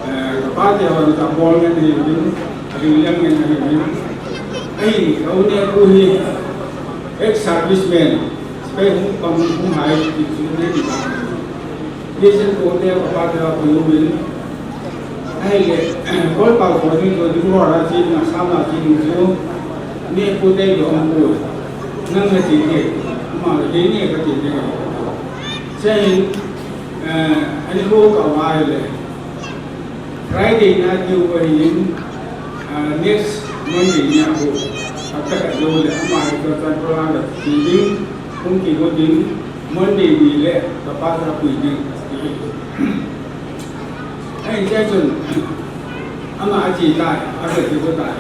eh, ka pa te ho hi, ka bol ngen ahi in, ka ring liang ngen ahi in, ahin, ka u Nepu hi, ex-serviceman, Spain hung pang hung hai ti chu nei ti ba. Ni sen ko te ka pa te ka pu yu min. Ahile, Golpao ko ni ko di ko ra chi na sa na chi ni chu. Ni ko te ko hung ko. Nang na chi ni. Ma le ni ka chi ni. Sen, eh, ani ko ka wa le. Friday na diu ko hin, ah, next Monday ni a ko. Ata ka diu le ama ko tan ko la ti ding, hung ki ko ding. Monday ni le kapa chu apui ding. Ahin chun ama ache tai, ache tai.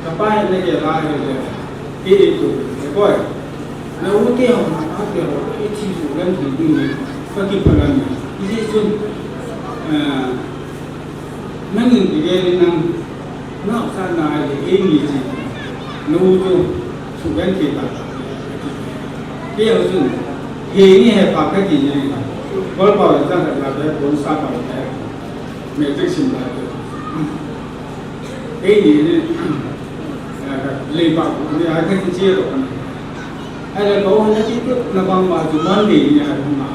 Kapa hin nagel a ahile, kei eitou, koi. Na u te ho, na pa te ho, ithi chu len thei ding ni, kakipah lhon e. Hijeh chun, eh, nangin kigel in nang, naocha na ahile, eini chu, na u chu, suhgenthei ta. Kei ho chun, he ni he pa kati ni, bol pa le chang ka la be, bon sa pa le, me te sim la. Eini ni, eh, leipa khu ni, a kati che lo. Ahile, ko na chi tu, na bang ma chu Monday ni a hung a.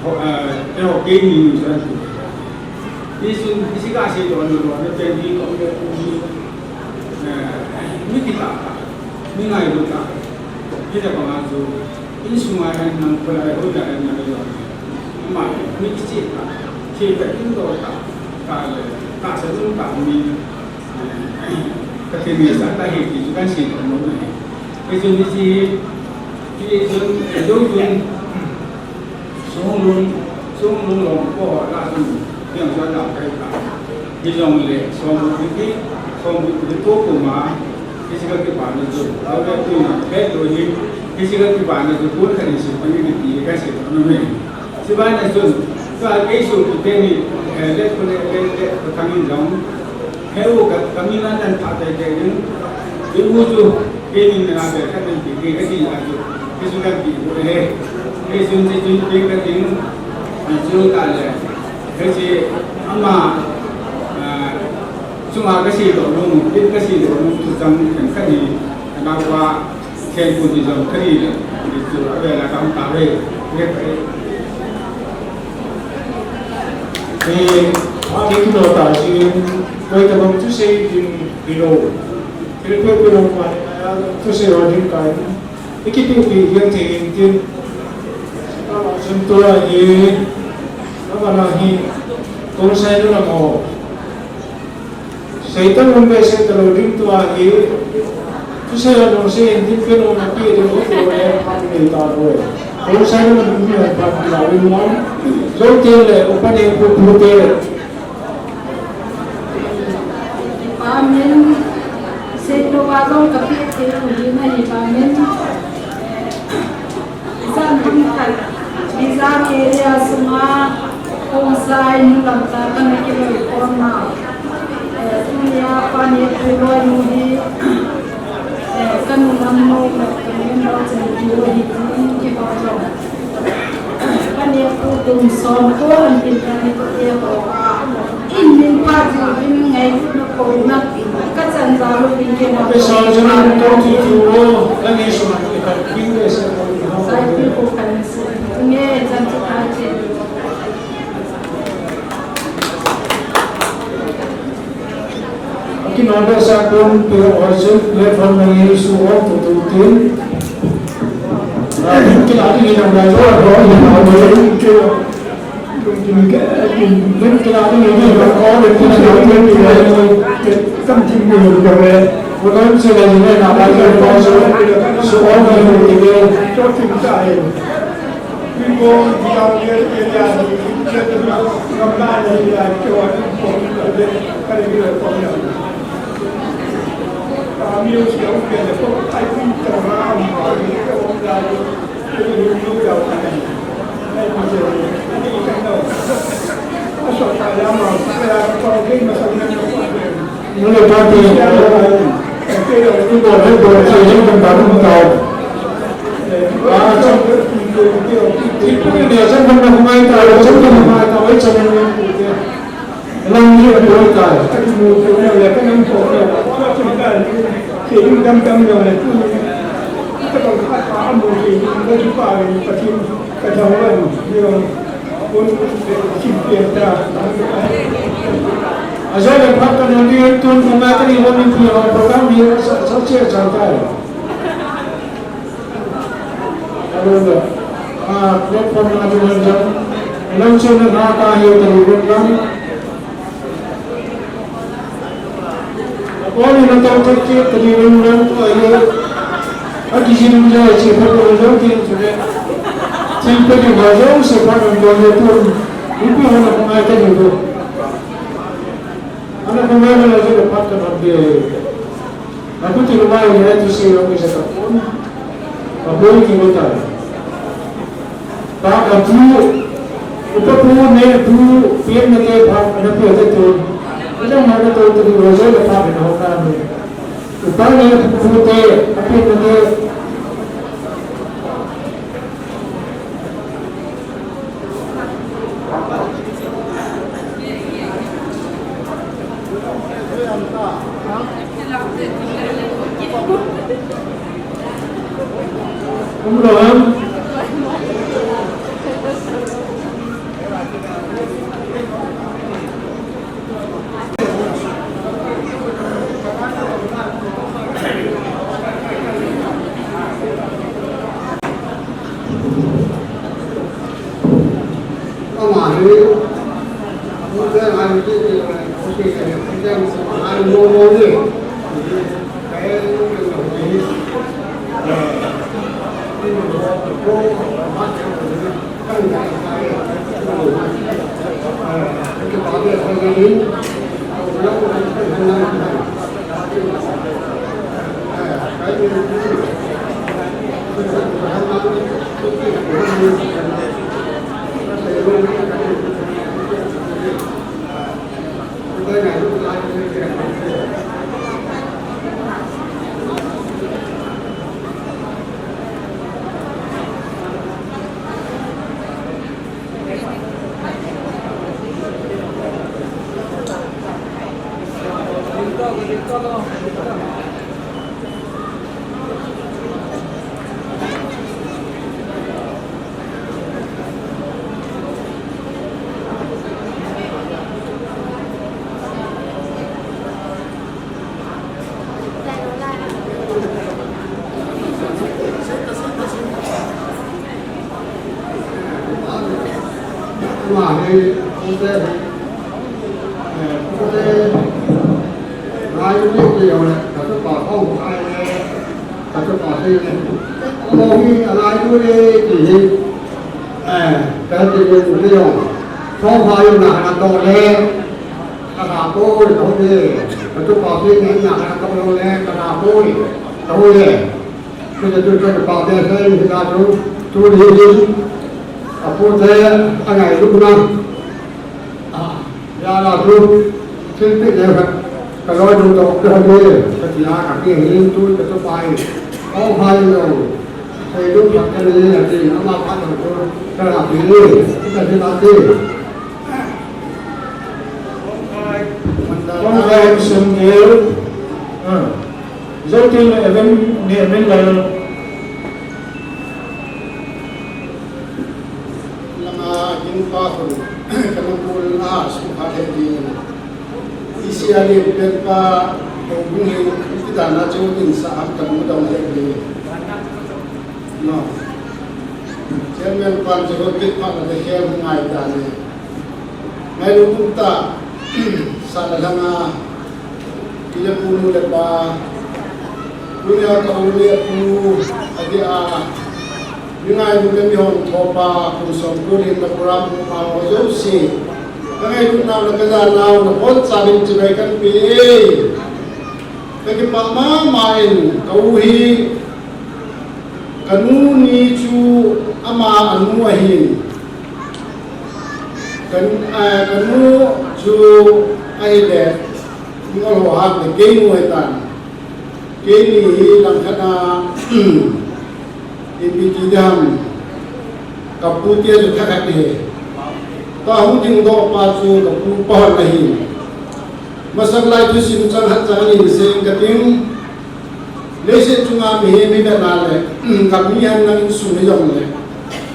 Ho, eh, eiho kei ni ni san tu. Hichun, hiche kasei doh nom le, pen hi ko le, eh, mi kitah tah, mi ngailut tah. Hiti banga chu, insunga hin nang, kholai hoilai hin nang le. Ama, mi kicheh tah, thil ka in doh tah, tah le, tahsa um tah mi, eh, Pathen in eisah tah ahi ti chu kasei doh nom ahi. Hichun hiche, hichun, hichun, Songlun, Songlun lom ko la chun, piang chun la kai ta. Hijongle, Songlun hi, Songlun hi ko ko ma, hiche kakipana chu, awe tu na, he tu hi, hiche kakipana chu, kun kani si, pani ni ti, kasei doh nom e. Chubana chun, tua kei sopi teni, eh, le ko le, le, le, ko kami jong, He u ka, kami na nan pha tei tei ding. Kei u chu, kei ni na be ka tin ti, kei ka ti a chu. Kei chu ka ti u he. Kei chun chi chun kei ka tin. An chu ta le. Kei chi ama, ah, chunga ka sei doh nom, kei ka sei doh nom chu chang kan ka ni. Ka na kwa. Ken pu ti jong kani le, ti chu a vela kam ta ve, ve ve. Ni, a ni tu lo ta si, koi ta bang thusei ding hilou. Pil pil pil lo pa ni, a thusei ho ding kai. Iki tu pi yang te ing tin. Ka la sun tu la ye, ka ba la hi, kong sai lo la mo. Seitan um behseh talou ding tua hi, thusei a nung sei in ding pen um a pi ding u pi u le phat nei ta lou e. Kong sai na ding pen phat nei ta lou e. Zo te le, upa ne pu pu te le. Amen. Seitan a zong ka pi te u hi na hi amen. Zan hung khat, Vizag area sunga, kong sai nu lam ta kana kiloi khom na. Eh, tunia pani pu loi nu hi, eh, ka nu lam nu le ka nu lam chen ki lo hi tin ki ba lo. Pani pu tum som ko an tin pani ko te ko. In min pa ji in ngai na ko na ka chan za lo bin ke na. Pe sa jong an tong tu tu lo, ka nge su ma ka kin de se ko. Sai pi ko kan se. Nge chan chu ka che. Aki na be sa kon pe o se platform na nge su o tu tu tin. Ki la ki na ba jo ro ni na o ke. Nule pati. Ibo le bo che jeng kan ba dum ta. Ah, chang. Ipu ni ne chang kan na kumai ta, chang kan na kumai ta, wai chang ni. Lang ni a boi ta. Ka mu ko ne le ka nam ko ne. Che dum dam dam ne tu. Ka ba ka ta mu che ni ka ju pa ni pa tin. Ka jong wan, jong, kun, sim pian ta. Ajo le phat ka nang di tun ko ma ka ni wan ni pi ho program ni sa, sa che sa ta. Alo lo. Ah, platform na di wan jong. Lang che na ka ka hi ta ni program. Apoi na tau tak ke tadi ring ring tu ahi. Aki jin jai che phat ko jong tin tu le. Ipi ni ma jong se pa nang jong le tun. Ipi ho na ko ngai ta ni ko. Ana ko ngai na jong le pa ta na de. Aku ti ko mai ni tu se lo ni sa ka pun. Ka pun ki ko ta. Pa ka tu. Upa pu ne tu pien na te pa na pien te tu. Ko jong ma na tu tu ro jong le pa na ho ka ni. Upa ne pu te, a pien na te. Ka ti ko ni jong. Song pha jong na na to le. Ka ta ko le ko ni. Ka tu pa pi ni na na to le ka ta ko ni. Ka ho le. Ka tu ka pa te se ni ka tu. Tu ni ni. A pu te a ngai lu na. A. Ya la tu, thil pi le khat, ka loi dung tawh ka hon e, ka ti a ka ti hi tu ka tu pai. Aw hai lo, thei dung khat ka nei a ti, ama pa dung tu, ka la ti ni, ka ti la ti. Kong kai sem gel, ah, zo ti le event, ni event la. Langa ding pa hun, ka na bul a, sum pha thei ding. Isi a lim pen pa, ko bung hi, iti dana chu in sa am ka mu dong thei ding. No. Chairman pan chu kit pa na de khel ngai ta ni. Ngailut um ta, sa la langa, i le pu nu le pa, tunia ka u le pu, a dia, mi ngailut le mi hon thop a, kum som kum in na program kum a, o jouse. Ka ngailutnau le ka janau, na pon chan in chibai kan pe. Ka kipah mama in, ka u hi, ka nu ni chu ama a nu ahin. Ka, eh, ka nu chu ahile, ngol ho hak le keinu ahitan. Keini hi langkhat a, ipi ti ding ham, ka pu tia chu thakhat ahi. Tua hung dingdoh pa chu ka pu pa hon ahi. Masang lai thusim chang khat chang ni sei ka ting. Leiset chunga mihem hi bena le, gam mi hen lang insung hi jong le,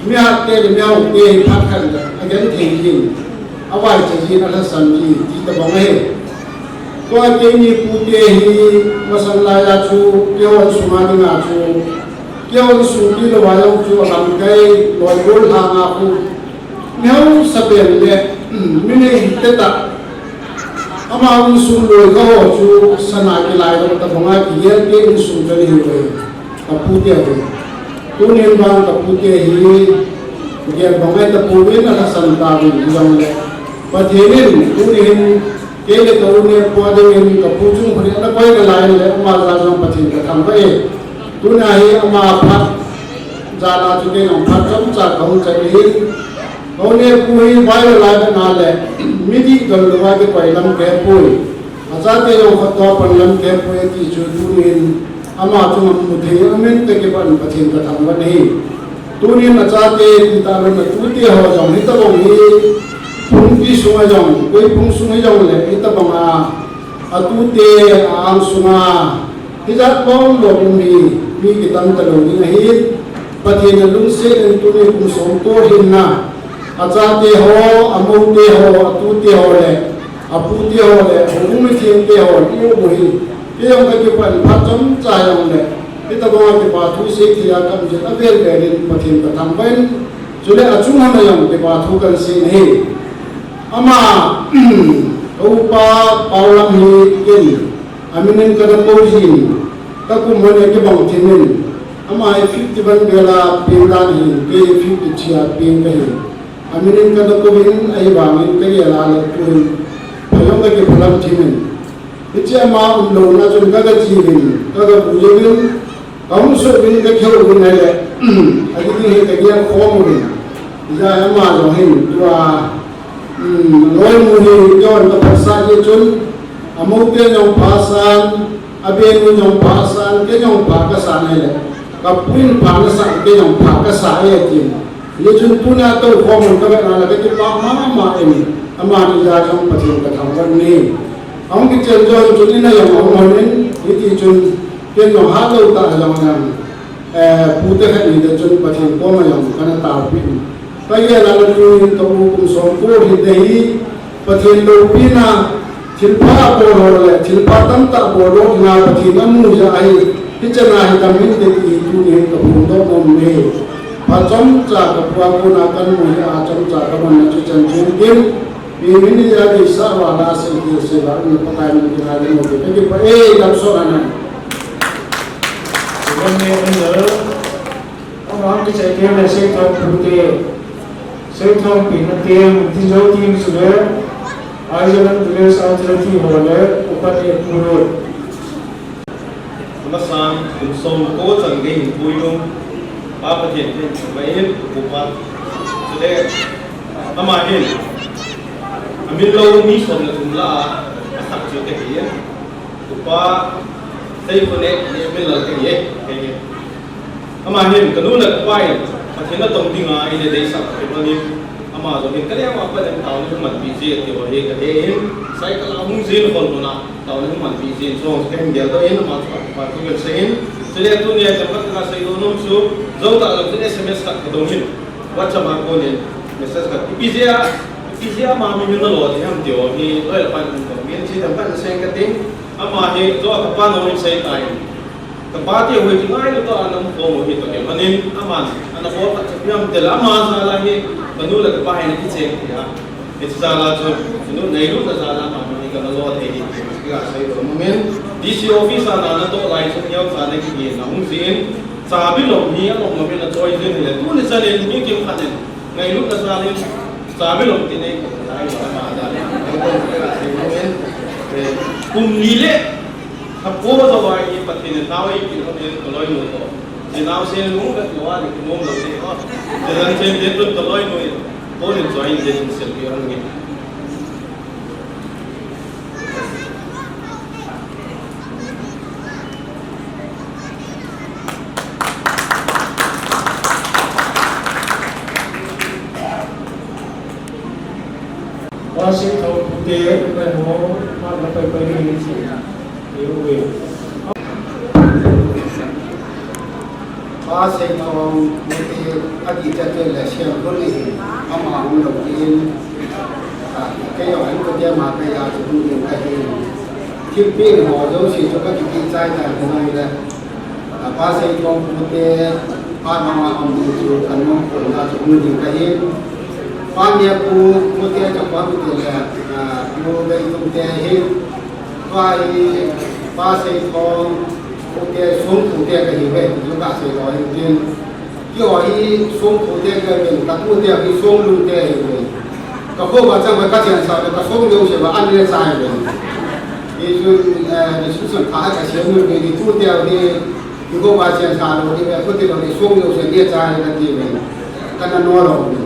mi hat te le mi hau te hi phat khat le, a gen thei jin, a vaicha jin, a lhasam jin, ti tabang ahi. Tua keini pu te hi, masang lai a chu, keiho insunga dinga chu, keiho insung ti lou a jong chu, a lamkai, loi gol hanga khu, mi hausa pen le, mi nei te tah, ama insung loi ka ho chu sana kilai dong tabang a kigel te insung chu ahi uve. Ka pu te ahi. Tunin vang ka pu te hi Gel bang ahi tapouvin, alhasam tauvin, hijongle Pathen in tuni hin kei le ka u Nepu a dingin ka pu chung khut in ana koi nalai in le ama jal jong Pathen ka thangvah e. Tuna hi ama phat jal a chu kei jong phat chomcha kahung chan ahin, ka u Nepu hi Bible a vet na le midih don louva kikoi lam kahepoi. Achate jong khattoh a pan lam kahepoi ati chu tunin ama chunga mu thei a um in kakipah in Pathen ka thangvah ahi. Tunin achate tita lou in atute ho jong hitobang hi phungpi sunga jong, koi phung sung hijongle hitobang a atute a-ang sunga hijat lom lom um hi mi kitam talou ding ahi. Pathen in alungset in tuni kum som ko hinna achate ho, amoute ho, atute ho le apute ho le houin mithengte ho i-um u hi kei jong kakipah in phat chomcha jongle hitobang a kipa thu sei thei a ka um jeh in avel vel in Pathen ka thangvah in, chule achung hon a jong kipa thu kan sei ahi. Ama ka upa Paolam hi ken amin in kana kou jin, ka kum hon a kibang thim in, ama hi fifty-one bel a peng dan ahin, kei fifty-three a peng kahi. Amin in kana kou in, ahivangin kagel a le tuhin pha jong kakiphalam thim in, hiche ama umlouna chun kaga che uvin, kaga vui uvin, kahung soh uvin, kakihou uvin ahile, ading ding hi kagel khom uvin. Hijeh a ama jong hin tua, um, loinu hi keiho kaphatsah jeh chun, amoute jong phasan, abenu jong phasan, kei jong pha kasan ahile, ka pu in pha nasah, kei jong pha kasa e atin. Hijeh chun tuna toukhom un kavet na le kakipah mama in, amani jal jong Pathen ka thangvah in ahi. Ahung kichen jou chun in a jong ahung hon in, hiti chun ken jong hatlou tah jong jong, eh, pute khat nite chun Pathen koma jong kana taopeh in. Kagel a le tunin ka u kum som ko hinte hi, Pathen loupina, thilpha abol ho le, thilpha tamtah bol lou ding a Pathen amu jeh ahi, hichan a hi dam hinte ti hi tunin kaphondoh nom e. Phat chomcha ka pu a kona kamu hi a chomcha kamanna chu chan chun tin, mi min hi adeisah uva la sei ti sei uva, mi Pakai min tin a ding u ti kakipah e, damsot anan. Amen, amen. Ama kichai kei le Seithong pute, Seithong pi na tem, Tijou team chule, Ireland chule, South Chile ti ho le, upa te puro. Amasan, kum som ko chan gei hin puinom, Pa Pathen kahin thangvah in, upa. Chule, ama hin, amin lou mi som le thum lah a, asah chu kahi e. Upa, Seikhone, Neminlal kahi e, kahi e. Ama hin, kanu le kapa in, Pathen natong dinga, eina deisah kit lhonin, ama jong hin, kaleng uva pat in taona hung manpi ji, ati ho hi, kahe in, cycle a hung jin khol muna, taona hung manpi ji, so, kahin geldoh in, ama chu, pa, thu kahin, chule tunia, themkhat kaseidoh nom chu, jou tah jong chu S M S khat kadong in, WhatsApp a konin, message khat, ipi jeh a, ipi jeh a ama min nalo ding ham ti ho hi, loi le pan in, min chi themkhat nasei kating, ama hi, jou a kapa nom in sei tai. Kapa te ho hi kingailu tah a ana um khom u hi toh kilhonin, aman, ana bol khat chu ipi ham itile, ama jal a hi, kanu le kapa hi ana kicheng thei a. Hiche jal a chu, kanu ngailutna jal a ama hi kana lo thei hi, ti hi kaseidoh nom in, D C office a na natoh lai chun neocha na kigin na hung jin, chabi lom hi alom lom in achoi jin hile, tuni chan in mi kimkhat in, ngailutna jal in, chabi lom ti nei kho lai lo ama jal a, ti hi kaseidoh nom in, eh, kum ni le Kha po jou a hi Pathen in nao eipeh lhonin kaloinu toh. Jinaosen lungvet lou a, ni kinom lou ding ho. Tijan chen ding tun kaloinu in, Paul in join ding in selfie hung nge. Pastor Thangpute, Pai ho, Pai, Pai, Pai, Pai, Pai, Pai, Pa Seithong, mite ati chate le siam hon hi, ama hung lou tin, a, kei jong an ko te ma kei a chu hung ding kahi. Thilpeh ho jouse chu kakiti chai tan hung le. A, Pa Seithong pute, pa mama hung ding chu kan mong ko na chu hung ding kahi. Pa Nepu pute chu pa pute le, a, pu Gaitum te hi, Pa hi, Pa Seithong, pute, sung pute kahiuve, chu kasei loi in tin. Keiho hi songthu te kahiuve, katu te hi songlhu te ahiuve. Kakhopa chang ka chensah le kasong jouse va an le chai uve. Hichun, eh, resolution khat kasem uve, tu te hi, keiho va chensah lou diu ve, khuti lou le song jouse le chai kati uve. Kana no lou uve.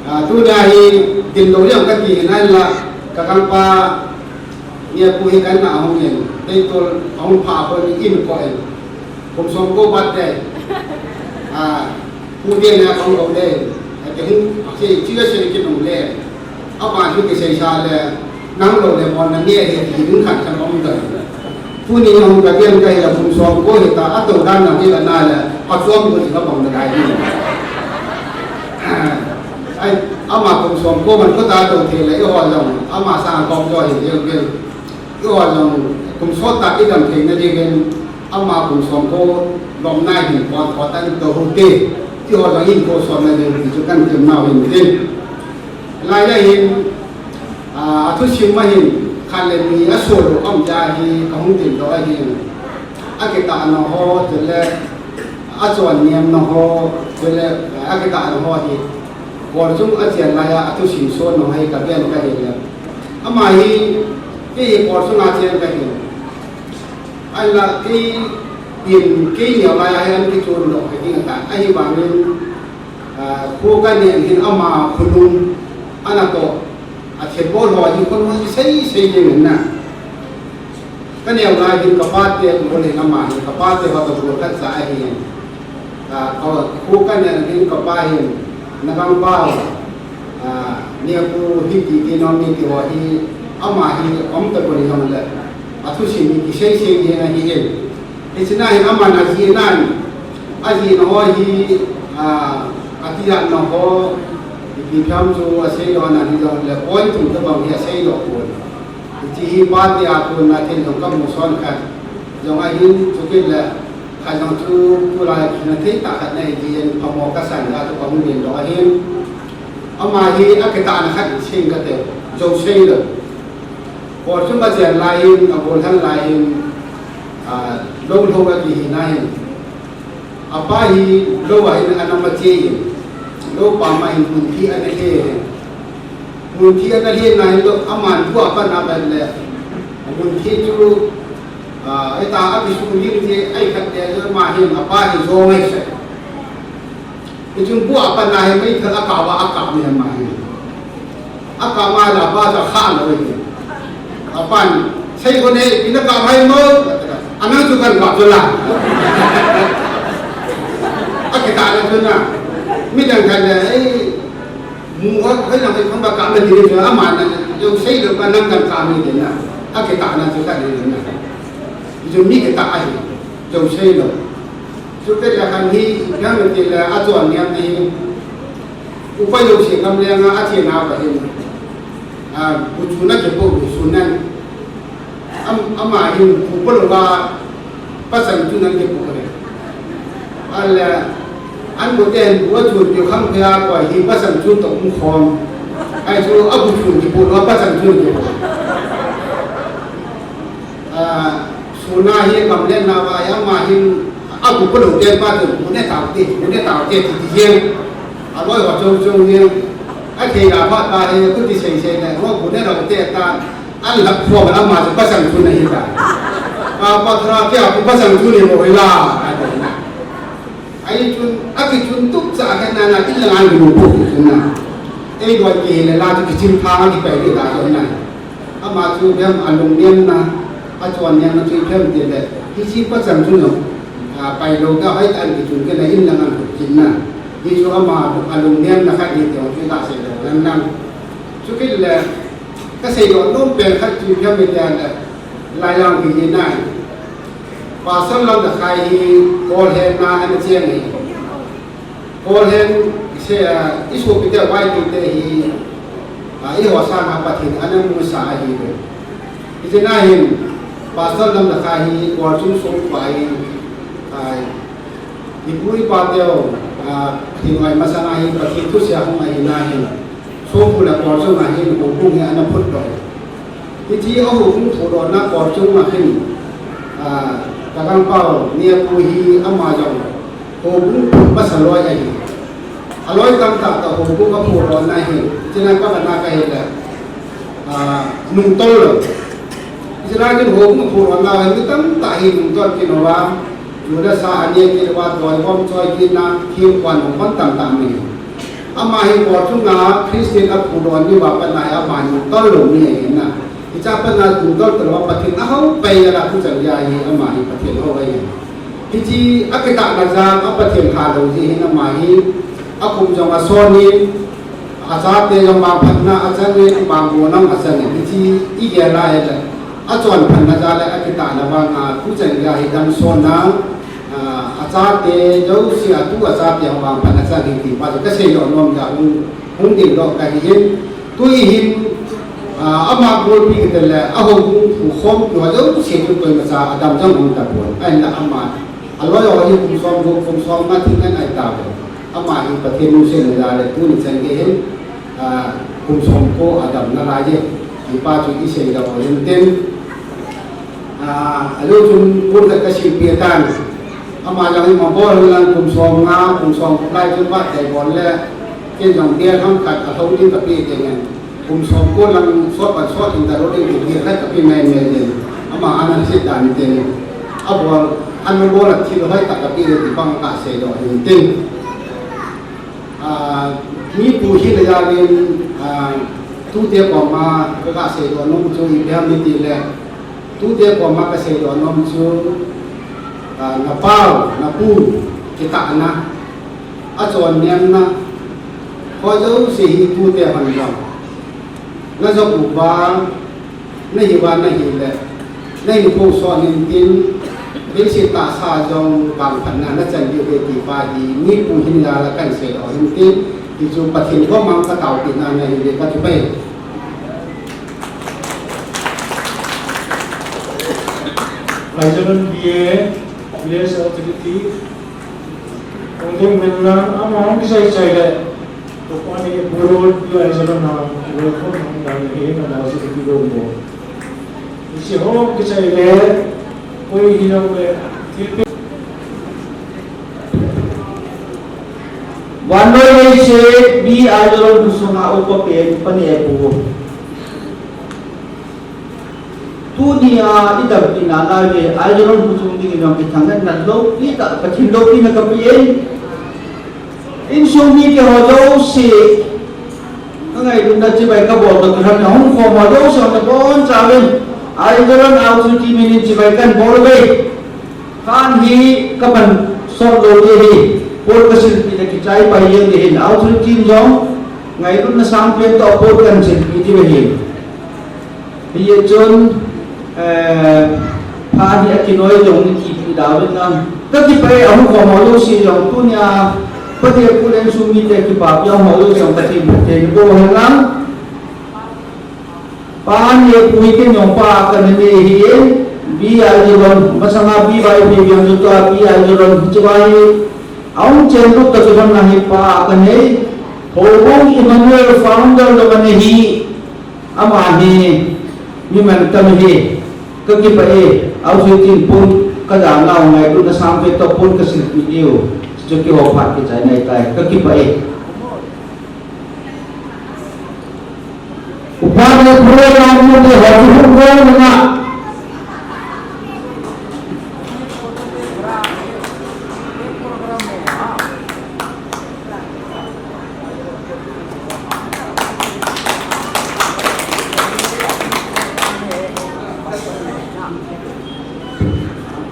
Ah, tunia hi dinlou jong kati hinla, ka gangpa Niapu hi kana hung in, tei tol hung pha ko ni in ko in. Kum som ko bat te. Ah, pu te na kong ko le. Ate hung, ase chi ga se ki nung le. Apa chu ki sei sa le, nang lou le mon na ne he ti ding khat khat om da. Tuni jong ka gen ka hi la kum som ko hi ta, ato dan na hi la na le, a som ko si ka bang da dai ni. Ai, ama kum som ko man ko ta to thei le, eiho jong, ama sang kom jo hi, jo gen. Eiho jong, kum sot ta i dam thei na di gen, ama kum som ko lom na hin ko, ko ta ni to hu te. Eiho jong in ko som na di, chu kan tim na hin te. Lai lai hin, ah, a thusim ma hin, khat le ni a so lo om ja hi ka hung tin lo a hin. A kitah na ho, chule, a chon niam na ho, chule, a kitah na ho hi. Kol chung a chen lai a, a thusim so na ho hi ka gen ka hin le. Ama hi, kei hi kol chung a chen ka hin. Ai la, kei, pin, kei neo lai a hi an kichun lo, ka hin ta. Ahivangin, Ah, khu ka neh hin ama khonung, ana toh, a thilbol ho hi khonung hi sei sei ding in na. Ka neo lai hin ka pa te bol hin ama hin, ka pa te ho toh bol khat cha ahi. Ah, ka, khu ka neh hin ka pa hin, na gangpa, ah, Niapu hi ti ti nom ni ti ho hi, ama hi om ta bol hin le. A thusim hi kisei sei ding ahi hin. Hiche na hin aman ajih nan, ajih na ho hi, ah, ati dan na ho, ipi tham chu asei lou nan hijongle, point thum tobang hi asei lou pon. Hiche hi pate a kon na thil jong kamu son khat. Jong ahin, chukit le, khat jong chu, tulai kina thei tah khat na hi jin, phamo kasan a chu kamu din jong ahin. Ama hi akitah na khat sei kate, jou sei lou. Kol chung a chen lai hin, a bol han lai hin, ah, lou lou a ti hi na hin. A pa hi lou a hin ana ma che hin. Lou pa ma hin mun thi ana le hin. Mun thi ana le na hin lou a man bu a pa na ba le. Mun thi chu, ah, ai ta a bi su ni che ai khat le ma hin a pa hi jo mai se. Hichun bu a pan a hi meithal a kap a, a kap ni ma hi. A kap ma la pa cha kha lo hi. A pan, sei ko ne, ina kap hai mo. Anang chu kan kap chu la. A kita na chu na. Mi dang kan ne, ei, mu ho, hoi na hoi khong ba kap na di chu, a ma na, yo sei lo pa nang kan kap ni de na. A kita na chu ka di na. Chu mi kita a hi, yo sei lo. Chukit le khat hi, ipi ham itile, a chon niam na hi, upa jouse gamleng a, a chena pa hin, a, bu chun a kipo, bu chun nan. Am, ama hin, bu pa lou a, pasang chun nan kipo le. Ale, an bu te hin, bu a chun kiu khang phe a, koi hi pasang chun toh um khom. Ai chu, a bu chun kipo lou a, pasang chun kipo. Ah, suna hi gamlen na va, ama hin, a bu ko lo te pa te, bu ne tau te, bu ne tau te, ti ti jeng. A loi wa chong chong jeng. A thei la pa ta he, ku ti sei sei ne, wa bu ne lo te ta, an la pho ma ma pa sang tu ne hi ta. Pa pa tra ke a ku pa sang tu ne mo hi la. Ai chun, a kichun tup cha khat na na, in lang a lu pu chun na. Ei doi ke le la chu kichim pha ki pai le da chun na. Ama chu bem a lungniamna, a chonniamna chu bem ti le. Hiche pa chang chu no. A pai lou ka hoi tan kichun ke na in lang a lu kin na. Hi chu ama a lungniamna khat ni te chu ka sei lou lang lang. Chukit le, ka sei lou nom pen khat chu bem ti le. Lai lang ki ni na. Pastor Lamdakhai hi Kolhen na ana cheng hi. Kolhen se, ah, i sopi te, Y T te hi, ah, eiho sanga Pathen ana musa ahi ve. Hiche na hin, Pastor Lamdakhai hi Kolchung songpa hi, ah, ipu ipa teu, ah, Pathen ngai masanga hi Pathen thusei a hung ahi na hin. Songpu le Kolchung a hin, Kolchung hi ana phut lou. Hiche a hung phut lou na Kolchung a hin, ah, ka gangpau Niapu hi ama jong. Houbung phu masa loi ahi. Aloi tamtah toh houbung aphu lona ahi. China ka kana ka hile, ah, nungtol lou. China kin houbung aphu lona ahi, mi tamtah hi nungtol kit uva. Ju le sa ane kit uva, doi bom choi kit na, thil khuan hong kon tamtah mi. Ama hi kor chunga Christian aphu lon ni uva pat na hi ama hi nungtol lou mi ahi na. Hiche a pat na nungtol tah lou a Pathen ahao pai a la, tu chan gei hi ama hi Pathen hao ahi. Hiche a kitahna jal a Pathen tha lou jeh hin ama hi akum jong ason in, achate jong vangphatna achang in, vangbohna achang in, hiche i gel a ahile, achonphatna jal le akitahna vanga tu chan gei hi damsot na, a, achate jouse a tu achate jong vangphatna achang in ti pa chu kasei doh nom jeh a hung, hung dingdoh kahi in. Tui hin, ah, ama golpi kiti le, a houbung phu khompi ho jouse chu koimacha adam jong um tapon. Ahinla ama, aloi ho hi kum som gup, kum som nga thing ngen ahi tauve. Ama hi Pathen lungsetna jal le tuni chan gei hin, ah, kum som ko adam nalai e. Hiche pa chu i seidoh u hintin. Ah, alou chun pon khat kasilpeh tan. Ama jong ima bol lang kum som nga, kum som gup lai chun vat thei bol le, ken jong bel ham khat alhou ding kapeh ding in. Kum som ko lang sot pan sot in talou ding ti bel khat kapeh mai mai ding. Ama ana sei tan tin. Abol, ana bol a thil hoitah kapeh ding ti bang kaseidoh hintin. Ah, mi pu hina jal in, ah, tute koma kaga seidoh nom chu ipi ham itile, tute koma kaseidoh nom chu, ah, napau, napu, kitahna, achonnemna, kho jouse hi tute hon jong najop uva, nahiuva nahile, nahinkho sot intin, leiset tahsa jong vangphatna nachan diu ahi ti pa hi, mi pu hina jal a kahin seidoh hintin, hichu Pathen koma kataopehna ahi e, kakipah e. Aizawl B A, Village Authority, Ongding Minlang, ama hung kisai sai le, Tupani Burut, Pi Aizawl na, welcome, hung dang hi, na dang si Pi Gombo. Isi hung kisai le, koi hi jong le, Vannoi leiset, Pi Aizawl na sunga upa pen, Pani Epu. Tunia i dampina nave, Aizawl hung chung dingin jong kithangvahna loupi tah, Pathen loupina kapeh e. Insung mite ho jouse, ka ngailutna chibai kabol toh kilhonna hung khom ho jouse, nabonchauvin Aizawl Authority minin chibai kahin bol uve. Phat hi kapan sot lou ding ahi, pon kasilpeh le kichai pai jeng ding ahin, Authority in jong ngailutna sangpen toh pon kahin silpeh diu ahi. Hijeh chun, eh, phat hi akinoi jong nati pi dauvin lang. Kakipah e, ahung khom ho jouse jong tunia, Pathen pu le insung mite kipapi ahung ho jouse jong Pathen phatthei naboh hen lang. Pani Epu hi ken jong pa kanei ahi, Pi Aizawl, masanga Pi Vaiphei veng chu tua Pi Aizawl, hiche pa hi ahung chen lut toh kilhonna hi pa kanei, Houbung Emmanuel founder jong ana hi, ama hi mi mantam ahi, kakipah e, Authority in pon kaja nau ngailutna sangpen toh pon kasilpeh diu, chu kihou phat kichai nai tai, kakipah e. Upa le pule lang mu de ho chu hung ko na.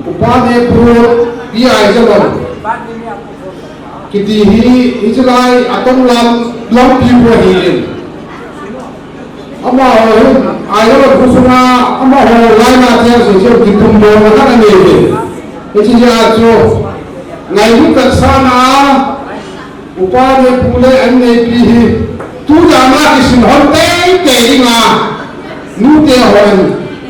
Upa le pu Pi Aizawl kiti hi, hiche lai atong lam, lampi pu ahi in. Amaho hin, Aizawl kho sunga, amaho lainate jouse chu kipuidohna khat anei uve. Hiche jeh a chu, ngailut tah sanga, upa le pu le anneipi hi, tu dan a kisin hon teitei dinga, nute hon,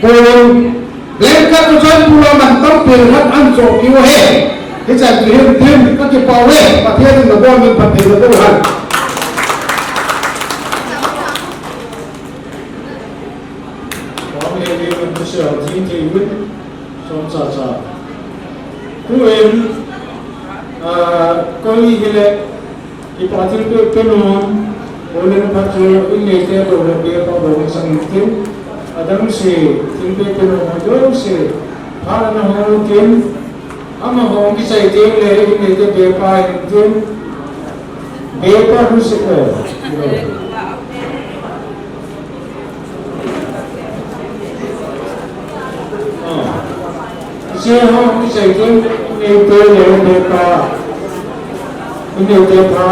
pon, Blanket chu choi pula man tam pen khat an choh piu ahi. Hichan chu hin tin kakipah uve. Pathen in nabon in phatthei naboh hen. Kong le le man tu se ho jing thei uvin. Som cha cha. Tuin, ah, Pinun, ulen phat chu in neite to le pe pa bo sang tin. Adam si, tin pe pinun ho don si. Pha na ho tin. Ama ho ki sai tin le in neite pe pa in tin. Pe pa hu si ko. Ise ho kisai tin, neite le neite pa, neite pa,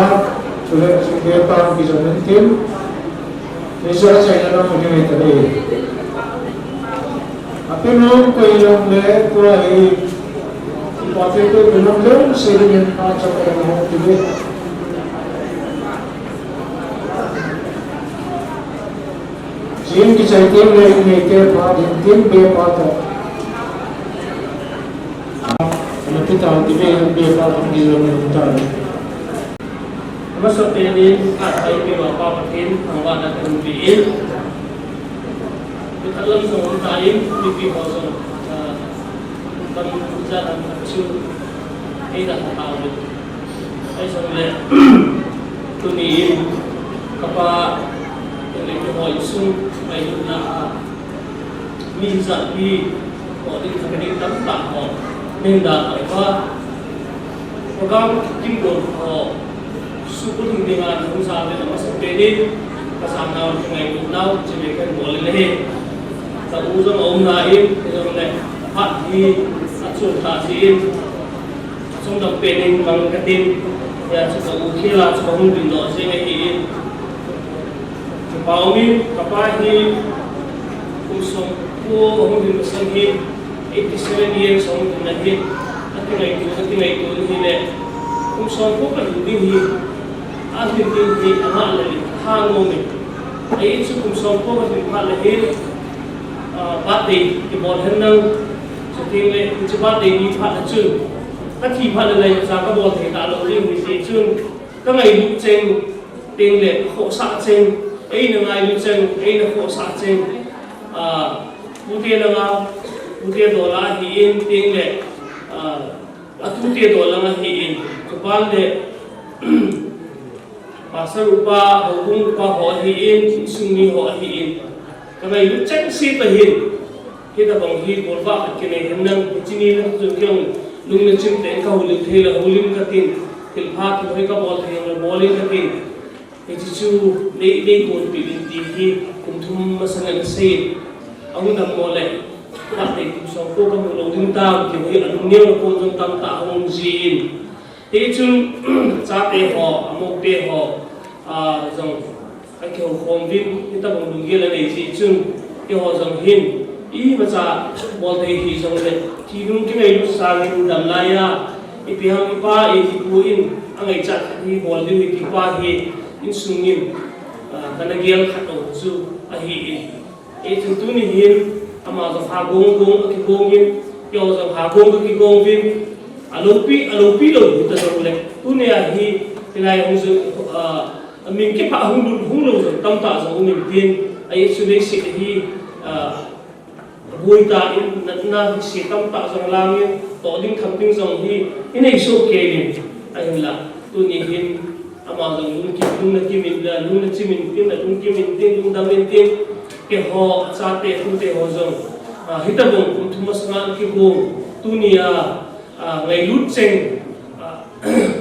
tule neite pa kisan tin. Ise sai na mo neite le. Ape no ko ilong le ko ai. Ipa te ko ilong le se le pa cha ko mo tule. Jin kisai tin le neite pa din tin pe pa to. Ana pita ti be be pa ko ni lo ni ta. Amasapen in athah eipeuva Pa Pathen thangvahna kahin pe in. Mithalam song um ta in, mipi ho song, ah, kan ja lam chu eina ha tau le. Ahi song le, tuni in, kapa, le keiho insung, ngailutna a, mi hijat pi, ho ding thak ding tamtah ho, nenda tauva, program kim don ho, Sukuling dinga nahung sa le amasapen in, kasang nau, kangailutnau, chibai kan bol in ahi. Ka u jong aum na in, jong le, phat hi, achun ta jin, achung dam pen in mang katin, ya chu ka u khel a chu kahung ding doh jing ahi in. Kapa um in, kapa hi, kum som ko ahung ding masang hi, eighty seven years ahung ding ahi, akingaito, akingaito in ahile, kum som ko kahin ding hi, Ahin ding hi, ama le le, ha nom e. Ahi chu kum som ko kahin phat le hin, ah, birthday kibol hen lang, chuteng le, hiche birthday ni phat le chun, kathi phat le le, cha kabol thei talou ding hi ti chun, kangailut cheng, teng le, khohsah cheng, eina ngailut cheng, eina khohsah cheng, ah, pute langa, pute dola hi in, teng le, ah, atute dola nga hi in, chuban le, Pastor upa, houbung upa ho ahin, insung mi ho ahin. Kangailut chengse tahin. Hitabang hi golvah khat kinei hen lang, hiche ni lang chun keiin lung nachim tah in kahoulim thei le houlim katin, thilpha thilhoi kabol thei le bol in katin. Hiche chu nei, neigonpeh in ti hi kum thum masang a nasei in. Ahung dammo le, phat tei kum som ko kamu lou ding tam ti hi alungneo na kon jong tamtah ahung um jin. Hichun, chate ho, amoute ho, a, jong, akihoukhom uvin, hitabang lunggel anei jeh chun, keiho jong hin, imacha bol thei hijongle, thi nung kingailut sangin damlai a, ipi ham ipa in, ipu in, angaichat hi bol diu hi tipa hi, insung in, a, kana gel khat u chu ahi in. Hichun tuni hin, ama jong ha gong gong akigong in, keiho jong ha gong kakigong uvin, aloupi, aloupi lou hita jongle, tuni a hi, hilai hung jong, ah, amin kipha hung lut hung lou jong tamtah jong um in tin, ahi chu leiset hi, ah, boi ta in, natna hise tamtah jong lang in, toh ding tham ding jong hi, inei soh kei in, ahinla, tuni hin, Ama jong lungkim, lungna kim in, lungna chim in tin, lungkim in tin, lungdam in tin, keiho, chate, tute ho jong, ah, hitabang kum thum masanga kigong, tuni a, ah, ngailut cheng, ah,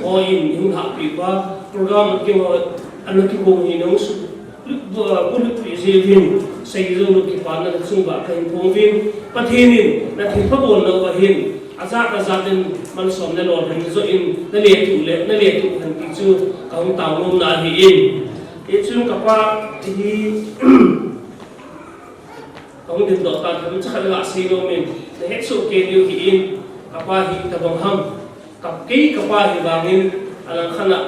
ho in, hung hahpi uva, program keiho, ana kigong hi nahung su, lut, ah, bulut pi jeh uvin, seijou lou kipana nachung uva kahin phong uvin, Pathen in, nathilpha bolna uva hin, Ajat, ajat in malsomna lolhin joh in, nalethuh le, nalethuh hen ti chu kahung tao nom na ahi in. Hichun kapa hi, kahung dingdoh tan, thil chakhat gasei nom in, nahet soh kei diu ahi in, kapa hi tabang ham. Kap kei kapa hi vangin, alangkhat a,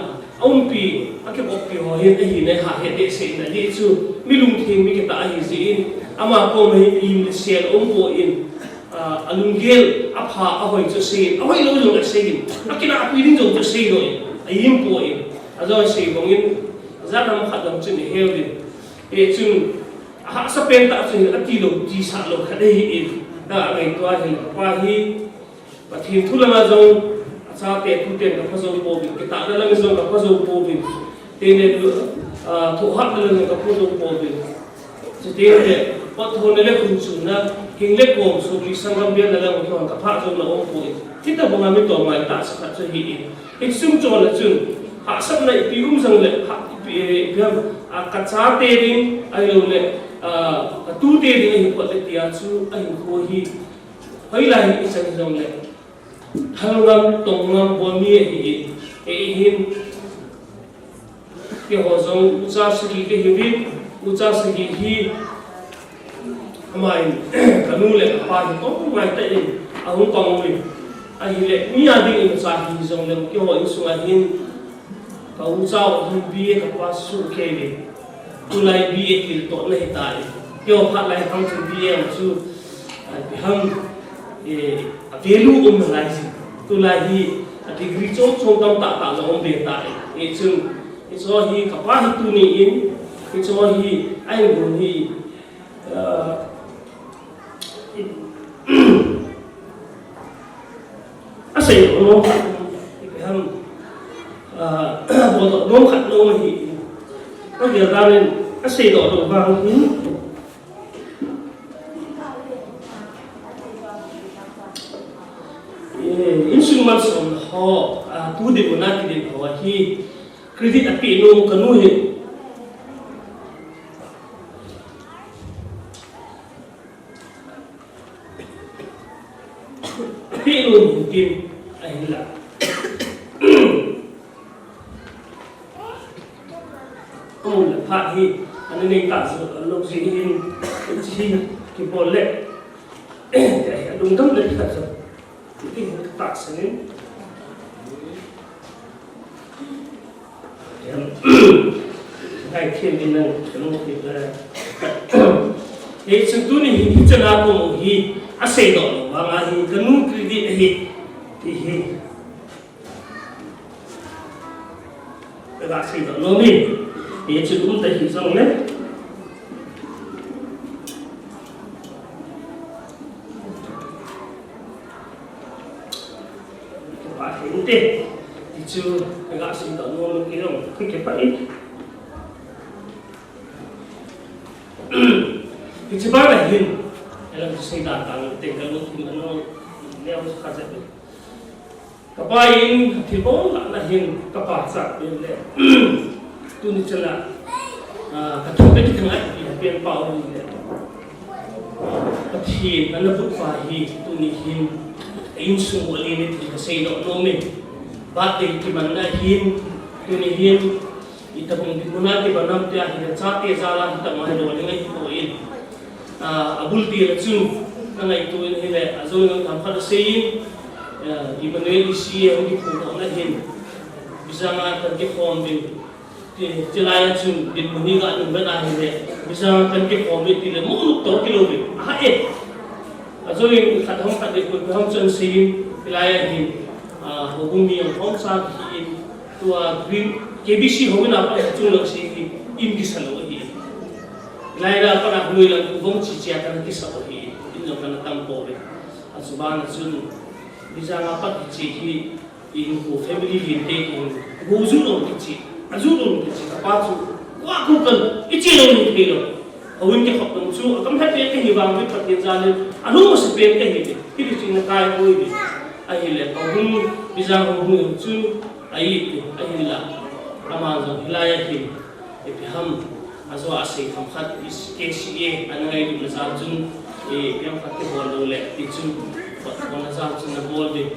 aumpi, akipoppi ho hin, ahi nai ha het deh sei na dih chu, mi lungthim mi kitah ahi jeh in, ama koma hi, lim le sel aum poi in, Ah, alunggel, apha, ahoi chu asei in, ahoi lou jong asei in, akinahpi ding jong chu asei lou in, aim poi in, ajong asei bang in, jat ham khat jong chun iheuvin. Hichun, ahahsa pen tah chu hin, atilou, tisah lou khat ahi in, ta ngaito a hin, kapa hi, Pathen thu langa jong, achate tuten kapha jou pouvin, kitahna langa jong kapha jou pouvin. Tene, ah, thohhatna le ka phu jong pouvin. Chuteng le, pothona le khunchunna, hing le kom, sopi sanggam bialna le hung kihon ka pha jong na um poi. Hitabanga mi toh mai tahsa khat chu ahi in. Hiche chungchon a chun, hahsatna ipi um jong le, ha, ipi, ipi ham, ah, ka chate ding, ahilou le, ah, ka tute ding ahi phat le tia chu, ahinkho hi, hoilai hi ichan jong le. Thal ngam, tong ngam, bol mi ahi in, ahin, keiho jong ucha sagi kahiuvin, ucha sagi hi, amahin, kanu le kapa hi tong ngai tah in, ahung pang uvin, ahile, mi a ding in ucha hi jong le, keiho insung a hin, ka ucha u hin B A ka pass soh kei uvin, tulai B A thil tohna ahitai, keiho phat lai hang chu B A ang chu, ah, ipi ham, eh, a value um nalai jin. Tulai hi, a degree chom chom tamtah tah jong um be tai. Hichun, hicho hi, ka pa hi tuni in, hicho hi, a ingun hi, ah, asei nom khat, ipi ham, ah, bol nom khat nom ahi. Ka gel dan in, asei nom vang hi, Eh, insung malsomna ho, ah, tu dinmun a kidin ho hi, credit apeh nom kanu hi. Apeh nom hin tin, ahinla. Amun le phat hi, ana nei ta jeh lou jeh hin, hiche hi kibol le, alungdam le khat jong, hitin ka tahsan in. Ngaithem in nang, ka nung hi le. Hichun tuni hin, hichan a kaum u hi, asei doh lou vang a hi, kanu credit ahi, ti hi. Ka ga sei doh nom in, hiche um ta hi jong le. Kipah hinte, hichu ka ga sei doh nom in kei jong, kipah in. Hiche bana hin, alam sei dan dan te ka lungthim a neo kha jep in. Ka pa in thilbol lahna hin ka pachat pen le, tuni chan a, ah, ka thangvah kithang a ipi ha pen pa um le, Pathen ana bol pa hi tuni hin, insung u alen e ti ka sei doh nom e. Birthday kimanna hin, tuni hin, Itobang dinmun a kiban ham tia ahile chate jal a hitobang hi lolhing ahi poi. Ah, abul tia chun, na ngaito in ahile, ajou in themkhat asei in, ah, Emmanuel C A hung kiphong dohna hin, Bijang a kan kikhom uvin, ti, tilai a chun dinmun hi ga nung vet ahile, Bijang a kan kikhom uvin tile, munu to kilou uvin, aha e. Ajou in khat ham khat le koi ham chun asei in, tilai a hin, ah, houbung mi jong khom sa kihi in, Tua Green, K B C houin a pat a chunglang seh hi, in kisa lou ahi. Laila pat a hung lang vong chi chia kana kisa lou ahi. In jong kana tam pouve. Achuban a chun, Bijang a pat kiche hi, in ko family lien te kin, ko ju lou kiche, aju lou kiche, ka pa chu, ko a ko kal, i che lou ni thei lou. Houin kikhop lou chu, akam hat pen kahi vang, Pathen jal in, alung masa pen kahi ve. Hiti chun na kai koi ve. Ahile, ahung, Bijang hung hung chun, Ahi, ahinla, ama jong hilai a hin, ipi ham, ajou a asei themkhat, K C A, ana ngailutna jal chun, ipi ham khat kibol lou le, ti chun, kibol na jal chun ana bol ding.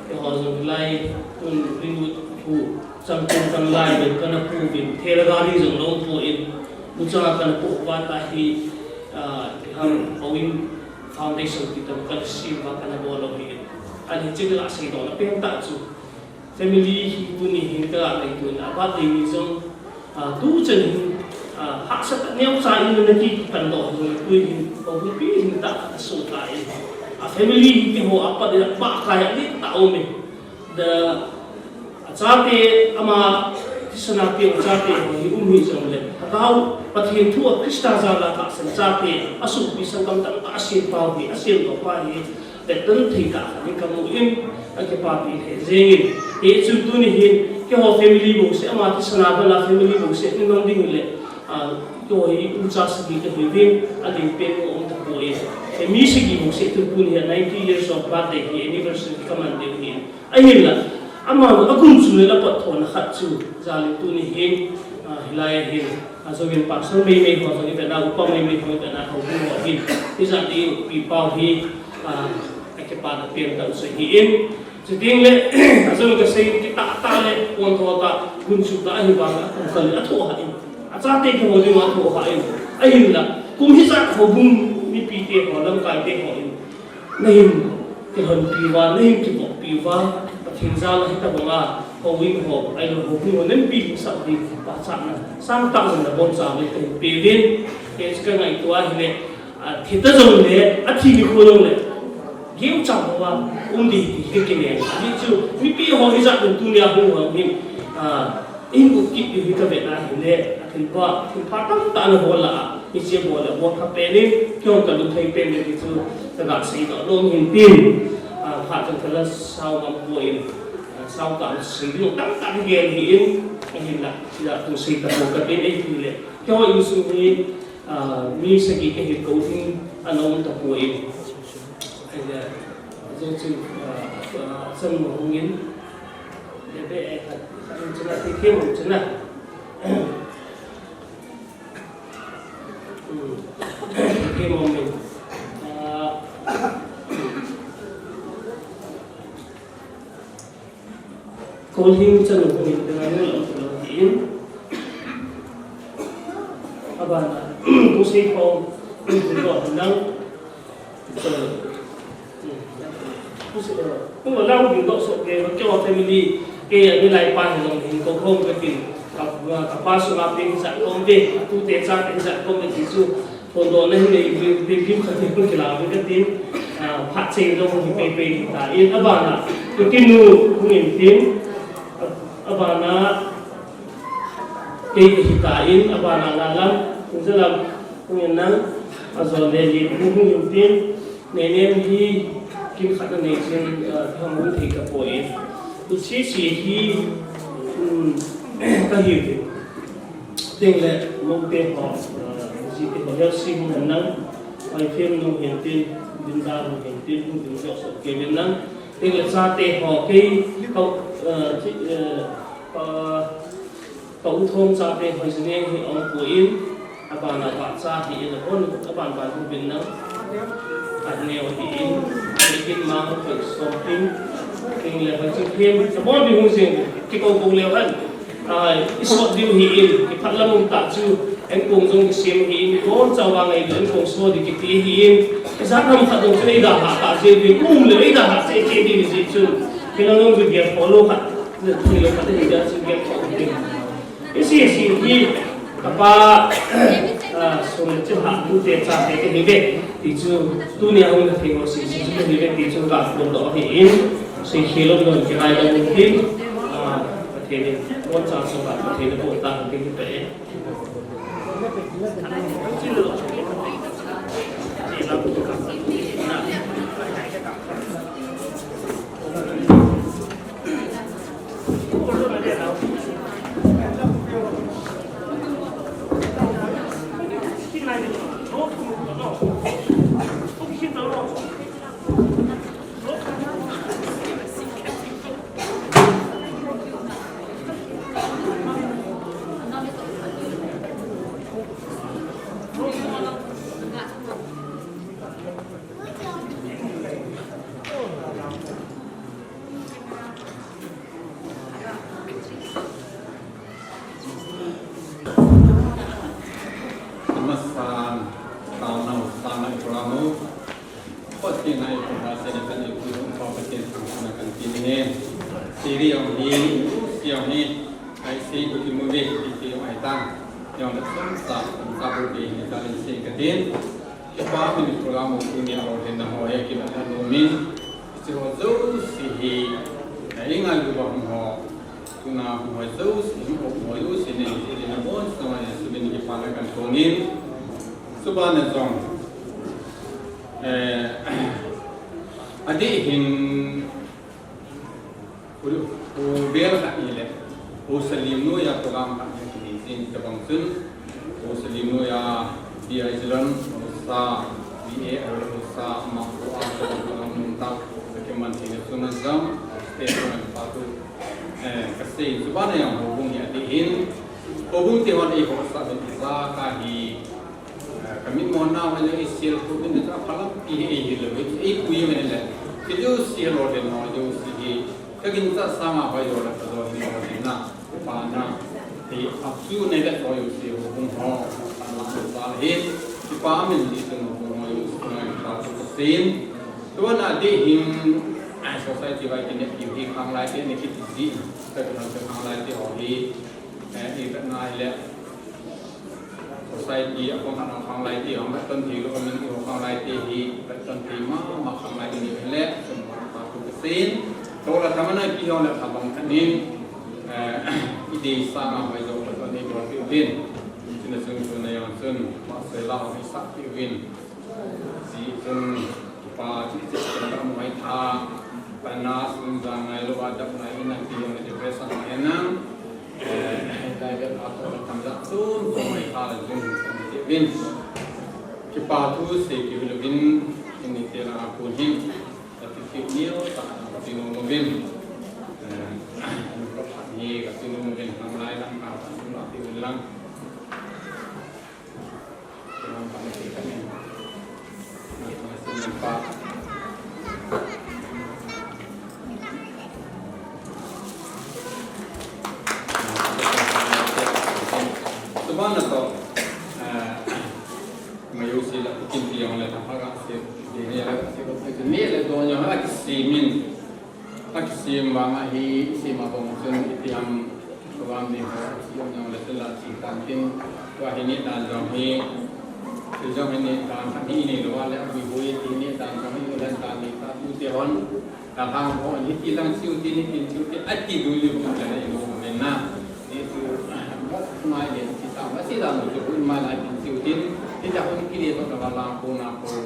Keiho jong hilai, tun Greenwood khu, changkang kan lai ding, kana pu ding, thela gari jong lou pu in, muchang a kana pu uva ta hi, ah, ipi ham, Owen Foundation ti tam kan sim uva kana bol lou hi. Ani chun la sei lou na pen ta chu. Family hi tuni hin ka ngaito in, a birthday ni jong, ah, tuchan hin, ah, hahsat a neocha in na kipan doh jong le tui hin, houbung pi hin tah a soh ta in. A family hi keiho a pat in a pha kai a le ta um e. The, a chate ama thisan a peng chate ho hi um hi jong le. A tao Pathen thu a Christa jal a tahsan chate, a sopi sanggam tah a sem pau hi, a sem doh pa hi. Vetan thei tah khat in kamu in, akipapi lheh jeng in. Hichun tuni hin, Keiho family bouseh, ama kisana bana family bouseh, inong ding le, ah, keiho hi ucha sagi kahiuvin, ading pen aum tapoi. Eh, mi sagi bouseh tu tuni hi ninety years of birthday hi anniversary kaman diu ahin. Ahinla, aman agunchu le apat thona khat chu, jale tuni hin, ah, hilai hin, ah, Jouvin Pastor Meimei ho jong ivetna, Upa Meimei ho ivetna, houbung ho hin, hijat in ipi pau hi, ah, akipana pen tah chu ahin. Chuteng le, ajong kasei kitah tah le, pontho tah, gunchu tah ahi vang a, kum kal le athoh hah in. Achate kihou ding athoh hah in. Ahinla, kum hijat houbung mipite ho, lamkaite ho in. Nahin kilhonpi uva, nahin kivoppi uva, Pathen jal a hitobang a, houin ho, ahilou houbung ho, nahin pilhingsah ding, pachatna sangtah jong naboncha uve kahin peuvin, kei chu kangaito ahile, ah, thi ta jongle, athi nikho jongle, geucha houva, um ding ti hi kakinem. Ajeh chu, mipi ho hijat in tunia hung ho hin, ah, Eihin kit diu hi kavet ahile, athilpha, thilpha tamtah ana bol a, hiche bol le, bol kha pen in, keiho kalung thei pen le ti chu, kaga seidoh nom hin tin, ah, phat chun kala sao ngam poi, ah, sao tah sei ding tamtah kagel ahin, ahinla, hijat tung sei tapou katin, eiti le, keiho insung hi, ah, mi sagi kahi kou ding ana um tapoi. Ahile, ajeh chu, ah, ah, chan mo hung in, le be, eh, khat, khat in chuna, ti khem mo chuna. Hmm. Khem mo min. Ah, Kolhing chanu hung in, tena nung lam tu lam ti in. Abana, kusei phong, kusei phong nang. Kusei, kusei phong nang, kusei phong, keiho family, kei a milai pa hi jong hin kou phong katin. Ka, kapa sunga pen hijat kom ve, atute chate hijat kom ve ti chu. Phondohna hi nei, lim, lim, lim khat hi hung kilang uve katin, ah, phat cheng jong hi pei pei ding ta in, abana, Kutinu hung in tin, abana, kei kahi ta in, abana Lalam, Kungzalam hung in nang, ajole Lipu hung in tin, nenem hi kin khat na nei chun, ah, hung thei tapoi. Hiche hiche hi, um, kahiuve. Chuteng le, Mongte ho, ah, Jite ho, Helsi hung hen nang, Oifem nu hin tin, Binda nu hin tin, hung tin joh soh kei uvin nang. Chuteng le, chate ho, kei, ka, ah, chi, ah, ka, ka u Thom chate ho, Hoijineng hi aum poi in, abana Vahcha hi in, abon, aban ban hung uvin nang. Aneo hi in, Leikin Mang, Khoisom tin, chuteng le, Hoijingthem, abon bi hung jing, kikou kou leu hen. Ai, isot diu hi in, kiphat lam um tah chu, enkong jong kisem hi in, kon chauva ngai diu, enkong so di kiti hi in, ijat ham khat jong chu eida ha tah jeng diu, um le eida ha che che diu hi jeh chun, kei lang jong chu gel kho lou khat, thei lou khat hi jeh chun gel kho diu. Isi, isi hi, kapa, ah, sum le chil ha, tute chate kahiuve. Ti chu, tunia hung na thei ho sese chu kahiuve, ti chu kaphondoh ahi in, seikhel lou lou kihai lou tin, ah, Pathen in, boncha sunga Pathen in boh tah in kahi tai. Namaskar, taonau, taonau i program u. Pathen a i program sena kan i program pa Pathen thangvahna kan pe ni e. Siri jong hi, si jong hi, ai sei bu kimu ve, ti ti jong ahi tan. Jong le sum sa, sum sa bu ke hi ta le sei ka tin. Kipa min program u tunia lolhinna ho hi kipa nom in. Hiche ho jouse hi, eh, i ngailu bang ho, tuna ho jouse, ho jouse nei, i dinga boncha Jesu min kipana kan kongin. Chubana jong, eh, adeh hin, u, u bel khat ni le. Haosa lim noiya program khat hi kinei jin, tabang chun Haosa lim noiya B I Ziran Haosa, B A Ziran Haosa, ama ko a tabang program nung ta, kakiman thei na chun na jam, stage program pa tu, eh, kasei chu bana jong houbung hi adih in, houbung te hon eiho sah uvin, ijakai hi, eh, kamin mo na ma jong isel khu min na cha phalam pi hi eihil lou, eipui uvin le, kijouse lo le no jouse hi, Kaginchat sanga hoijo le kajo hi hoina, kipana, ti apsu nei le soi u si houbung ho, ana sa hin, kipa min di tung houbung ho, kipa tu kasin. Tua na di hin, ai society vai kine ki hi khanglai te ne kiti di, ka kan khanglai te ho hi, eh, i ka ngai le. Society a kong ana khanglai te, hong ka ton thei lou, min i ho khanglai te hi, ka ton thei mama khanglai te ni le, sun ma pa tu kasin. To la thamana ki hong le thabang thanin, eh, i dei sanga hoijo ka ton ni don pi uvin. Chuna sun sun na yon sun, ma se la hong i sa pi uvin. Si sun, Pa, ti ti ka mai tha, pa na sun ja ngai lou a dap ngai in a ti yong depression ngai na. Eh, dai dai a to tam ja sun ko mai tha la jun ti vin. Kipa thu sei ki vin vin in ni te la ko hin. Ka ti ti ni o ta ka ti no mo vin. Eh, ka pa ni ka ti no mo vin, ham lai lang ka pa sun la ti vin lang. Tubana to, eh, mayu si la kukin ti yong le ta pa ga si, di ni la si ko ni le do yong la ki si min. Akisem vang ahi, isem a bang chun itiham program ding ho, siam jong le tila chi tan tin, tua hi neh dan jong hi, thil jong hi neh dan khat hi nei lou a le, abui bui ti neh dan jong hi, ulen dan nei ta tu te hon, ta hang ho, hi ti lang chiu tin, hi tin chiu tin, ati du liu kum le nei lou kum le na. Ni chu, mo mai le, ti ta, ma si dan chu, bui mai lai tin chiu tin, ti ta hon ki le to ka la ko na ko,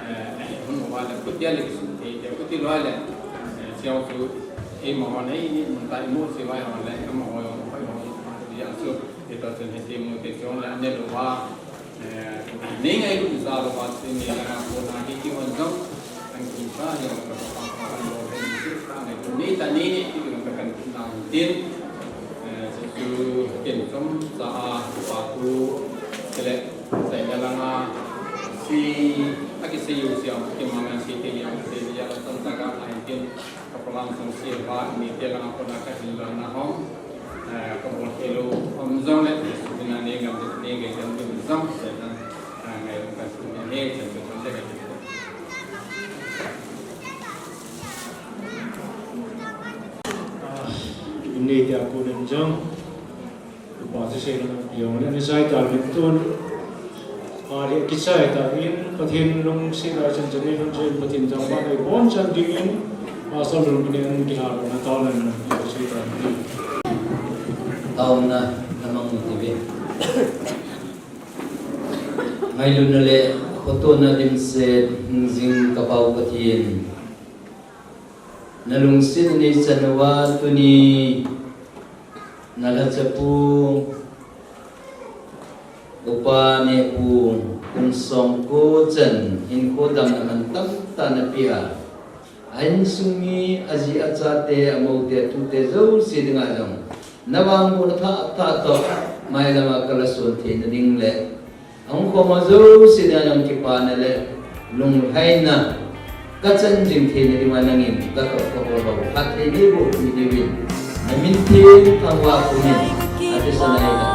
eh, hon mo ba le, ko tia le ki su te, tia ko ti lou le, Siau chu, eima hon, ei, ni mun ta, i mu si vai hon le, ama hoi hon, hoi hon, ya chu, ita chen he ti mu te chon le, ane lou va, eh, ni ngai lu za lou va, si ni la ko na ki ki hon jong, an kun sa ni ka pa pa ka lo he ni si, ka ngai lu ni ta ni ni, ki ki ka kan na tin, eh, si chu, ken chom sa a, pa tu, sele, sai la la nga, si, aki si yu siau, ki ma ngan si te yang, si ya la tan ta ka, ai tin, Ka program sung si va ni te lang ko na ka hin lo na hong. Eh, ka bol ke lo om jong le, su na ni gam ni ge gam ni jong se na. Ah, ngai lo ka su ni he chen ko chen le. Ah, ni te a ko nen jong. Upa chu sei lama pi jong le, ni sai ta min tun. Pali kichai ta in, Pathen lungset a chan chan in, Pathen thangvah in, bon chan ding in, Pastor Lungpin in kihal na ta na, ni sai ta min. Taona, na mang mu ti ve. Ngailutna le, khotona dimset, jing ka Pa u Pathen. Na lungset nei chan uva tuni, na lhacha pu, upa neh pu, kum som ko chan, hinkho damna man tamtah na pe a. A insung mi, a ji a chate, a mou te, a tute jouse dinga jong. Na vangbohna thah thah toh, mailam a ka la son theina ding le. Ahung khom ho jouse dinga jong kipana le lunglhaina ka chan jing theina dinga nangin ka toh ka bol ho phatthei nei boh peh diuvin na min theng thangvah pumin a thisan a